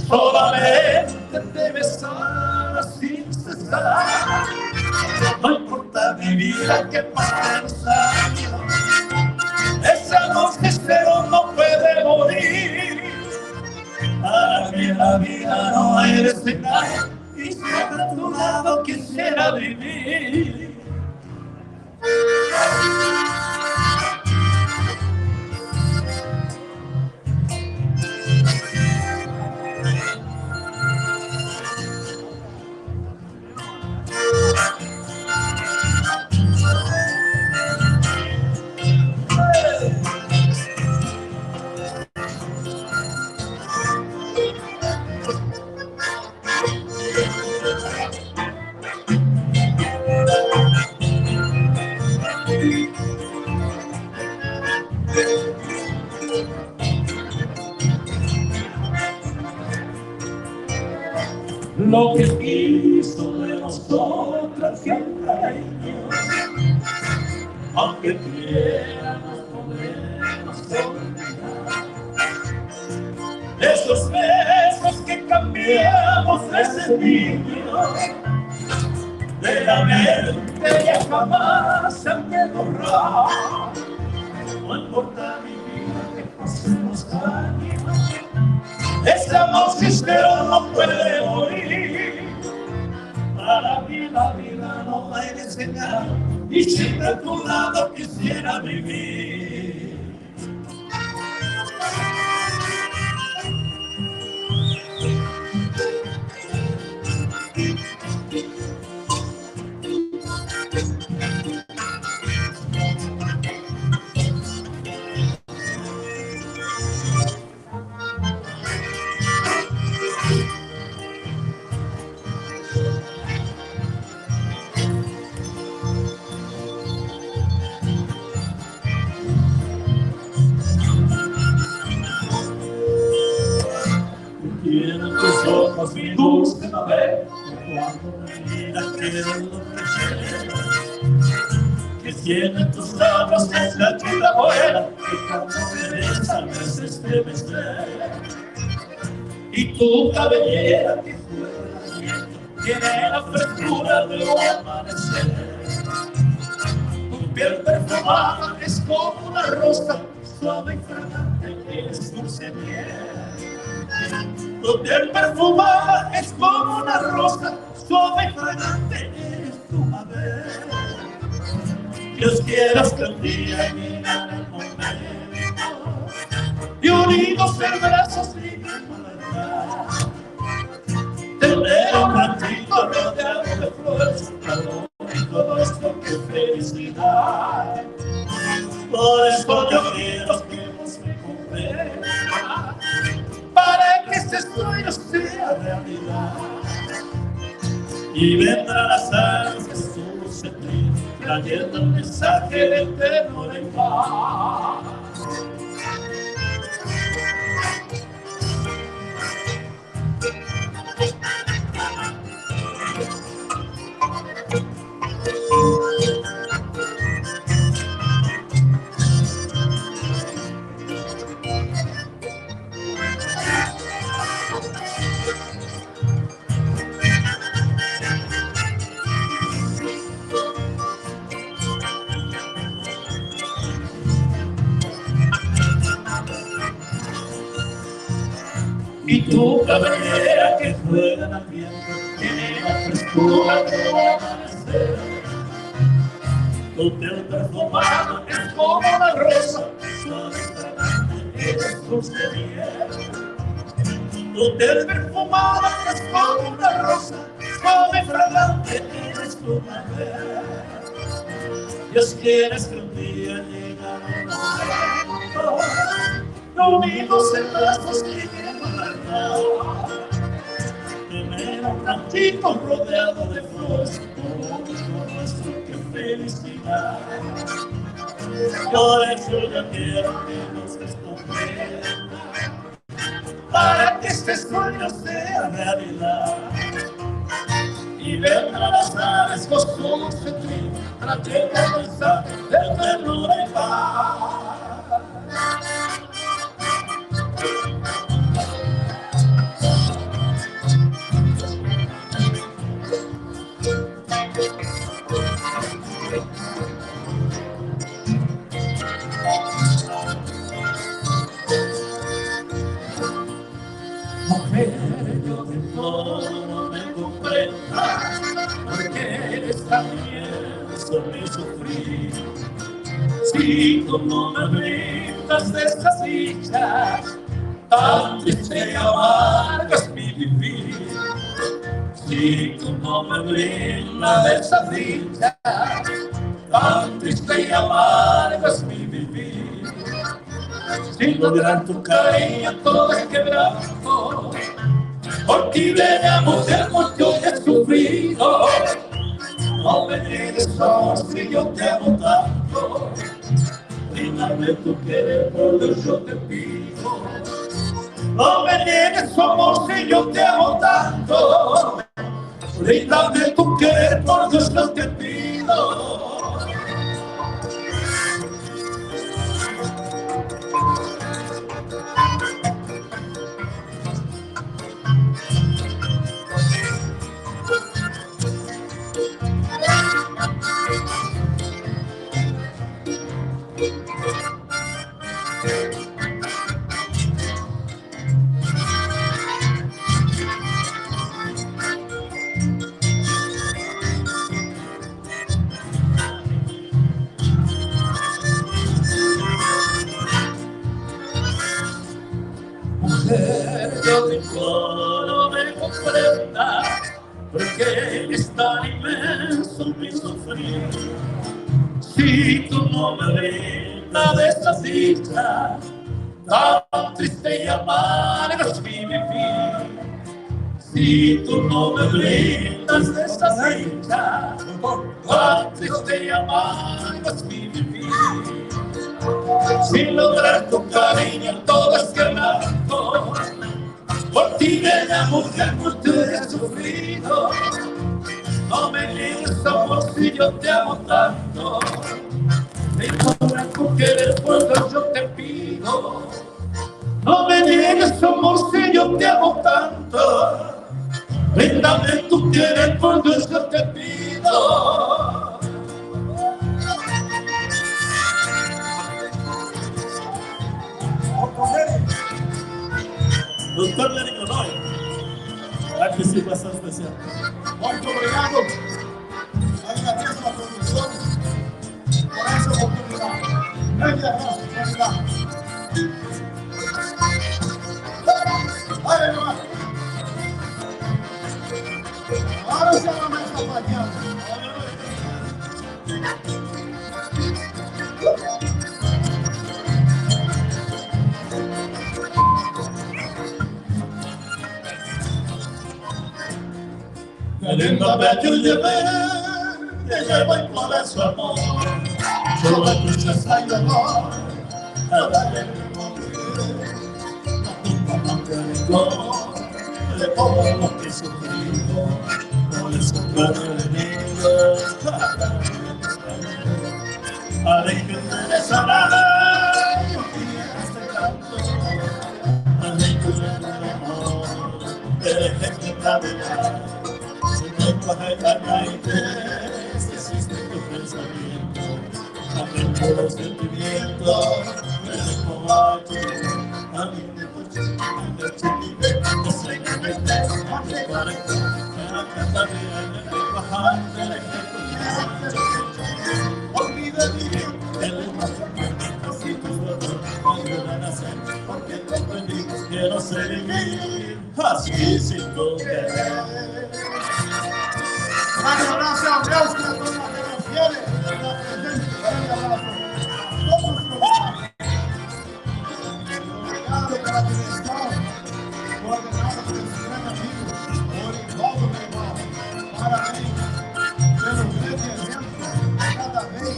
solamente te besaba sin cesar. No importa mi vida que pasen los años, ese amor sincero no puede morir. Para mí la vida no eres nada, y siempre a tu lado quisiera vivir. Lo que quiso de nosotras el cariño, aunque quiera no podemos olvidar. Esos besos que cambiamos desde niño, de la mente ya jamás se han de borrar. No importa mi vida que pasen los años, ese amor sincero no puede morir. Para mí la vida no hay desengaño, y siempre a tu lado quisiera vivir. Tienen tus ojos mi dulce Mabel, cuando me mira quiero enloquecer. Que tienen tus labios es la chica buena, que cuando me besan me hace estremecer. Y tu cabellera que juega tiene la frescura de un amanecer. Tu piel perfumada es como una rosa, suave y fragante, eres dulce miel. Tu piel perfumada es como una rosa, suave y fragante, eres tu Mabel. Dios quiera que un día llegara el momento y unidos en brazos y verdad, tener un ratito rodeado de flores, calor y todo esto, qué felicidad. Por eso yo quiero que vos me comprendas, para que este sueño sea realidad. Y vendrá la sal que solo se ti, trayendo un mensaje de ternura y paz. Y tu cabellera que juega al viento tiene la frescura del amanecer. Tu piel perfumada es como una rosa, suave y fragante, eres dulce miel. Tu piel perfumada es como una rosa, suave y fragante, eres tu mujer. Dios quiere que un día llegará el momento, unidos en brazos viviendo la Tener un ranchito rodeado de flores, todo nuestro, qué felicidad. Por eso yo quiero que nos comprenda, para que este sueño sea realidad. Y vendrán las aves con su trino, trayendo el mensaje de ternura y paz. Mujer, yo te imploro, no me comprendas, porque eres tan inmenso mi sufrir. Si tú no me brindas de esas dichas, tan triste y amarga es mi vivir. Si tú no me brindas de esas dichas, tan triste y amarga es mi vivir. Sin lograr tu cariño todo es quebranto, por ti bella mujer mucho he sufrido. No me niegues amor si yo te amo tanto, bríndame tu querer, por Dios yo te pido. No me niegues amor si yo te amo tanto, bríndame tu querer, por Dios yo te pido. Mujer, yo te imploro me comprenda, porque es tan inmenso mi sufrir. Si tú no me brindas de esas dichas, tan triste y amarga es mi vivir. Si tú no me brindas de esas dichas, tan triste y amarga es mi vivir. Sin lograr tu cariño todo es quebranto, por ti bella mujer mucho he sufrido. No me niegues amor si yo te amo tanto, ni tu querer por Dios yo te pido. No me niegues amor si yo te amo tanto, bríndame tu querer por Dios yo te pido. Doutor Nery Godoy, participação especial. Muito obrigado. Agradeço a produção por essa oportunidade. Grande abraço, obrigado. Olha, meu Agora o chamamé está fazendo. Querendo pedir de ver, te llevo y por su amor. Solo tristeza y dolor, cada de todo lo que he sufrido, por eso cada enemigo, haré que me sanará, yo quiero este canto, haré que me amor, te dejé de caminar. Si existe tu pensamiento, también todo sentimiento, me dejo a mí me Sé vivir así sin tu querer. Grande abraço ao Nelson e a dona Graciele, que está presente. Grande abraço a todos os convidados. Obrigado pela direção, coordenada por esse grande amigo, Orivaldo Berimbau. Parabéns pelo grande evento, cada vez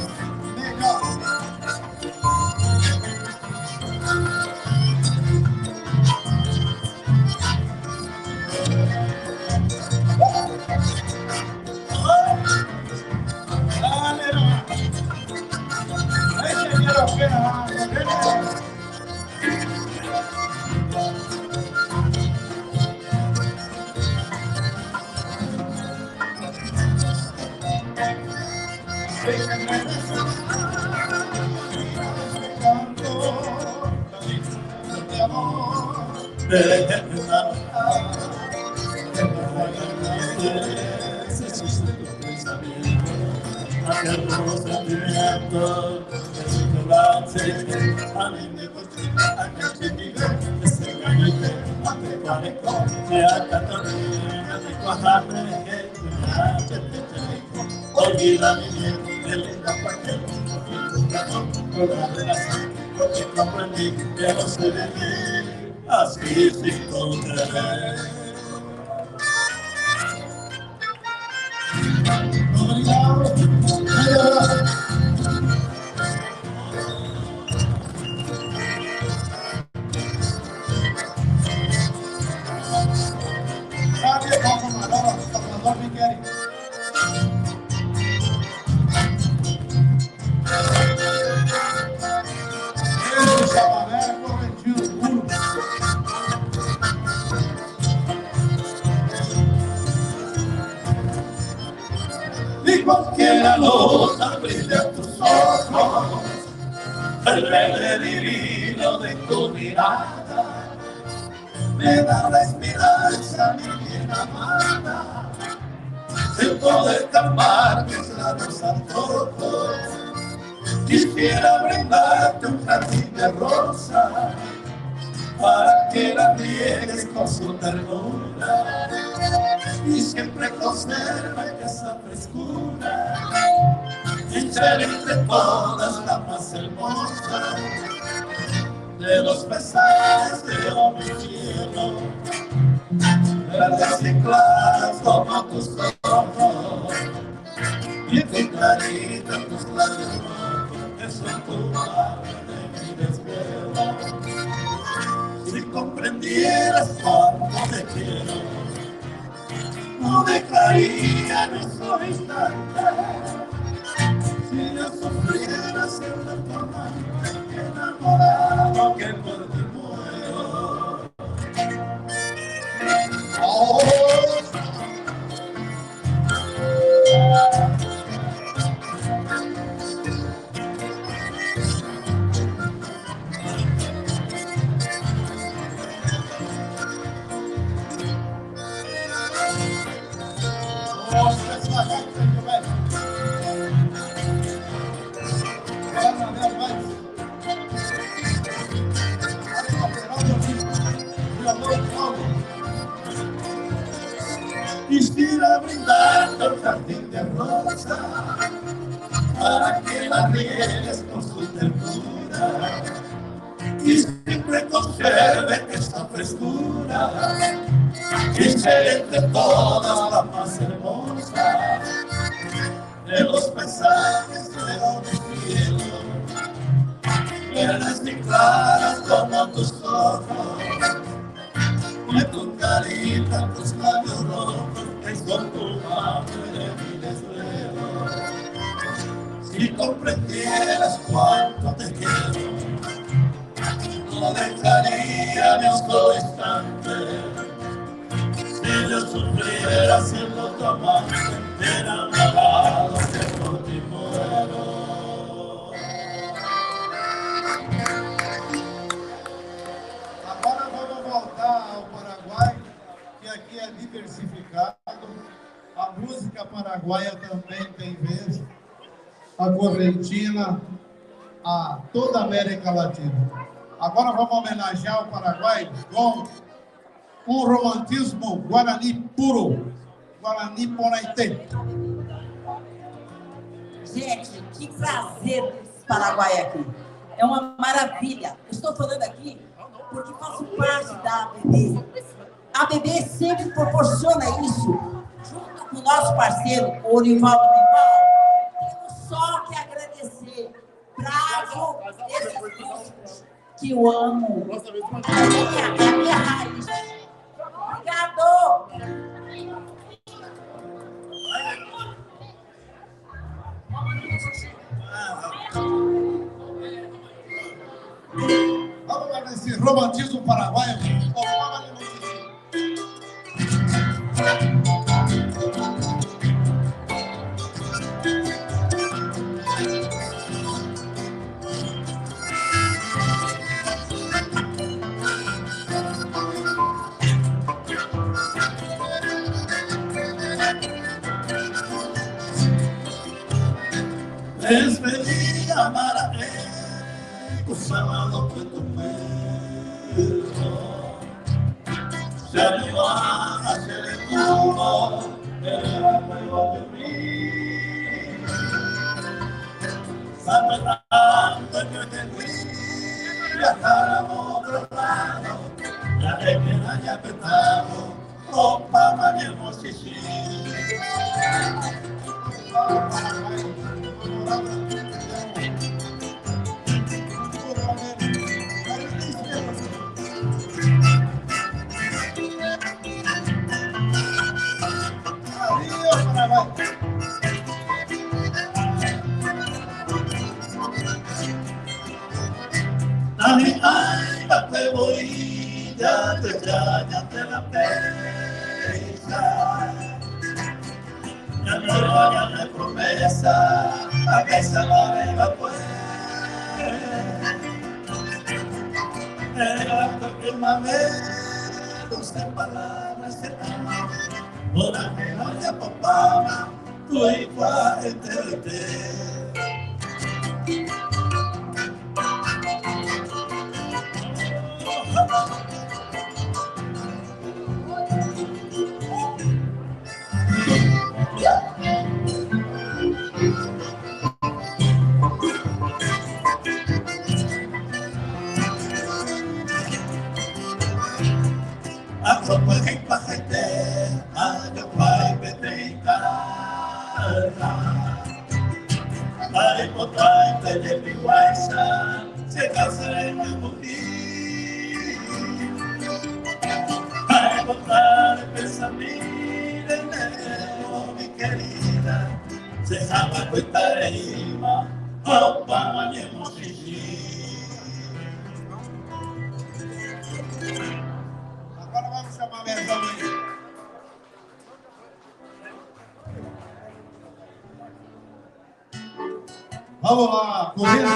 melhor. Porque comprendí que no sé vivir así sin tu querer. Obrigado. Grande abraço. Sabe, Rosa Marola, Salvador Miqueli. Esse chamamé é correntino puro. Y cualquiera luna brilla en tus ojos, el verde divino de tu mirada me da la esperanza, mi bien amada, de poder calmar mis labios antojos. Quisiera brindarte un jardín de rosas para que la riegues con su ternura y siempre conserve esa frescura y ser entre todas la más hermosa de los paisajes de mi cielo, verdes y claras como tus ojos y tu carita, tus labios rojos, que son tu madre de mi desvelo. Si comprendieras cuánto te quiero, no dejaría ni un solo instante. Si yo sufriera siendo tu amante, enamorado que por ti muero. Oh. Nossa, essa gente aqui, velho. Bernabé Vaz. Lateral do Violão Paulo. Quisiera brindarte un jardín de rosas para que la riegues con su ternura y siempre conserve esa frescura y ser entre todas la más hermosa de los paisajes de mi cielo, verdes y claras como tus ojos, de tu carita, tus labios rojos, que son tu madre de mi desvelo. Si comprendieras cuánto te quiero, no dejaría ni un solo instante. Si yo sufriera siendo tu amante, enamorado que por ti muero. Agora vamos voltar ao Paraguai, que aqui é diversificado. Paraguaia também tem vez, a Correntina, a toda a América Latina. Agora vamos homenagear o Paraguai com um romantismo guarani puro, Guarani Poraité. Gente, que prazer ter esse Paraguai aqui. É uma maravilha. Eu estou falando aqui porque faço parte da ABB. A ABB sempre proporciona isso, junto com o nosso parceiro, o Orivaldo Mengual. Temos só que agradecer. Trago esses músicos que eu amo. É a minha raiz. Obrigado! Vamos lá nesse romantismo paraguaio. Les venía a sábado que tu Se me va a hacer el culo, el fuego de mí. Sabe tanto que te viajar a otro lado, ya te queda ya petado, ropa mañana sí. Ay, ay, la cebolla, te ya te la pesa. Ya no ya me promesa, a que se la beba pues. Era la vez, dulce palabras se Ora que no ya papá, tu igual te. Agora vamos chamar a versão aí. Vamos lá, correndo.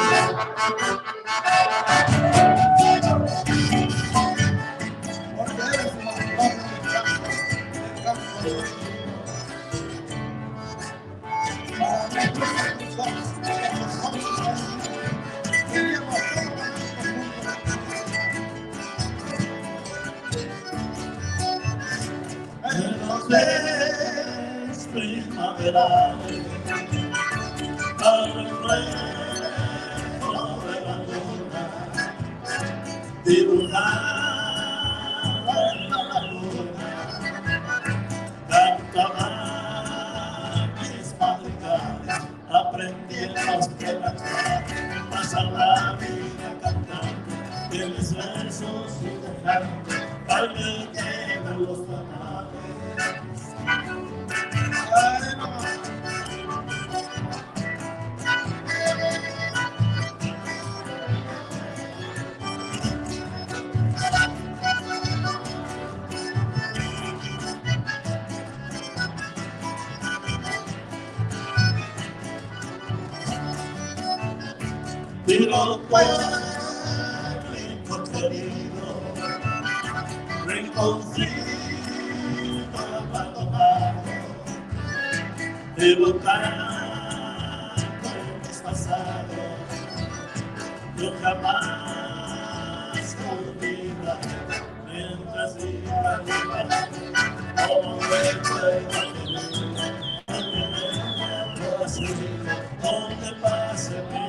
Primaverales, al reflejo de la luna, dibujada en la laguna, cantaba mis madrigales, aprendí en los que la pasar la vida cantando, de mis versos y dejando al que quedan los tamales. Tiro pueblito querido, rinconcito abandonado, Evocar es pasado, yo jamás olvidaré mientras viva viva, como recuerdo donde pase mi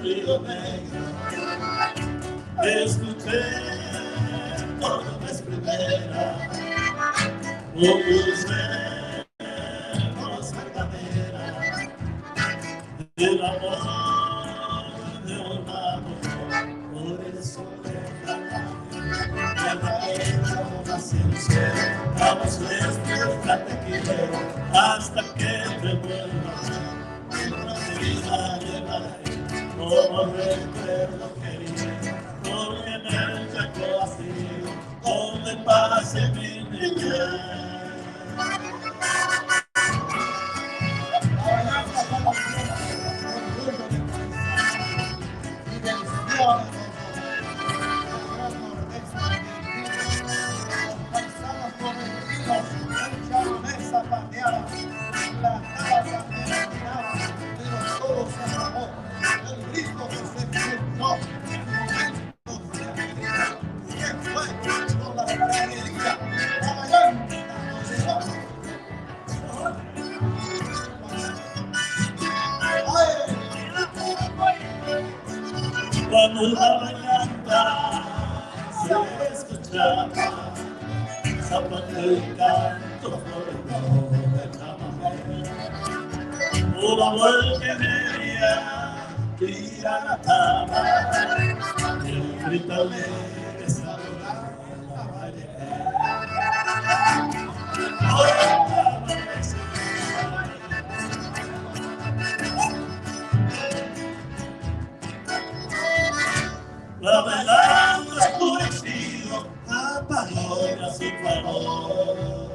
Río Negro, escuché por vez primera un dulce voz verdadera del amor de un amor. Por eso verdadera, sincera, vamos nuestra te quiero hasta que te vuelvas. Vida llevaré como recuerdo querido, porque en el Chaco vacío, donde pase mi niñez. Cuando la garganta se escuchaba, zapato y canto del chamamé. Una vuelta y media que ir a la cama, y un grito alegre saludaba la valle. La velada oscurecido apagó su farol.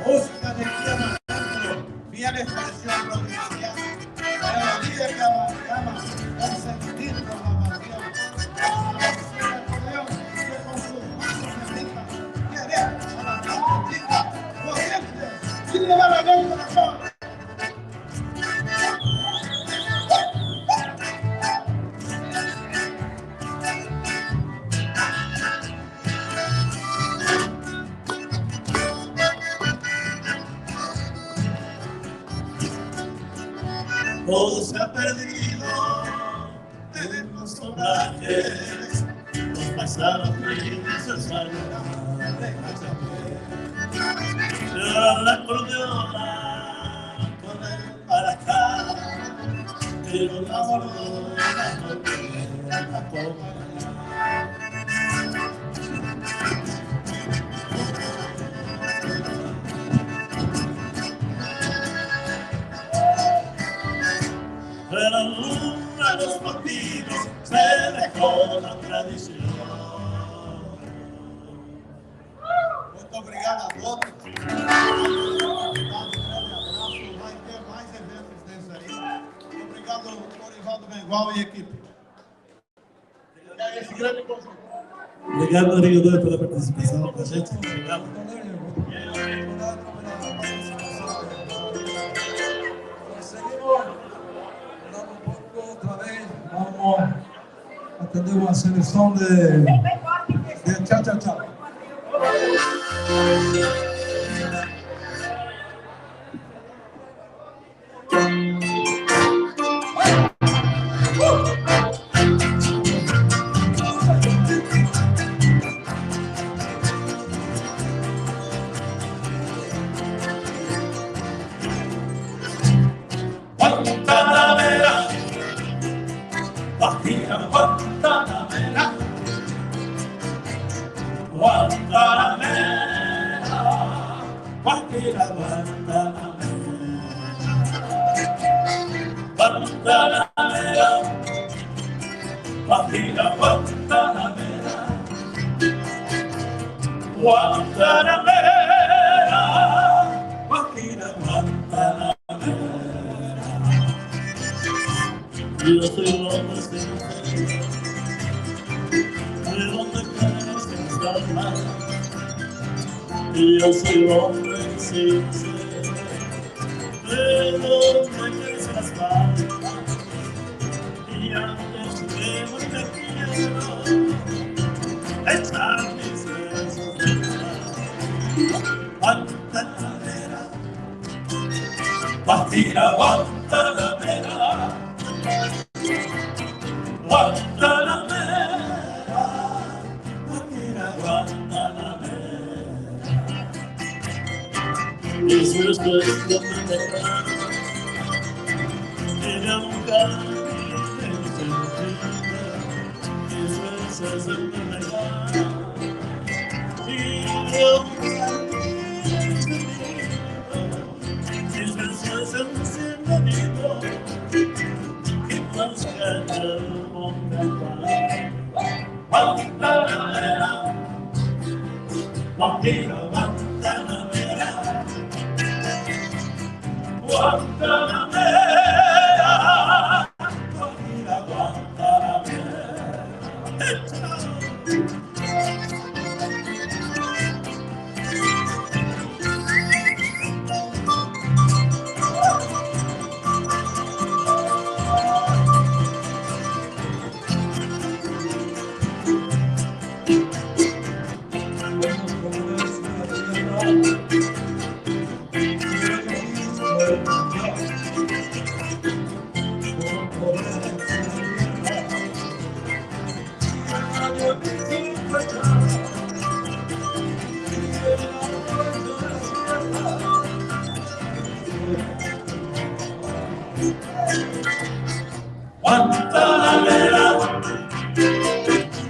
Música de Guía Alejandro, fiel expresión provincial, melodía que abarcaba el sentir con la pasión. El acordeón que con sus manos se rifa, querer a la noche chica, potente, sin llevar a el corazón. Todo se ha perdido en los obrajes, los paisanos tristes saludan de Cachapé. Llora la acordeona con el maracá, pero la bordona no quiere acompañar. De la luna los motivos se dejó la tradición. Muito obrigado a todos. Um grande abraço. Vai ter mais eventos desses aí. Obrigado, Orivaldo Mengual e equipe. Esse grande conjunto. Obrigado, Rodrigo, pela participação com a gente. Obrigado. Seguimos otra vez, vamos a tener una selección de cha cha cha. Guantanamera, Guajira Guantanamera, Guantanamera, Guajira Guantanamera. Yo soy el hombre sin fe, de donde crecen las almas. Yo soy el hombre sin fe, de donde crecen las palmas. Y antes de morir me quiero echar mis besos de Guantanamera, Guajira Guantanamera, Guantanamera, Guajira Guantanamera. Eso es lo que Ella nunca Eso es el Guantanamera, Guajira Guantanamera, Guantanamera, Guajira Guantanamera. Guantanamera,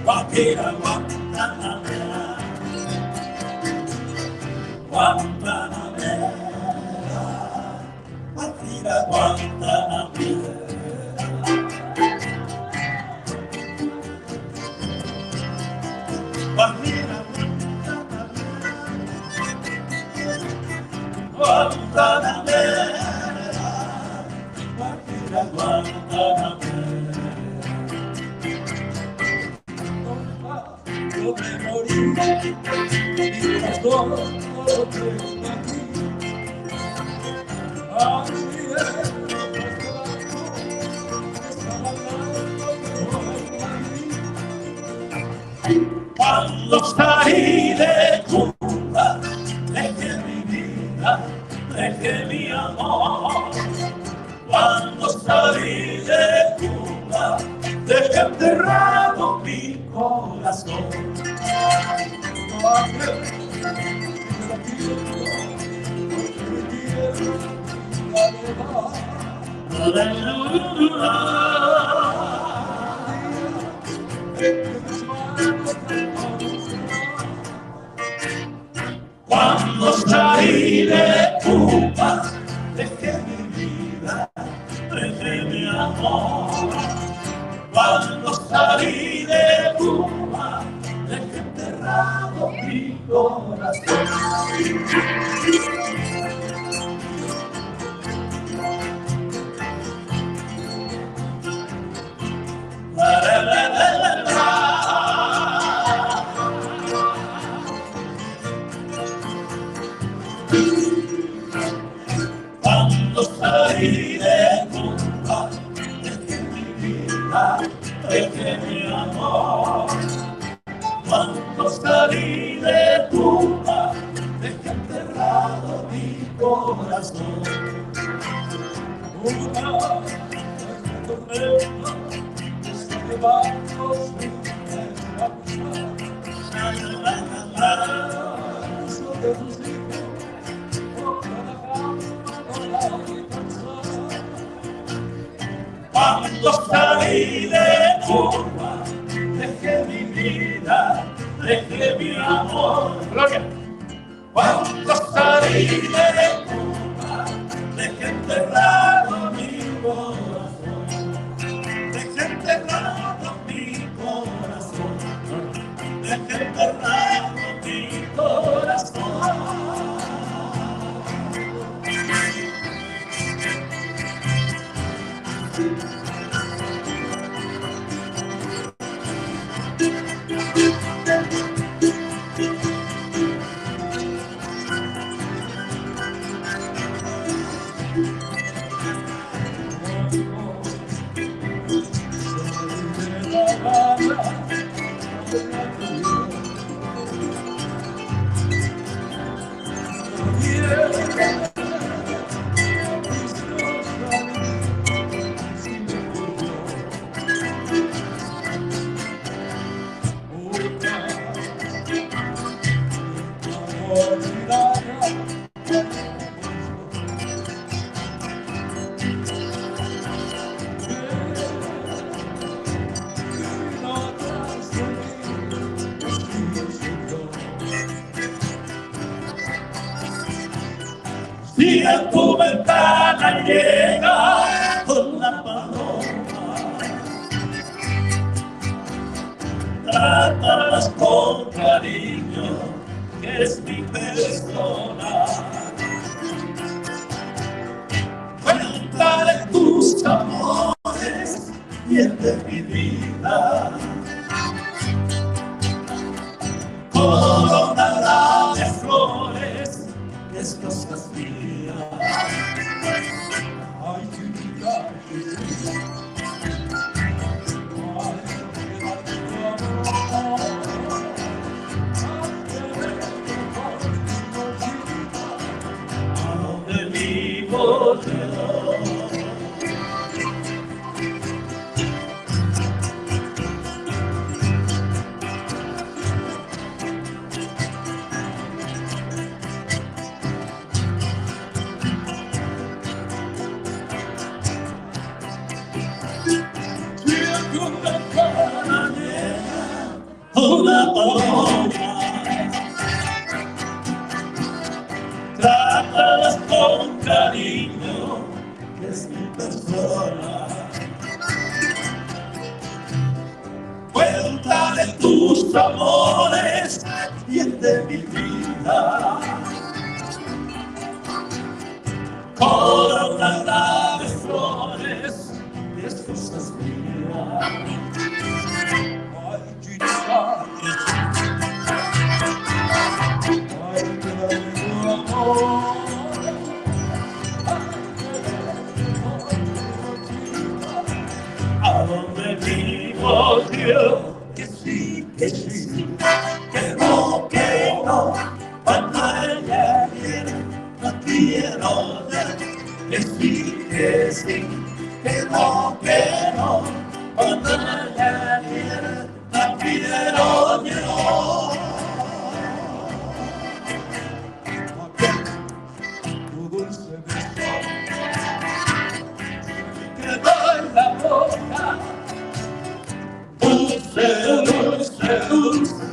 Guajira Guantanamera, Guantanamera, Guajira Guantanamera. Guajira Guantanamera, Guajira Guantanamera. Yo me morí, mientras no lo tengo aquí. Así es, Cuando salí de Cuba, dejé mi vida, dejé mi amor. Cuando salí de Cuba, dejé enterrado mi corazón. Cuando salí de Cuba, dejé mi vida, dejé mi amor. Cuando salí de Cuba, dejé enterrado mi corazón. La, la, la, la, la, la. Cuando salí de Cuba, dejé mi vida, dejé mi amor. Cuando salí de Cuba, dejé enterrado mi corazón. Una tormenta está llevando su de sus hijos por cada Cuando salí de Cuba, dejé mi vida, dejé mi amor. Gloria. Cuando salí de Cuba, dejé enterrado mi corazón. Si a tu ventana llega una paloma, trátalas con cariño, que es mi persona. Cuéntale tus amores y el de mi vida. Coronará de flores estos días. Ay, chiquita, ¿A dónde vivo yo? Una paloma, trátalas con cariño, que es mi persona. Cuéntale tus amores y el de mi vida. Coronará de flores estos días. Ay, chica, ay, te tu amor. A donde vivo yo, que sí, que sí, que no, que no, cuando ella quiere, no quiero ya, que sí, que sí, que no, que no, cuando ella quiere, no quiero yo. Tu dulce beso quedó en la boca, dulce, dulce, dulce,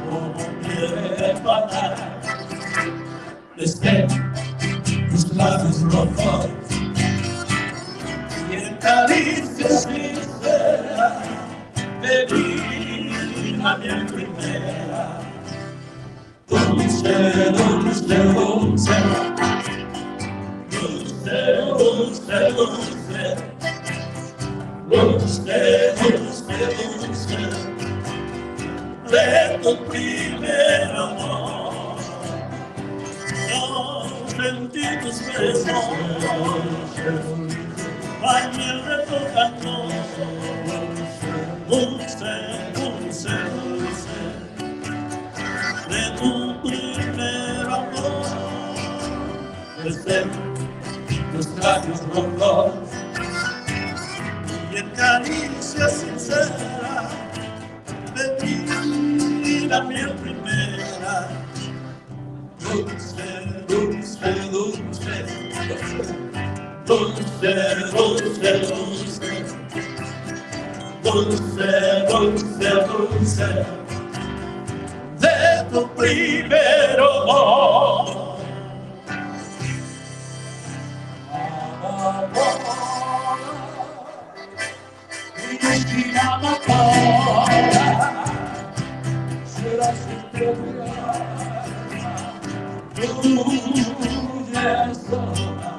como miel de panal, desde tus labios rojos y en caricia sincera bebí la miel primera. Dulce, dulce, dulce, dulce, dulce, dulce, dulce, dulce, dulce, de tu primer amor. Yo sentí tus besos, ay, miel de tu canto, dulce, dulce, dulce, de tu primer amor. Desde tus labios rojos y en caricia sincera bebí la miel primera. Dulce, dulce, dulce, dulce, dulce, dulce, dulce, dulce, dulce, de tu primer amor. Será siempre tuya sola.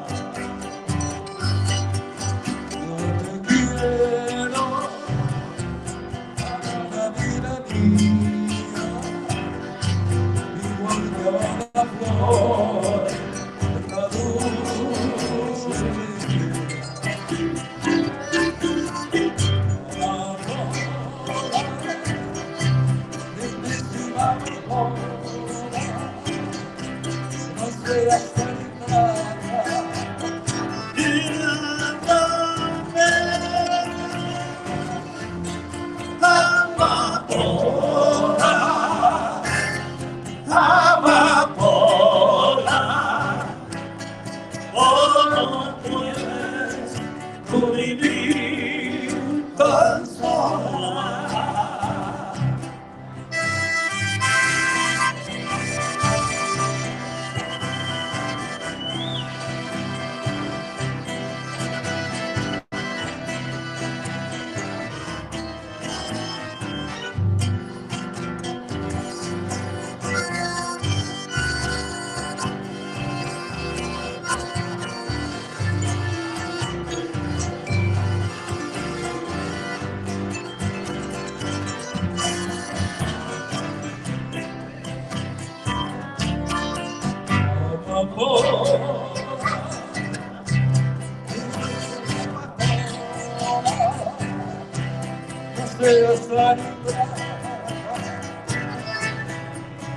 tu vivir tan sola?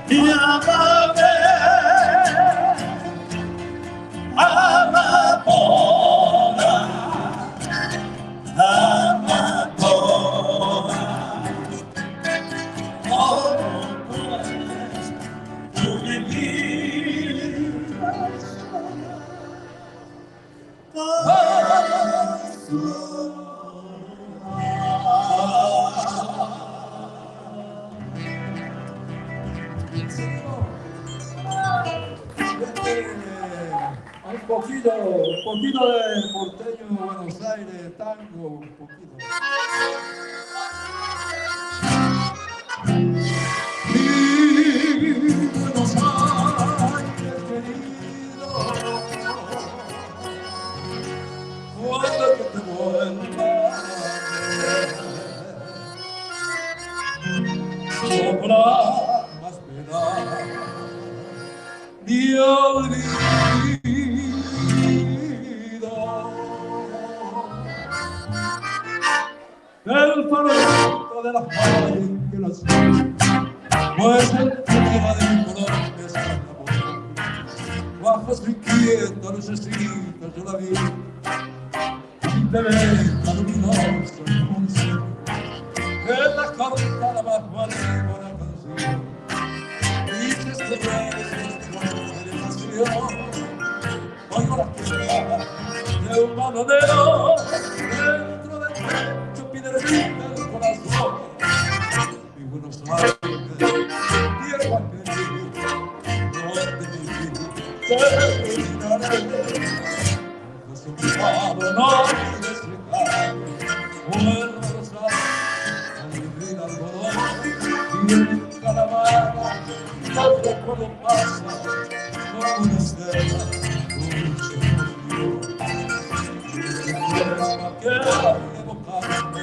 Y amame, amapola, amapola, ¿cómo puedes tú vivir tan sola? Tan sola. Un poquito de porteño de Buenos Aires, tango, un poquito. Mi Buenos Aires querido, cuando que te vuelva a ver, no habrá más pena ni olvido. El farolito de las calles que las pues el tema de mi promesa de amor. Bajo su inquieta lucecita yo la vi, y te ve luminosa como un cielo, en la cortada bajo la canción. Dices que eres de pasión, oigo las quejas de un bandoneón, dentro del pecho pide el corazón. Mi Buenos Aires, tierra querida, donde mi vida terminaré. Ojos olvidado, no olvides llegar, vuelvo a los años, con mi vida algodón, y en caravana, el recuerdo pasa, como una estela, dulce por Dios. Que al evocarme,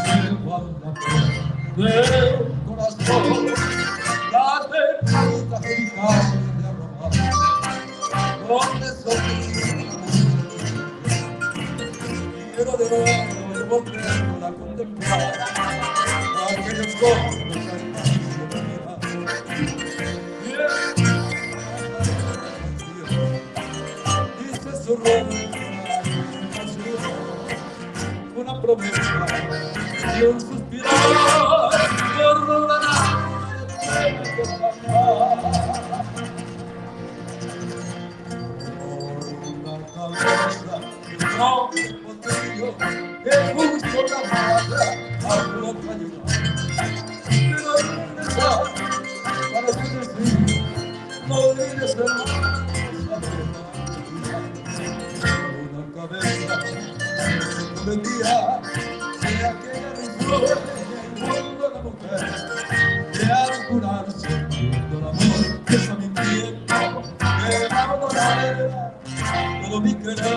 llevo a la del corazón, las ventanitas de mi casa de arrobal, donde sonríe. Quiero de nuevo de volverla a contemplar, aquellos ojos que mirar. Dice su una promesa y un suspirar por una que pasar. Por una cabeza y un hombre potrillo que justo la madre a pronto llegar. Pero regresar para que decir, no olvides hermano, una cabeza prometía que aquella flor del mundo la mujer, que al curarse el amor que está mintiendo, que abandonaré todo mi querer.